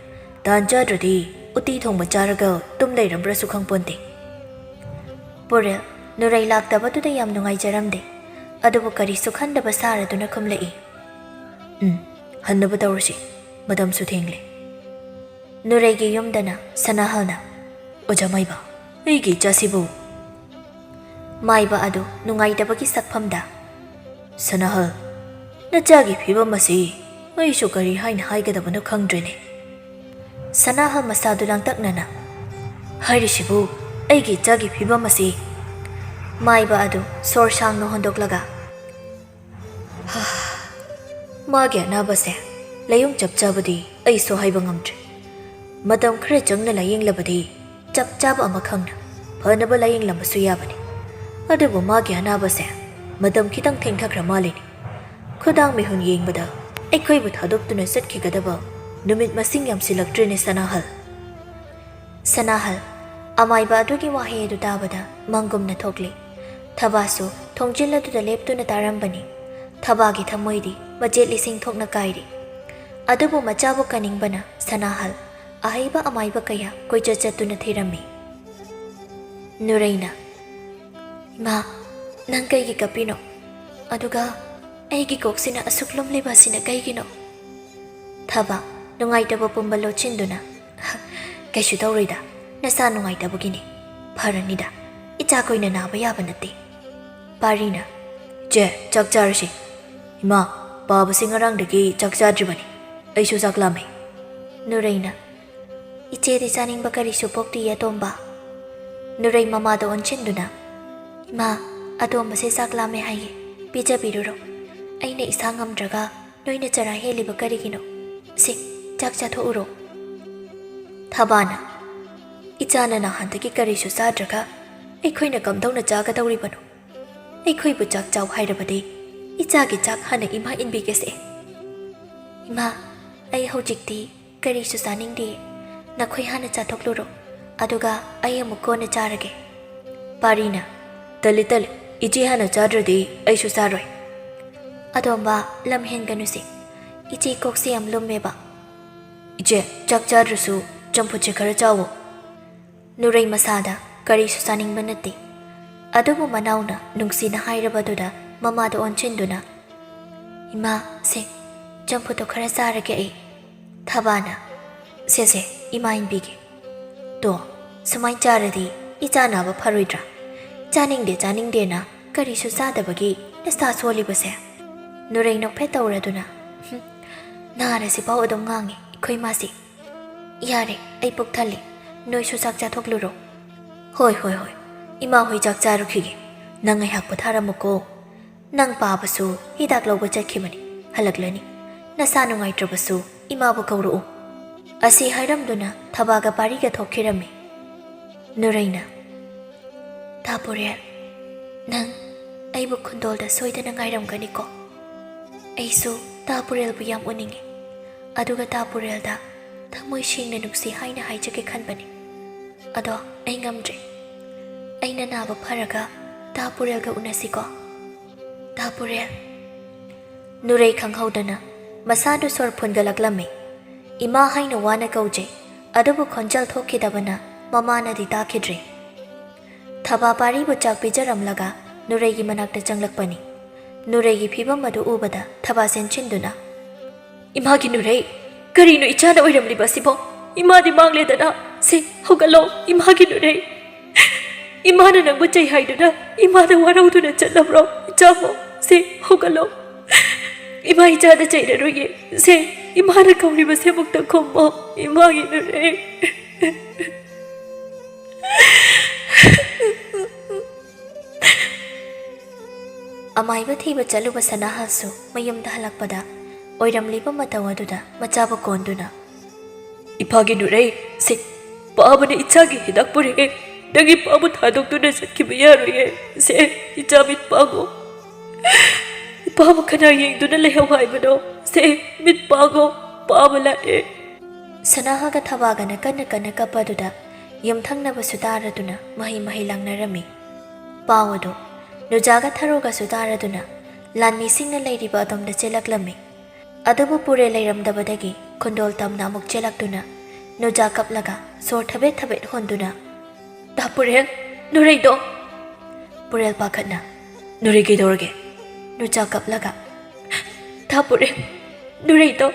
ꯇꯥꯟ ꯆꯥꯗ꯭ꯔꯗꯤ ꯎꯇꯤ ꯊꯣꯡꯕ ꯆꯥꯔꯒ ꯇꯨꯝ ꯂꯩꯔꯝꯕ꯭ꯔꯁꯨ ꯈꯪꯄꯣꯟꯇꯦ꯫" ꯄꯨꯔꯦꯜ ꯅꯨꯔꯩ ꯂꯥꯛꯇꯕꯗꯨꯗ ꯌꯥꯝ ꯅꯨꯡꯉꯥꯏꯖꯔꯝꯗꯦ꯫ ꯑꯗꯨꯕꯨ ꯀꯔꯤꯁꯨ ꯈꯟꯗꯕ ꯁꯥꯔꯗꯨꯅ ꯈꯨꯝꯂꯛꯏ, "ꯎꯝ, ꯍꯟꯅꯕ ꯇꯧꯔꯁꯤ, ꯃꯇꯝꯁꯨ ꯊꯦꯡꯂꯦ꯫" ꯅꯨꯔꯩꯒꯤ ꯌꯨꯝꯗꯅ ꯁꯅꯥꯍꯜꯅ, "ꯑꯣꯖꯥ ꯃꯥꯏꯕ, ꯑꯩꯒꯤ ꯏꯆꯥꯁꯤꯕꯨ?" ꯃꯥꯏꯕ ꯑꯗꯨ ꯅꯨꯡꯉꯥꯏꯇꯕꯒꯤ ꯁꯛꯐꯝꯗ, "ꯁꯅꯥꯍꯜ, ꯅꯆꯥꯒꯤ ꯐꯤꯕꯝ ꯑꯁꯤ ꯑꯩꯁꯨ ꯀꯔꯤ ꯍꯥꯏꯅ ꯍꯥꯏꯒꯗꯕꯅꯣ ꯈꯪꯗ꯭ꯔꯦꯅꯦ꯫" ꯁꯅꯥꯍꯜ ꯃꯁꯥꯗꯨ ꯂꯥꯡꯇꯛꯅꯅ, "ꯍꯥꯏꯔꯤꯁꯤꯕꯨ, ꯑꯩꯒꯤ ꯏꯆꯥꯒꯤ ꯐꯤꯕꯝ ꯑꯁꯤ?" ꯃꯥꯏꯕ ꯑꯗꯨ ꯁꯣꯔ ꯁꯥꯡꯅ ꯍꯣꯟꯗꯣꯛꯂꯒ, "ꯍꯥ, ꯃꯥꯒꯤ ꯑꯅꯥꯕꯁꯦ ꯂꯥꯏꯌꯣꯡ ꯆꯞ ꯆꯥꯕꯗꯤ ꯑꯩꯁꯨ ꯍꯥꯏꯕ ꯉꯝꯗ꯭ꯔꯦ꯫ ꯃꯇꯝ ꯈꯔ ꯆꯪꯅ ꯂꯥꯏꯌꯦꯡꯂꯕꯗꯤ ꯆꯞ ꯆꯥꯕ ꯑꯃ ꯈꯪꯅ ꯐꯅꯕ ꯂꯥꯌꯦꯡꯂꯝꯕꯁꯨ ꯌꯥꯕꯅꯤ꯫ ꯑꯗꯨꯕꯨ ꯃꯥꯒꯤ ꯑꯅꯥꯕꯁꯦ ꯃꯇꯝ ꯈꯤꯇꯪ ꯊꯦꯡꯊꯈ꯭ꯔ ꯃꯥꯜꯂꯤꯅꯤ꯫ ꯈꯨꯗꯥꯡ ꯃꯤꯍꯨꯟ ꯌꯦꯡꯕꯗ ꯑꯩꯈꯣꯏꯕꯨ ꯊꯥꯗꯣꯛꯇꯨꯅ ꯆꯠꯈꯤꯒꯗꯕ ꯅꯨꯃꯤꯠ ꯃꯁꯤꯡ ꯌꯥꯝꯁꯤꯜꯂꯛꯇ꯭ꯔꯦꯅꯦ, ꯁꯅꯥꯍꯜ꯫ ꯁꯅꯥꯍꯜ, ꯑꯃꯥꯏꯕ ꯑꯗꯨꯒꯤ ꯋꯥꯍꯩ ꯑꯗꯨ ꯇꯥꯕꯗ ꯃꯪꯒꯨꯝꯅ ꯊꯣꯛꯂꯤ꯫ ꯊꯕꯥꯁꯨ ꯊꯣꯡꯖꯤꯜ ꯑꯗꯨꯗ ꯂꯦꯞꯇꯨꯅ ꯇꯥꯔꯝꯕꯅꯤ꯫ ꯊꯕꯥꯒꯤ ꯊꯃꯣꯏꯗꯤ ꯃꯆꯦꯠ ꯂꯤꯁꯤꯡ ꯊꯣꯛꯅ ꯀꯥꯏꯔꯤ꯫ ꯑꯗꯨꯕꯨ ꯃꯆꯥꯕꯨ ꯀꯟꯅꯤꯡꯕꯅ ꯁꯅꯥꯍꯜ ꯑꯍꯩꯕ ꯑꯃꯥꯏꯕ ꯀꯌꯥ ꯀꯣꯏꯆꯠ ꯆꯠꯇꯨꯅ ꯊꯤꯔꯝꯃꯤ꯫ ꯅꯨꯔꯩꯅ, "ꯏꯃꯥ, ꯅꯪ ꯀꯩꯒꯤ ꯀꯞꯄꯤꯅꯣ? ꯑꯗꯨꯒ ꯑꯩꯒꯤ ꯀꯣꯛꯁꯤꯅ ꯑꯁꯨꯛ ꯂꯨꯝꯂꯤꯕ ꯑꯁꯤꯅ ꯀꯩꯒꯤꯅꯣ?" ꯊꯕ, ꯅꯨꯡꯉꯥꯏꯇꯕ ꯄꯨꯝꯕ ꯂꯣꯠꯁꯤꯟꯗꯨꯅ, "ꯀꯩꯁꯨ ꯇꯧꯔꯣꯏꯗ, ꯅꯁꯥ ꯅꯨꯡꯉꯥꯏꯇꯕꯒꯤꯅꯤ꯫ ꯐꯔꯅꯤꯗ, ꯏꯆꯥ ꯀꯨꯏꯅ ꯅꯥꯕ ꯌꯥꯕ ꯅꯠꯇꯦ꯫" ꯄꯥꯔꯤꯅ, "ꯏꯆꯦ, ꯆꯥꯛ ꯆꯥꯔꯁꯤ꯫" "ꯏꯃꯥ, ꯄꯥꯕꯁꯤ ꯉꯔꯥꯡꯗꯒꯤ ꯆꯥꯛ ꯆꯥꯗ꯭ꯔꯤꯕꯅꯤ꯫ ꯑꯩꯁꯨ ꯆꯥꯛ ꯂꯥꯝꯃꯦ꯫" ꯅꯨꯔꯩꯅ, "ꯏꯆꯦꯗꯤ ꯆꯥꯅꯤꯡꯕ ꯀꯔꯤꯁꯨ ꯄꯣꯛꯇꯤꯌꯦ, ꯑꯇꯣꯝꯕ꯫" ꯅꯨꯔꯩ ꯃꯃꯥꯗ ꯑꯣꯟꯁꯤꯟꯗꯨꯅ, "ꯏꯃꯥ, ꯑꯇꯣꯝꯕꯁꯦ ꯆꯥꯛ ꯂꯥꯝꯃꯦ ꯍꯥꯏꯌꯦ, ꯄꯤꯖꯕꯤꯔꯨꯔꯣ꯫ ꯑꯩꯅ ꯏꯁꯥ ꯉꯝꯗ꯭ꯔꯒ ꯅꯣꯏꯅ ꯆꯔꯥ ꯍꯦꯜꯂꯤꯕ ꯀꯔꯤꯒꯤꯅꯣ? ꯁꯦ, ꯆꯥꯛ ꯆꯥꯊꯣꯛꯎꯔꯣ꯫" ꯊꯕꯥꯅ, "ꯏꯆꯥꯅ ꯅꯍꯥꯟꯗꯒꯤ ꯀꯔꯤꯁꯨ ꯆꯥꯗ꯭ꯔꯒ ꯑꯩꯈꯣꯏꯅ ꯀꯝꯗꯧꯅ ꯆꯥꯒꯗꯧꯔꯤꯕꯅꯣ? ꯑꯩꯈꯣꯏꯕꯨ ꯆꯥꯛ ꯆꯥꯎ ꯍꯥꯏꯔꯕꯗꯤ ꯏꯆꯥꯒꯤ ꯆꯥꯛ ꯍꯥꯟꯅ ꯏꯃꯥ ꯏꯟꯕꯤꯒꯦꯁꯦ꯫" "ꯏꯃꯥ, ꯑꯩ ꯍꯧꯖꯤꯛꯇꯤ ꯀꯔꯤꯁꯨ ꯆꯥꯅꯤꯡꯗꯦ꯫ ꯅꯈꯣꯏ ꯍꯥꯟꯅ ꯆꯥꯊꯣꯛꯂꯨꯔꯣ, ꯑꯗꯨꯒ ꯑꯩ ꯑꯃꯨꯛ ꯀꯣꯟꯅ ꯆꯥꯔꯒꯦ꯫" ꯄꯥꯔꯤꯅ, "ꯇꯜꯂꯤ, ꯇꯜꯂꯤ, ꯏꯆꯦ ꯍꯥꯟꯅ ꯆꯥꯗ꯭ꯔꯗꯤ ꯑꯩꯁꯨ ꯆꯥꯔꯣꯏ꯫" "ꯑꯇꯣꯝꯕ, ꯂꯝ ꯍꯦꯟꯒꯅꯨꯁꯦ꯫ ꯏꯆꯦ ꯀꯣꯛꯁꯦ ꯌꯥꯝ ꯂꯨꯝꯃꯦꯕ꯫" "ꯏꯆꯦ, ꯆꯥꯛ ꯆꯥꯗ꯭ꯔꯁꯨ ꯆꯝꯐꯨꯠꯁꯦ ꯈꯔ ꯆꯥꯎꯋꯣ꯫" ꯅꯨꯔꯩ ꯃꯁꯥꯗ ꯀꯔꯤꯁꯨ ꯆꯥꯅꯤꯡꯕ ꯅꯠꯇꯦ꯫ ꯑꯗꯨꯕꯨ ꯃꯅꯥꯎꯅ ꯅꯨꯡꯁꯤꯅ ꯍꯥꯏꯔꯕꯗꯨꯗ ꯃꯃꯥꯗ ꯑꯣꯟꯁꯤꯟꯗꯨꯅ, "ꯏꯃꯥ, ꯁꯦ, ꯆꯝꯐꯨꯠꯇꯣ ꯈꯔ ꯆꯥꯔꯒꯦ ꯑꯩ꯫" ꯊꯕꯥꯅ, "ꯁꯦ, ꯁꯦ, ꯏꯃꯥ ꯏꯟꯕꯤꯒꯦ꯫ ꯇꯣ, ꯁꯨꯃꯥꯏꯅ ꯆꯥꯔꯗꯤ ꯏꯆꯥ ꯅꯥꯕ ꯐꯔꯣꯏꯗ꯭ꯔꯥ? ꯆꯥꯅꯤꯡꯗꯦ, ꯆꯥꯅꯤꯡꯗꯦꯅ ꯀꯔꯤꯁꯨ ꯆꯥꯗꯕꯒꯤ ꯅꯁꯥ ꯁꯣꯜꯂꯤꯕꯁꯦ?" ꯅꯨꯔꯩ ꯅꯣꯛꯐꯦꯠ ꯇꯧꯔꯗꯨꯅ, "ꯍꯨꯝ, ꯅꯥꯔꯁꯤꯐꯥꯎ ꯑꯗꯨꯝ ꯉꯥꯡꯉꯤ ꯑꯩꯈꯣꯏ ꯃꯥꯁꯤ꯫ ꯌꯥꯔꯦ, ꯑꯩ ꯄꯨꯛ ꯊꯜꯂꯤ꯫ ꯅꯣꯏꯁꯨ ꯆꯥꯛ ꯆꯥꯊꯣꯛꯂꯨꯔꯣ꯫" "ꯍꯣꯏ, ꯍꯣꯏ, ꯍꯣꯏ꯫ ꯏꯃꯥ ꯍꯣꯏ ꯆꯥꯛ ꯆꯥꯔꯨꯈꯤꯒꯦ꯫ ꯅꯪ ꯉꯥꯏꯍꯥꯛ ꯄꯣꯊꯥꯔꯝꯃꯨꯀꯣ꯫ ꯅꯪ ꯄꯥꯕꯁꯨ ꯍꯤꯗꯥꯛ ꯂꯧꯕ ꯆꯠꯈꯤꯕꯅꯤ꯫ ꯍꯜꯂꯛꯂꯅꯤ꯫ ꯅꯁꯥ ꯅꯨꯡꯉꯥꯏꯇ꯭ꯔꯕꯁꯨ ꯏꯃꯥꯕꯨ ꯀꯧꯔꯛꯎ꯫" ꯑꯁꯤ ꯍꯥꯏꯔꯝꯗꯨꯅ ꯊꯕꯥꯒ ꯄꯥꯔꯤꯒ ꯊꯣꯛꯈꯤꯔꯝꯃꯤ꯫ ꯅꯨꯔꯩꯅ, ꯇꯥ ꯄꯨꯔꯦꯜ, ꯅꯪ ꯑꯩꯕꯨ ꯈꯨꯟꯗꯣꯜꯗ ꯁꯣꯏꯗꯅ ꯉꯥꯏꯔꯝꯒꯅꯤꯀꯣ? ꯑꯩꯁꯨ ꯇꯥ ꯄꯨꯔꯦꯜꯕꯨ ꯌꯥꯝ ꯎꯅꯤꯡꯉꯤ꯫ ꯑꯗꯨꯒ ꯇꯥ ꯄꯨꯔꯦꯜꯗ ꯊꯃꯣꯏ ꯁꯦꯡꯅ ꯅꯨꯡꯁꯤ ꯍꯥꯏꯅ ꯍꯥꯏꯖꯒꯦ ꯈꯟꯕꯅꯤ꯫ ꯑꯗꯣ ꯑꯩ ꯉꯝꯗ꯭ꯔꯦ꯫ ꯑꯩꯅ ꯅꯥꯕ ꯐꯔꯒ ꯇꯥ ꯄꯨꯔꯦꯜꯒ ꯎꯅꯁꯤꯀꯣ꯫ ꯇꯥ ꯄꯨꯔꯦꯜ꯫ ꯅꯨꯔꯩ ꯈꯪꯍꯧꯗꯅ ꯃꯁꯥꯗꯨ ꯁꯣꯔ ꯐꯨꯟꯒꯠꯂꯛꯂꯝꯃꯤ꯫ ꯏꯃꯥ ꯍꯥꯏꯅ ꯋꯥꯅ ꯀꯧꯖꯩ, ꯑꯗꯨꯕꯨ ꯈꯣꯟꯖꯦꯜ ꯊꯣꯛꯈꯤꯗꯕꯅ ꯃꯃꯥꯅꯗꯤ ꯇꯥꯈꯤꯗ꯭ꯔꯦ꯫ ꯊꯕꯥ ꯄꯥꯔꯤꯕꯨ ꯆꯥꯛ ꯄꯤꯖꯔꯝꯂꯒ ꯅꯨꯔꯩꯒꯤ ꯃꯅꯥꯛꯇ ꯆꯪꯂꯛꯄꯅꯤ꯫ ꯅꯨꯔꯩꯒꯤ ꯐꯤꯕꯝ ꯑꯗꯨ ꯎꯕꯗ ꯊꯕꯥ ꯆꯦꯟꯁꯤꯟꯗꯨꯅ, "ꯏꯃꯥꯒꯤ ꯅꯨꯔꯩ, ꯀꯔꯤꯅꯣ ꯏꯆꯥꯅ ꯑꯣꯏꯔꯝꯂꯤꯕ ꯑꯁꯤꯕꯣ? ꯏꯃꯥꯗꯤ ꯃꯥꯡꯂꯦꯗꯅ꯫ ꯁꯦ, ꯍꯧꯒꯠꯂꯣ, ꯏꯃꯥꯒꯤ ꯅꯨꯔꯩ꯫ ꯏꯃꯥꯅ ꯅꯪꯕꯨ ꯆꯩ ꯍꯥꯏꯗꯨꯅ ꯏꯃꯥꯗ ꯋꯥꯔꯧꯗꯨꯅ ꯆꯠꯂꯕ꯭ꯔꯣ? ꯏꯆꯥꯕꯣ, ꯁꯦ, ꯍꯧꯒꯠꯂꯣ꯫ ꯏꯃꯥ ꯏꯆꯥꯗ ꯆꯩꯔꯔꯣꯏꯒꯦ꯫ ꯁꯦ, ꯏꯃꯥꯅ ꯀꯧꯔꯤꯕꯁꯦ ꯑꯃꯨꯛꯇ ꯈꯨꯝꯃꯣ, ꯏꯃꯥꯒꯤ ꯅꯨꯔꯩ꯫" ꯑꯃꯥꯏꯕ ꯊꯤꯕ ꯆꯠꯂꯨꯕ ꯁꯅꯥꯍꯜꯁꯨ ꯃꯌꯨꯝꯗ ꯍꯜꯂꯛꯄꯗ ꯑꯣꯏꯔꯝꯂꯤꯕ ꯃꯇꯧ ꯑꯗꯨꯗ ꯃꯆꯥꯕꯨ ꯀꯣꯟꯗꯨꯅ, "ꯏꯄꯥꯒꯤ ꯅꯨꯔꯩ, ꯁꯦ, ꯄꯥꯕꯅ ꯏꯆꯥꯒꯤ ꯍꯤꯗꯥꯛ ꯄꯨꯔꯛꯑꯦ꯫ ꯅꯪ ꯏꯄꯥꯕꯨ ꯊꯥꯗꯣꯛꯇꯨꯅ ꯆꯠꯈꯤꯕ ꯌꯥꯔꯣꯏꯌꯦ꯫ ꯁꯦ, ꯏꯆꯥ ꯃꯤꯠ ꯄꯥꯡꯉꯣ꯫ ꯏꯄꯥꯕꯨ ꯀꯅꯥ ꯌꯦꯡꯗꯨꯅ ꯂꯩꯍꯧ ꯍꯥꯏꯕꯅꯣ? ꯁꯦ, ꯃꯤꯠ ꯄꯥꯡꯉꯣ, ꯄꯥꯕ ꯂꯥꯛꯑꯦ꯫" ꯁꯅꯥꯍꯒ ꯊꯕꯥꯒꯅ ꯀꯟꯅ ꯀꯟꯅ ꯀꯞꯄꯗꯨꯗ ꯌꯨꯝꯊꯪꯅꯕꯁꯨ ꯇꯥꯔꯗꯨꯅ ꯃꯍꯩ ꯃꯍꯩ ꯂꯥꯡꯅꯔꯝꯃꯤ꯫ ꯄꯥꯎ ꯑꯗꯨ ꯅꯨꯖꯥꯒ ꯊꯔꯣꯒꯁꯨ ꯇꯥꯔꯗꯨꯅ ꯂꯥꯟꯃꯤꯁꯤꯡꯅ ꯂꯩꯔꯤꯕ ꯑꯗꯣꯝꯗ ꯆꯦꯜꯂꯛꯂꯝꯃꯤ꯫ ꯑꯗꯨꯕꯨ ꯄꯨꯔꯦꯜ ꯂꯩꯔꯝꯗꯕꯗꯒꯤ ꯈꯨꯟꯗꯣꯜ ꯇꯝꯅ ꯑꯃꯨꯛ ꯆꯦꯜꯂꯛꯇꯨꯅ ꯅꯨꯖꯥ ꯀꯞꯂꯒ ꯁꯣꯔ ꯊꯕꯦꯠ ꯊꯕꯦꯠ ꯍꯣꯟꯗꯨꯅ, "ꯇꯥ ꯄꯨꯔꯦꯜ, ꯅꯨꯔꯩꯗꯣ!" ꯄꯨꯔꯦꯜ ꯄꯥꯈꯠꯅ, "ꯅꯨꯔꯩ ꯀꯩꯗꯧꯔꯒꯦ?" ꯅꯨꯖꯥ ꯀꯞꯂꯒ, "ꯇꯥ ꯄꯨꯔꯦꯜ, ꯅꯨꯔꯩꯗꯣ!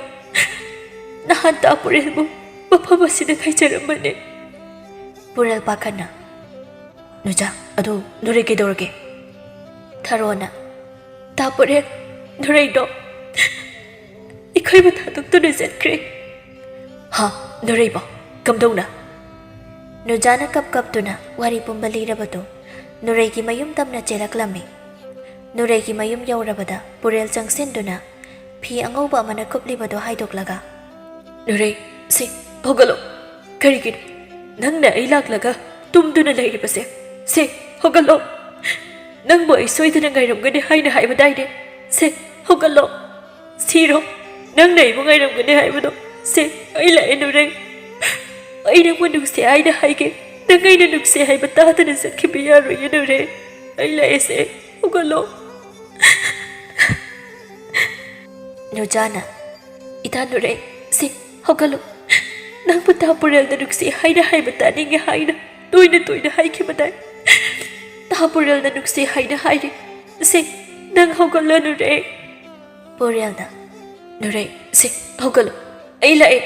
ꯅꯍꯥꯟ ꯇꯥ ꯄꯨꯔꯦꯜꯕꯨ ꯃꯐꯝ ꯑꯁꯤꯗ ꯈꯥꯏꯖꯔꯝꯕꯅꯦ꯫" ꯄꯨꯔꯦꯜ ꯄꯥꯈꯠꯅ, "ꯅꯨꯖꯥ, ꯑꯗꯨ ꯅꯨꯔꯩ ꯀꯩꯗꯧꯔꯒꯦ?" ꯊꯔꯣꯅ, "ꯇꯥ ꯄꯨꯔꯦꯜ, ꯅꯨꯔꯩꯗꯣ ꯑꯩꯈꯣꯏꯕꯨ ꯊꯥꯗꯣꯛꯇꯨꯅ ꯆꯠꯈ꯭ꯔꯦ꯫" "ꯍꯥ? ꯅꯨꯔꯩꯕꯣ? ꯀꯝꯗꯧꯅ?" ꯅꯨꯖꯥꯅ ꯀꯞ ꯀꯞꯇꯨꯅ ꯋꯥꯔꯤ ꯄꯨꯝꯕ ꯂꯤꯔꯕꯗꯨ ꯅꯨꯔꯩꯒꯤ ꯃꯌꯨꯝ ꯇꯝꯅ ꯆꯦꯜꯂꯛꯂꯝꯃꯤ꯫ ꯅꯨꯔꯩꯒꯤ ꯃꯌꯨꯝ ꯌꯧꯔꯕꯗ ꯄꯨꯔꯦꯜ ꯆꯪꯁꯤꯟꯗꯨꯅ ꯐꯤ ꯑꯉꯧꯕ ꯑꯃꯅ ꯀꯨꯞꯂꯤꯕꯗꯨ ꯍꯥꯏꯗꯣꯛꯂꯒ, "ꯅꯨꯔꯩ, ꯁꯦ, ꯍꯧꯒꯠꯂꯣ꯫ ꯀꯔꯤꯒꯤꯅꯣ ꯅꯪꯅ ꯑꯩ ꯂꯥꯛꯂꯒ ꯇꯨꯝꯗꯨꯅ ꯂꯩꯔꯤꯕꯁꯦ? ꯁꯦ, ꯍꯧꯒꯠꯂꯣ꯫ ꯅꯪꯕꯨ ꯑꯩ ꯁꯣꯏꯗꯅ ꯉꯥꯏꯔꯝꯒꯅꯤ ꯍꯥꯏꯅ ꯍꯥꯏꯕꯗꯥꯏꯅꯦ? ꯁꯦ, ꯍꯧꯒꯠꯂꯣ꯫ ꯁꯤꯔꯣ꯫ ꯅꯪꯅ ꯑꯩꯕꯨ ꯉꯥꯏꯔꯝꯒꯅꯤ ꯍꯥꯏꯕꯗꯣ꯫ ꯁꯦ, ꯑꯩ ꯂꯥꯛꯑꯦ, ꯅꯨꯔꯦꯡ꯫ ꯑꯩ ꯅꯪꯕꯨ ꯅꯨꯡꯁꯤ ꯍꯥꯏꯅ ꯍꯥꯏꯒꯦ꯫ ꯅꯪ ꯑꯩꯅ ꯅꯨꯡꯁꯤ ꯍꯥꯏꯕ ꯇꯥꯗꯅ ꯆꯠꯈꯤꯕ ꯌꯥꯔꯣꯏꯌꯦ, ꯅꯨꯔꯦꯡ꯫ ꯑꯩ ꯂꯥꯛꯑꯦꯁꯦ, ꯍꯧꯒꯠꯂꯣ꯫ ꯅꯨꯖꯥꯅ, "ꯏꯇꯥ ꯅꯨꯔꯦꯡ, ꯁꯤ, ꯍꯧꯒꯠꯂꯨ꯫ ꯅꯪꯕꯨ ꯇꯥ ꯄꯨꯔꯦꯜꯅ ꯅꯨꯡꯁꯤ ꯍꯥꯏꯅ ꯍꯥꯏꯕ ꯇꯥꯅꯤꯡꯉꯦ ꯍꯥꯏꯅ ꯇꯣꯏꯅ ꯇꯣꯏꯅ ꯍꯥꯏꯈꯤꯕꯗꯥꯏ? ꯇꯥ ꯄꯨꯔꯦꯜꯅ ꯅꯨꯡꯁꯤ ꯍꯥꯏꯅ ꯍꯥꯏꯔꯤ꯫ ꯁꯤ, ꯅꯪ ꯍꯧꯒꯠꯂꯣ, ꯅꯨꯔꯦꯡ꯫" ꯄꯨꯔꯦꯜꯅ, "ꯅꯨꯔꯦꯡ, ꯁꯤ, ꯍꯧꯒꯠꯂꯨ꯫ ꯑꯩ ꯂꯥꯛꯑꯦ꯫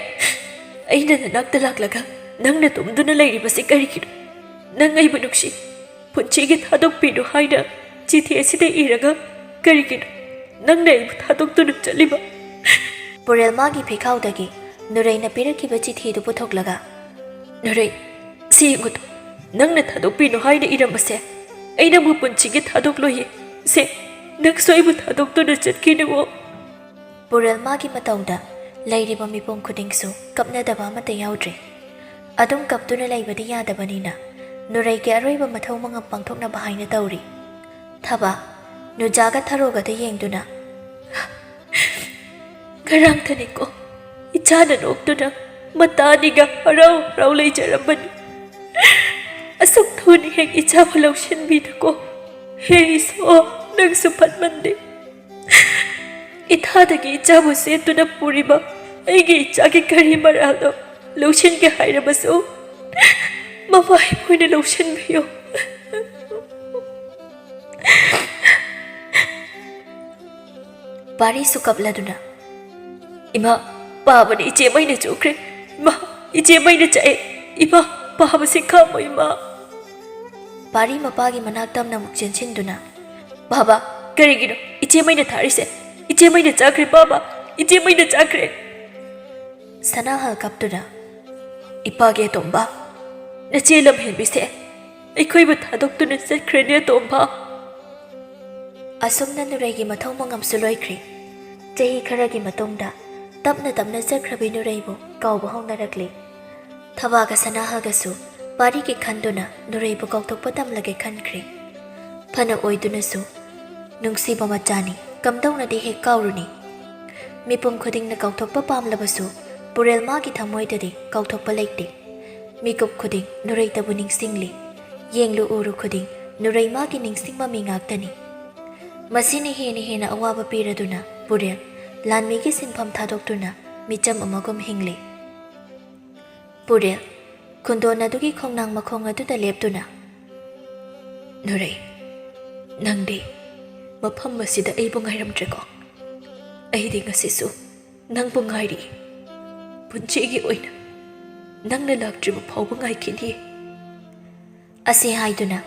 ꯑꯩꯅ ꯅꯅꯥꯛꯇ ꯂꯥꯛꯂꯒ ꯅꯪꯅ ꯇꯨꯝꯗꯨꯅ ꯂꯩꯔꯤꯕꯁꯤ ꯀꯔꯤꯒꯤꯅꯣ? ꯅꯪ ꯑꯩꯕꯨ ꯅꯨꯡꯁꯤ, ꯄꯨꯟꯁꯤꯒꯤ ꯊꯥꯗꯣꯛꯄꯤꯅꯨ ꯍꯥꯏꯅ ꯆꯤꯊꯤ ꯑꯁꯤꯗ ꯏꯔꯒ ꯀꯔꯤꯒꯤꯅꯣ ꯅꯪꯅ ꯑꯩꯕꯨ ꯊꯥꯗꯣꯛꯇꯨꯅ ꯆꯠꯂꯤꯕ?" ꯄꯨꯔꯦꯜ ꯃꯥꯒꯤ ꯐꯤꯈꯥꯎꯗꯒꯤ ꯅꯨꯔꯩꯅ ꯄꯤꯔꯛꯈꯤꯕ ꯆꯤꯊꯤꯗꯨ ꯄꯨꯊꯣꯛꯂꯒ, "ꯅꯨꯔꯩ, ꯁꯤ ꯌꯦꯡꯉꯨ꯫ ꯅꯪꯅ ꯊꯥꯗꯣꯛꯄꯤꯅꯨ ꯍꯥꯏꯅ ꯏꯔꯝꯕꯁꯦ ꯑꯩ ꯅꯪꯕꯨ ꯄꯨꯟꯁꯤꯒꯤ ꯊꯥꯗꯣꯛꯂꯣꯏꯌꯦ꯫ ꯁꯦ, ꯅꯪꯁꯨ ꯑꯩꯕꯨ ꯊꯥꯗꯣꯛꯇꯨꯅ ꯆꯠꯈꯤꯅꯨꯑꯣ꯫" ꯄꯨꯔꯦꯜ ꯃꯥꯒꯤ ꯃꯇꯧꯗ ꯂꯩꯔꯤꯕ ꯃꯤꯄꯨꯝ ꯈꯨꯗꯤꯡꯁꯨ ꯀꯞꯅꯗꯕ ꯑꯃꯠꯇ ꯌꯥꯎꯗ꯭ꯔꯦ꯫ ꯑꯗꯨꯝ ꯀꯞꯇꯨꯅ ꯂꯩꯕꯗꯤ ꯌꯥꯗꯕꯅꯤꯅ ꯅꯨꯔꯩꯒꯤ ꯑꯔꯣꯏꯕ ꯃꯊꯧ ꯃꯉꯝ ꯄꯥꯡꯊꯣꯛꯅꯕ ꯍꯥꯏꯅ ꯇꯧꯔꯤ꯫ ꯊꯕꯥ ꯅꯨꯖꯥꯒ ꯊꯔꯣꯒꯗ ꯌꯦꯡꯗꯨꯅ, "ꯉꯔꯥꯡꯇꯅꯤꯀꯣ ꯏꯆꯥꯅ ꯅꯣꯛꯇꯨꯅ ꯃꯇꯥꯅꯤꯒ ꯍꯔꯥꯎ ꯍꯔꯥꯎ ꯂꯩꯖꯔꯝꯕꯅꯤ꯫ ꯑꯁꯨꯛ ꯊꯨꯅ ꯍꯦꯛ ꯏꯆꯥꯕꯨ ꯂꯧꯁꯤꯟꯕꯤꯗꯀꯣ꯫ ꯍꯦ ꯏꯁꯣꯔ, ꯅꯪꯁꯨ ꯐꯠꯃꯟꯗꯦ꯫ ꯏꯊꯥꯗꯒꯤ ꯏꯆꯥꯕꯨ ꯆꯦꯟꯗꯨꯅ ꯄꯨꯔꯤꯕ ꯑꯩꯒꯤ ꯏꯆꯥꯒꯤ ꯀꯔꯤ ꯃꯔꯥꯜꯅꯣ? ꯂꯧꯁꯤꯟꯒꯦ ꯍꯥꯏꯔꯕꯁꯨ ꯃꯃꯥ ꯏꯃꯣꯏꯅ ꯂꯧꯁꯤꯟꯕꯤꯌꯨ꯫" ꯄꯥꯔꯤꯁꯨ ꯀꯞꯂꯗꯨꯅ, "ꯏꯃꯥ, ꯄꯥꯕꯅ ꯏꯆꯦ ꯃꯩꯅ ꯆꯨꯈ꯭ꯔꯦ꯫ ꯏꯃꯥ, ꯏꯆꯦ ꯃꯩꯅ ꯆꯥꯛꯑꯦ꯫ ꯏꯃꯥ, ꯄꯥꯕꯁꯤ ꯈꯥꯝꯃꯣ, ꯏꯃꯥ꯫" ꯄꯥꯔꯤ ꯃꯄꯥꯒꯤ ꯃꯅꯥꯛꯇ ꯑꯃꯨꯛ ꯆꯦꯟꯁꯤꯟꯗꯨꯅ, "ꯕꯥꯕꯥ, ꯀꯔꯤꯒꯤꯅꯣ ꯏꯆꯦ ꯃꯩꯅ ꯊꯥꯔꯤꯁꯦ? ꯏꯆꯦ ꯃꯩꯅ ꯆꯥꯈ꯭ꯔꯦ, ꯕꯥꯕꯥ, ꯏꯆꯦ ꯃꯩꯅ ꯆꯥꯈ꯭ꯔꯦ꯫" ꯁꯅꯥꯍꯜ ꯀꯞꯇꯨꯅ, "ꯏꯄꯥꯒꯤ ꯑꯇꯣꯝꯕ, ꯅꯆꯦ ꯂꯝꯍꯦꯟꯕꯤꯁꯦ ꯑꯩꯈꯣꯏꯕꯨ ꯊꯥꯗꯣꯛꯇꯨꯅ ꯆꯠꯈ꯭ꯔꯦꯅꯦ, ꯑꯇꯣꯝꯕ꯫" ꯑꯁꯨꯝꯅ ꯅꯨꯔꯩꯒꯤ ꯃꯊꯧ ꯃꯉꯝꯁꯨ ꯂꯣꯏꯈ꯭ꯔꯦ꯫ ꯆꯍꯤ ꯈꯔꯒꯤ ꯃꯇꯨꯡꯗ ꯇꯞꯅ ꯇꯞꯅ ꯆꯠꯈ꯭ꯔꯕꯤ ꯅꯨꯔꯩꯕꯨ ꯀꯥꯎꯕ ꯍꯧꯅꯔꯛꯂꯦ꯫ ꯊꯕꯥꯒ ꯁꯅꯥꯍꯜꯒꯁꯨ ꯄꯥꯔꯤꯒꯦ ꯈꯟꯗꯨꯅ ꯅꯨꯔꯩꯕꯨ ꯀꯥꯎꯊꯣꯛꯄ ꯇꯝꯂꯒꯦ ꯈꯟꯈ꯭ꯔꯦ꯫ ꯐꯅ ꯑꯣꯏꯗꯨꯅꯁꯨ ꯅꯨꯡꯁꯤꯕ ꯃꯆꯥꯅꯤ, ꯀꯝꯗꯧꯅꯗꯤ ꯍꯦꯛ ꯀꯥꯎꯔꯨꯅꯤ? ꯃꯤꯄꯨꯝ ꯈꯨꯗꯤꯡꯅ ꯀꯥꯎꯊꯣꯛꯄ ꯄꯥꯝꯂꯕꯁꯨ ꯄꯨꯔꯦꯜ ꯃꯥꯒꯤ ꯊꯃꯣꯏꯗꯗꯤ ꯀꯥꯎꯊꯣꯛꯄ ꯂꯩꯇꯦ꯫ ꯃꯤꯀꯨꯞ ꯈꯨꯗꯤꯡ ꯅꯨꯔꯩꯇꯕꯨ ꯅꯤꯡꯁꯤꯡꯂꯤ꯫ ꯌꯦꯡꯂꯨ ꯎꯔꯨ ꯈꯨꯗꯤꯡ ꯅꯨꯔꯩ ꯃꯥꯒꯤ ꯅꯤꯡꯁꯤꯡ ꯃꯃꯤ ꯉꯥꯛꯇꯅꯤ꯫ ꯃꯁꯤꯅ ꯍꯦꯟꯅ ꯍꯦꯟꯅ ꯑꯋꯥꯕ ꯄꯤꯔꯗꯨꯅ ꯄꯨꯔꯦꯜ ꯂꯥꯟꯃꯤꯒꯤ ꯁꯤꯟꯐꯝ ꯊꯥꯗꯣꯛꯇꯨꯅ ꯃꯤꯆꯝ ꯑꯃꯒꯨꯝ ꯍꯤꯡꯂꯤ꯫ ꯄꯨꯔꯦꯜ ꯈꯨꯟꯗꯣꯟ ꯑꯗꯨꯒꯤ ꯈꯣꯡꯅꯥꯡ ꯃꯈꯣꯡ ꯑꯗꯨꯗ ꯂꯦꯞꯇꯨꯅ, "ꯅꯨꯔꯩ, ꯅꯪꯗꯤ ꯃꯐꯝ ꯑꯁꯤꯗ ꯑꯩꯕꯨ ꯉꯥꯏꯔꯝꯗ꯭ꯔꯦꯀꯣ? ꯑꯩꯗꯤ ꯉꯁꯤꯁꯨ ꯅꯪꯕꯨ ꯉꯥꯏꯔꯤ꯫ ꯄꯨꯟꯁꯤꯒꯤ ꯑꯣꯏꯅ ꯅꯪꯅ ꯂꯥꯛꯇ꯭ꯔꯤꯕ ꯐꯥꯎꯕ ꯉꯥꯏꯈꯤꯅꯤ꯫" ꯑꯁꯤ ꯍꯥꯏꯗꯨꯅ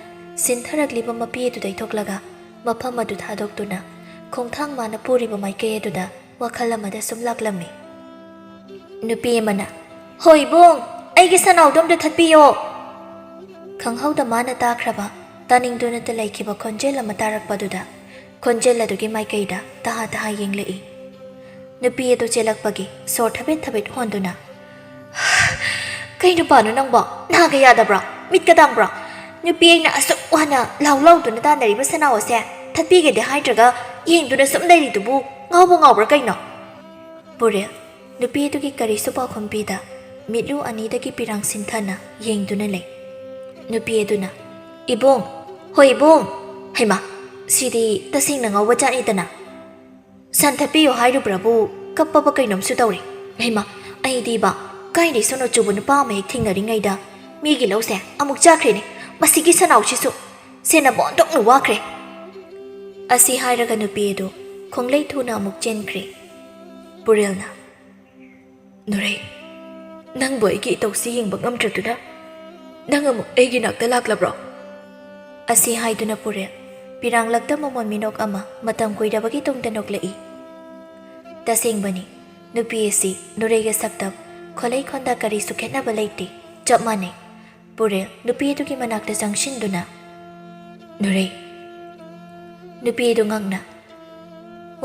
ꯁꯤꯟꯊꯔꯛꯂꯤꯕ ꯃꯄꯤ ꯑꯗꯨꯗꯩ ꯊꯣꯛꯂꯒ ꯃꯐꯝ ꯑꯗꯨ ꯊꯥꯗꯣꯛꯇꯨꯅ ꯈꯣꯡꯊꯥꯡ ꯃꯥꯅ ꯄꯨꯔꯤꯕ ꯃꯥꯏꯀꯩ ꯑꯗꯨꯗ ꯋꯥꯈꯜ ꯑꯃꯗ ꯁꯨꯝ ꯂꯥꯛꯂꯝꯃꯤ꯫ ꯅꯨꯄꯤ ꯑꯃꯅ, "ꯍꯣ ꯏꯕꯨꯡ, ꯑꯩꯒꯤ ꯁꯅꯥꯎꯗꯣ ꯑꯝꯇ ꯊꯠꯄꯤꯌꯣ!" ꯈꯪꯍꯧꯗ ꯃꯥꯅ ꯇꯥꯈ꯭ꯔꯕ, ꯇꯥꯅꯤꯡꯗꯨꯅꯇ ꯂꯩꯈꯤꯕ ꯈꯣꯟꯖꯦꯜ ꯑꯃ ꯇꯥꯔꯛꯄꯗꯨꯗ ꯈꯣꯟꯖꯦꯜ ꯑꯗꯨꯒꯤ ꯃꯥꯏꯀꯩꯗ ꯇꯍꯥ ꯇꯍꯥ ꯌꯦꯡꯂꯛꯏ꯫ ꯅꯨꯄꯤ ꯑꯗꯨ ꯆꯦꯜꯂꯛꯄꯒꯤ ꯁꯣꯔ ꯊꯕꯦꯠ ꯊꯕꯦꯠ ꯍꯣꯟꯗꯨꯅ, "ꯀꯩ ꯅꯨꯄꯥꯅꯣ ꯅꯪꯕꯣ? ꯅꯥꯒ ꯌꯥꯗꯕ꯭ꯔꯣ? ꯃꯤꯠꯀ ꯇꯥꯡꯕ꯭ꯔꯣ? ꯅꯨꯄꯤ ꯑꯩꯅ ꯑꯁꯨꯛ ꯋꯥꯅ ꯂꯥꯎ ꯂꯥꯎꯗꯨꯅ ꯇꯥꯟꯅꯔꯤꯕ ꯁꯅꯥꯎ ꯑꯁꯦ ꯊꯠꯄꯤꯒꯦꯗꯤ ꯍꯥꯏꯗ꯭ꯔꯒ ꯌꯦꯡꯗꯨꯅ ꯁꯨꯝ ꯂꯩꯔꯤꯗꯨꯕꯨ ꯉꯥꯎꯕ ꯉꯥꯎꯕ꯭ꯔꯥ ꯀꯩꯅꯣ?" ꯄꯨꯔꯦꯜ ꯅꯨꯄꯤ ꯑꯗꯨꯒꯤ ꯀꯔꯤꯁꯨ ꯄꯥꯎꯈꯨꯝ ꯄꯤꯗ ꯃꯤꯠꯂꯨ ꯑꯅꯤꯗꯒꯤ ꯄꯤꯔꯥꯡ ꯁꯤꯟꯊꯅ ꯌꯦꯡꯗꯨꯅ ꯂꯩ꯫ ꯅꯨꯄꯤ ꯑꯗꯨꯅ, "ꯏꯕꯨꯡ, ꯍꯣꯏ ꯏꯕꯨꯡ, ꯍꯩꯃꯥ, ꯁꯤꯗꯤ ꯇꯁꯦꯡꯅ ꯉꯥꯎꯕ ꯖꯥꯠꯅꯤꯗꯅ꯫ ꯁꯟ ꯊꯠꯄꯤꯌꯨ ꯍꯥꯏꯔꯨꯕ꯭ꯔꯕꯨ ꯀꯞꯄꯕ ꯀꯩꯅꯣꯝꯁꯨ ꯇꯧꯔꯦ꯫ ꯍꯩꯃꯥ, ꯑꯩꯗꯤꯕ ꯀꯥꯏꯗꯩ ꯁꯣꯅꯣ ꯆꯨꯕ ꯅꯨꯄꯥ ꯑꯃ ꯍꯦꯛ ꯊꯦꯡꯅꯔꯤꯉꯩꯗ ꯃꯤꯒꯤ ꯂꯧꯁꯦ ꯑꯃꯨꯛ ꯆꯥꯈ꯭ꯔꯦꯅꯦ꯫ ꯃꯁꯤꯒꯤ ꯁꯅꯥꯎꯁꯤꯁꯨ ꯁꯦꯟꯅꯕ ꯑꯣꯟꯊꯣꯛꯅ ꯋꯥꯈ꯭ꯔꯦ꯫" ꯑꯁꯤ ꯍꯥꯏꯔꯒ ꯅꯨꯄꯤ ꯑꯗꯨ ꯈꯣꯡꯂꯩ ꯊꯨꯅ ꯑꯃꯨꯛ ꯆꯦꯟꯈ꯭ꯔꯦ꯫ ꯄꯨꯔꯦꯜꯅ, "ꯅꯨꯔꯩ, ꯅꯪꯕꯨ ꯑꯩꯒꯤ ꯏꯇꯧꯁꯤ ꯌꯦꯡꯕ ꯉꯝꯗ꯭ꯔꯗꯨꯅ ꯅꯪ ꯑꯃꯨꯛ ꯑꯩꯒꯤ ꯅꯥꯛꯇ ꯂꯥꯛꯂꯕ꯭ꯔꯣ?" ꯑꯁꯤ ꯍꯥꯏꯗꯨꯅ ꯄꯨꯔꯦꯜ ꯄꯤꯔꯥꯡꯂꯛꯇ ꯃꯃꯣꯟ ꯃꯤꯅꯣꯛ ꯑꯃ ꯃꯇꯝ ꯀꯨꯏꯔꯕꯒꯤ ꯇꯨꯡꯗ ꯅꯣꯛꯂꯛꯏ꯫ ꯇꯁꯦꯡꯕꯅꯤ, ꯅꯨꯄꯤ ꯑꯁꯤ ꯅꯨꯔꯩꯒ ꯁꯛꯇꯝ, ꯈꯣꯂꯩ ꯈꯣꯟꯗ ꯀꯔꯤꯁꯨ ꯈꯦꯠꯅꯕ ꯂꯩꯇꯦ, ꯆꯞ ꯃꯥꯟꯅꯩ꯫ ꯄꯨꯔꯦꯜ ꯅꯨꯄꯤ ꯑꯗꯨꯒꯤ ꯃꯅꯥꯛꯇ ꯆꯪꯁꯤꯟꯗꯨꯅ, "ꯅꯨꯔꯩ꯫" ꯅꯨꯄꯤ ꯑꯗꯨ ꯉꯛꯅ,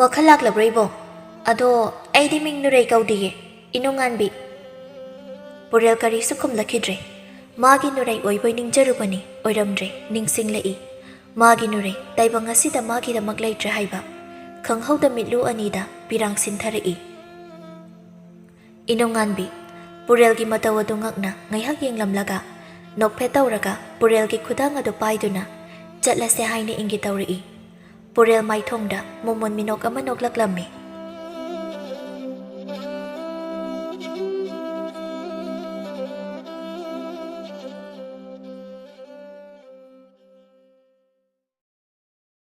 "ꯋꯥꯈꯜ ꯂꯥꯛꯂꯕ꯭ꯔꯣ ꯏꯕꯣ? ꯑꯗꯣ ꯑꯩꯗꯤ ꯃꯤꯡ ꯅꯨꯔꯩ ꯀꯧꯗꯤꯌꯦ, ꯏꯅꯨꯡꯉꯥꯟꯕꯤ꯫" ꯄꯨꯔꯦꯜ ꯀꯔꯤꯁꯨ ꯈꯨꯝꯂꯛꯈꯤꯗ꯭ꯔꯦ꯫ ꯃꯥꯒꯤ ꯅꯨꯔꯩ ꯑꯣꯏꯕꯣꯏ ꯅꯤꯡꯖꯔꯨꯕꯅꯤ, ꯑꯣꯏꯔꯝꯗ꯭ꯔꯦ, ꯅꯤꯡꯁꯤꯡꯂꯛꯏ꯫ ꯃꯥꯒꯤ ꯅꯨꯔꯩ ꯇꯥꯏꯕꯪ ꯑꯁꯤꯗ ꯃꯥꯒꯤꯗꯃꯛ ꯂꯩꯇ꯭ꯔꯦ ꯍꯥꯏꯕ꯫ ꯈꯪꯍꯧꯗ ꯃꯤꯠꯂꯨ ꯑꯅꯤꯗ ꯄꯤꯔꯥꯡ ꯁꯤꯟꯊꯔꯛꯏ꯫ ꯏꯅꯨꯡꯉꯥꯟꯕꯤ, ꯄꯨꯔꯦꯜꯒꯤ ꯃꯇꯧ ꯑꯗꯨ ꯉꯛꯅ ꯉꯥꯏꯍꯥꯛ ꯌꯦꯡꯂꯝꯂꯒ, ꯅꯣꯛꯐꯦꯠ ꯇꯧꯔꯒ ꯄꯨꯔꯦꯜꯒꯤ ꯈꯨꯗꯥꯡ ꯑꯗꯨ ꯄꯥꯏꯗꯨꯅ, "ꯆꯠꯂꯁꯦ" ꯍꯥꯏꯅ ꯏꯪꯒꯤꯠ ꯇꯧꯔꯛꯏ꯫ ꯄꯨꯔꯦꯜ ꯃꯥꯏꯊꯣꯡꯗ ꯃꯣꯃꯣꯟ ꯃꯤꯅꯣꯛ ꯑꯃ ꯅꯣꯛꯂꯛꯂꯝꯃꯤ꯫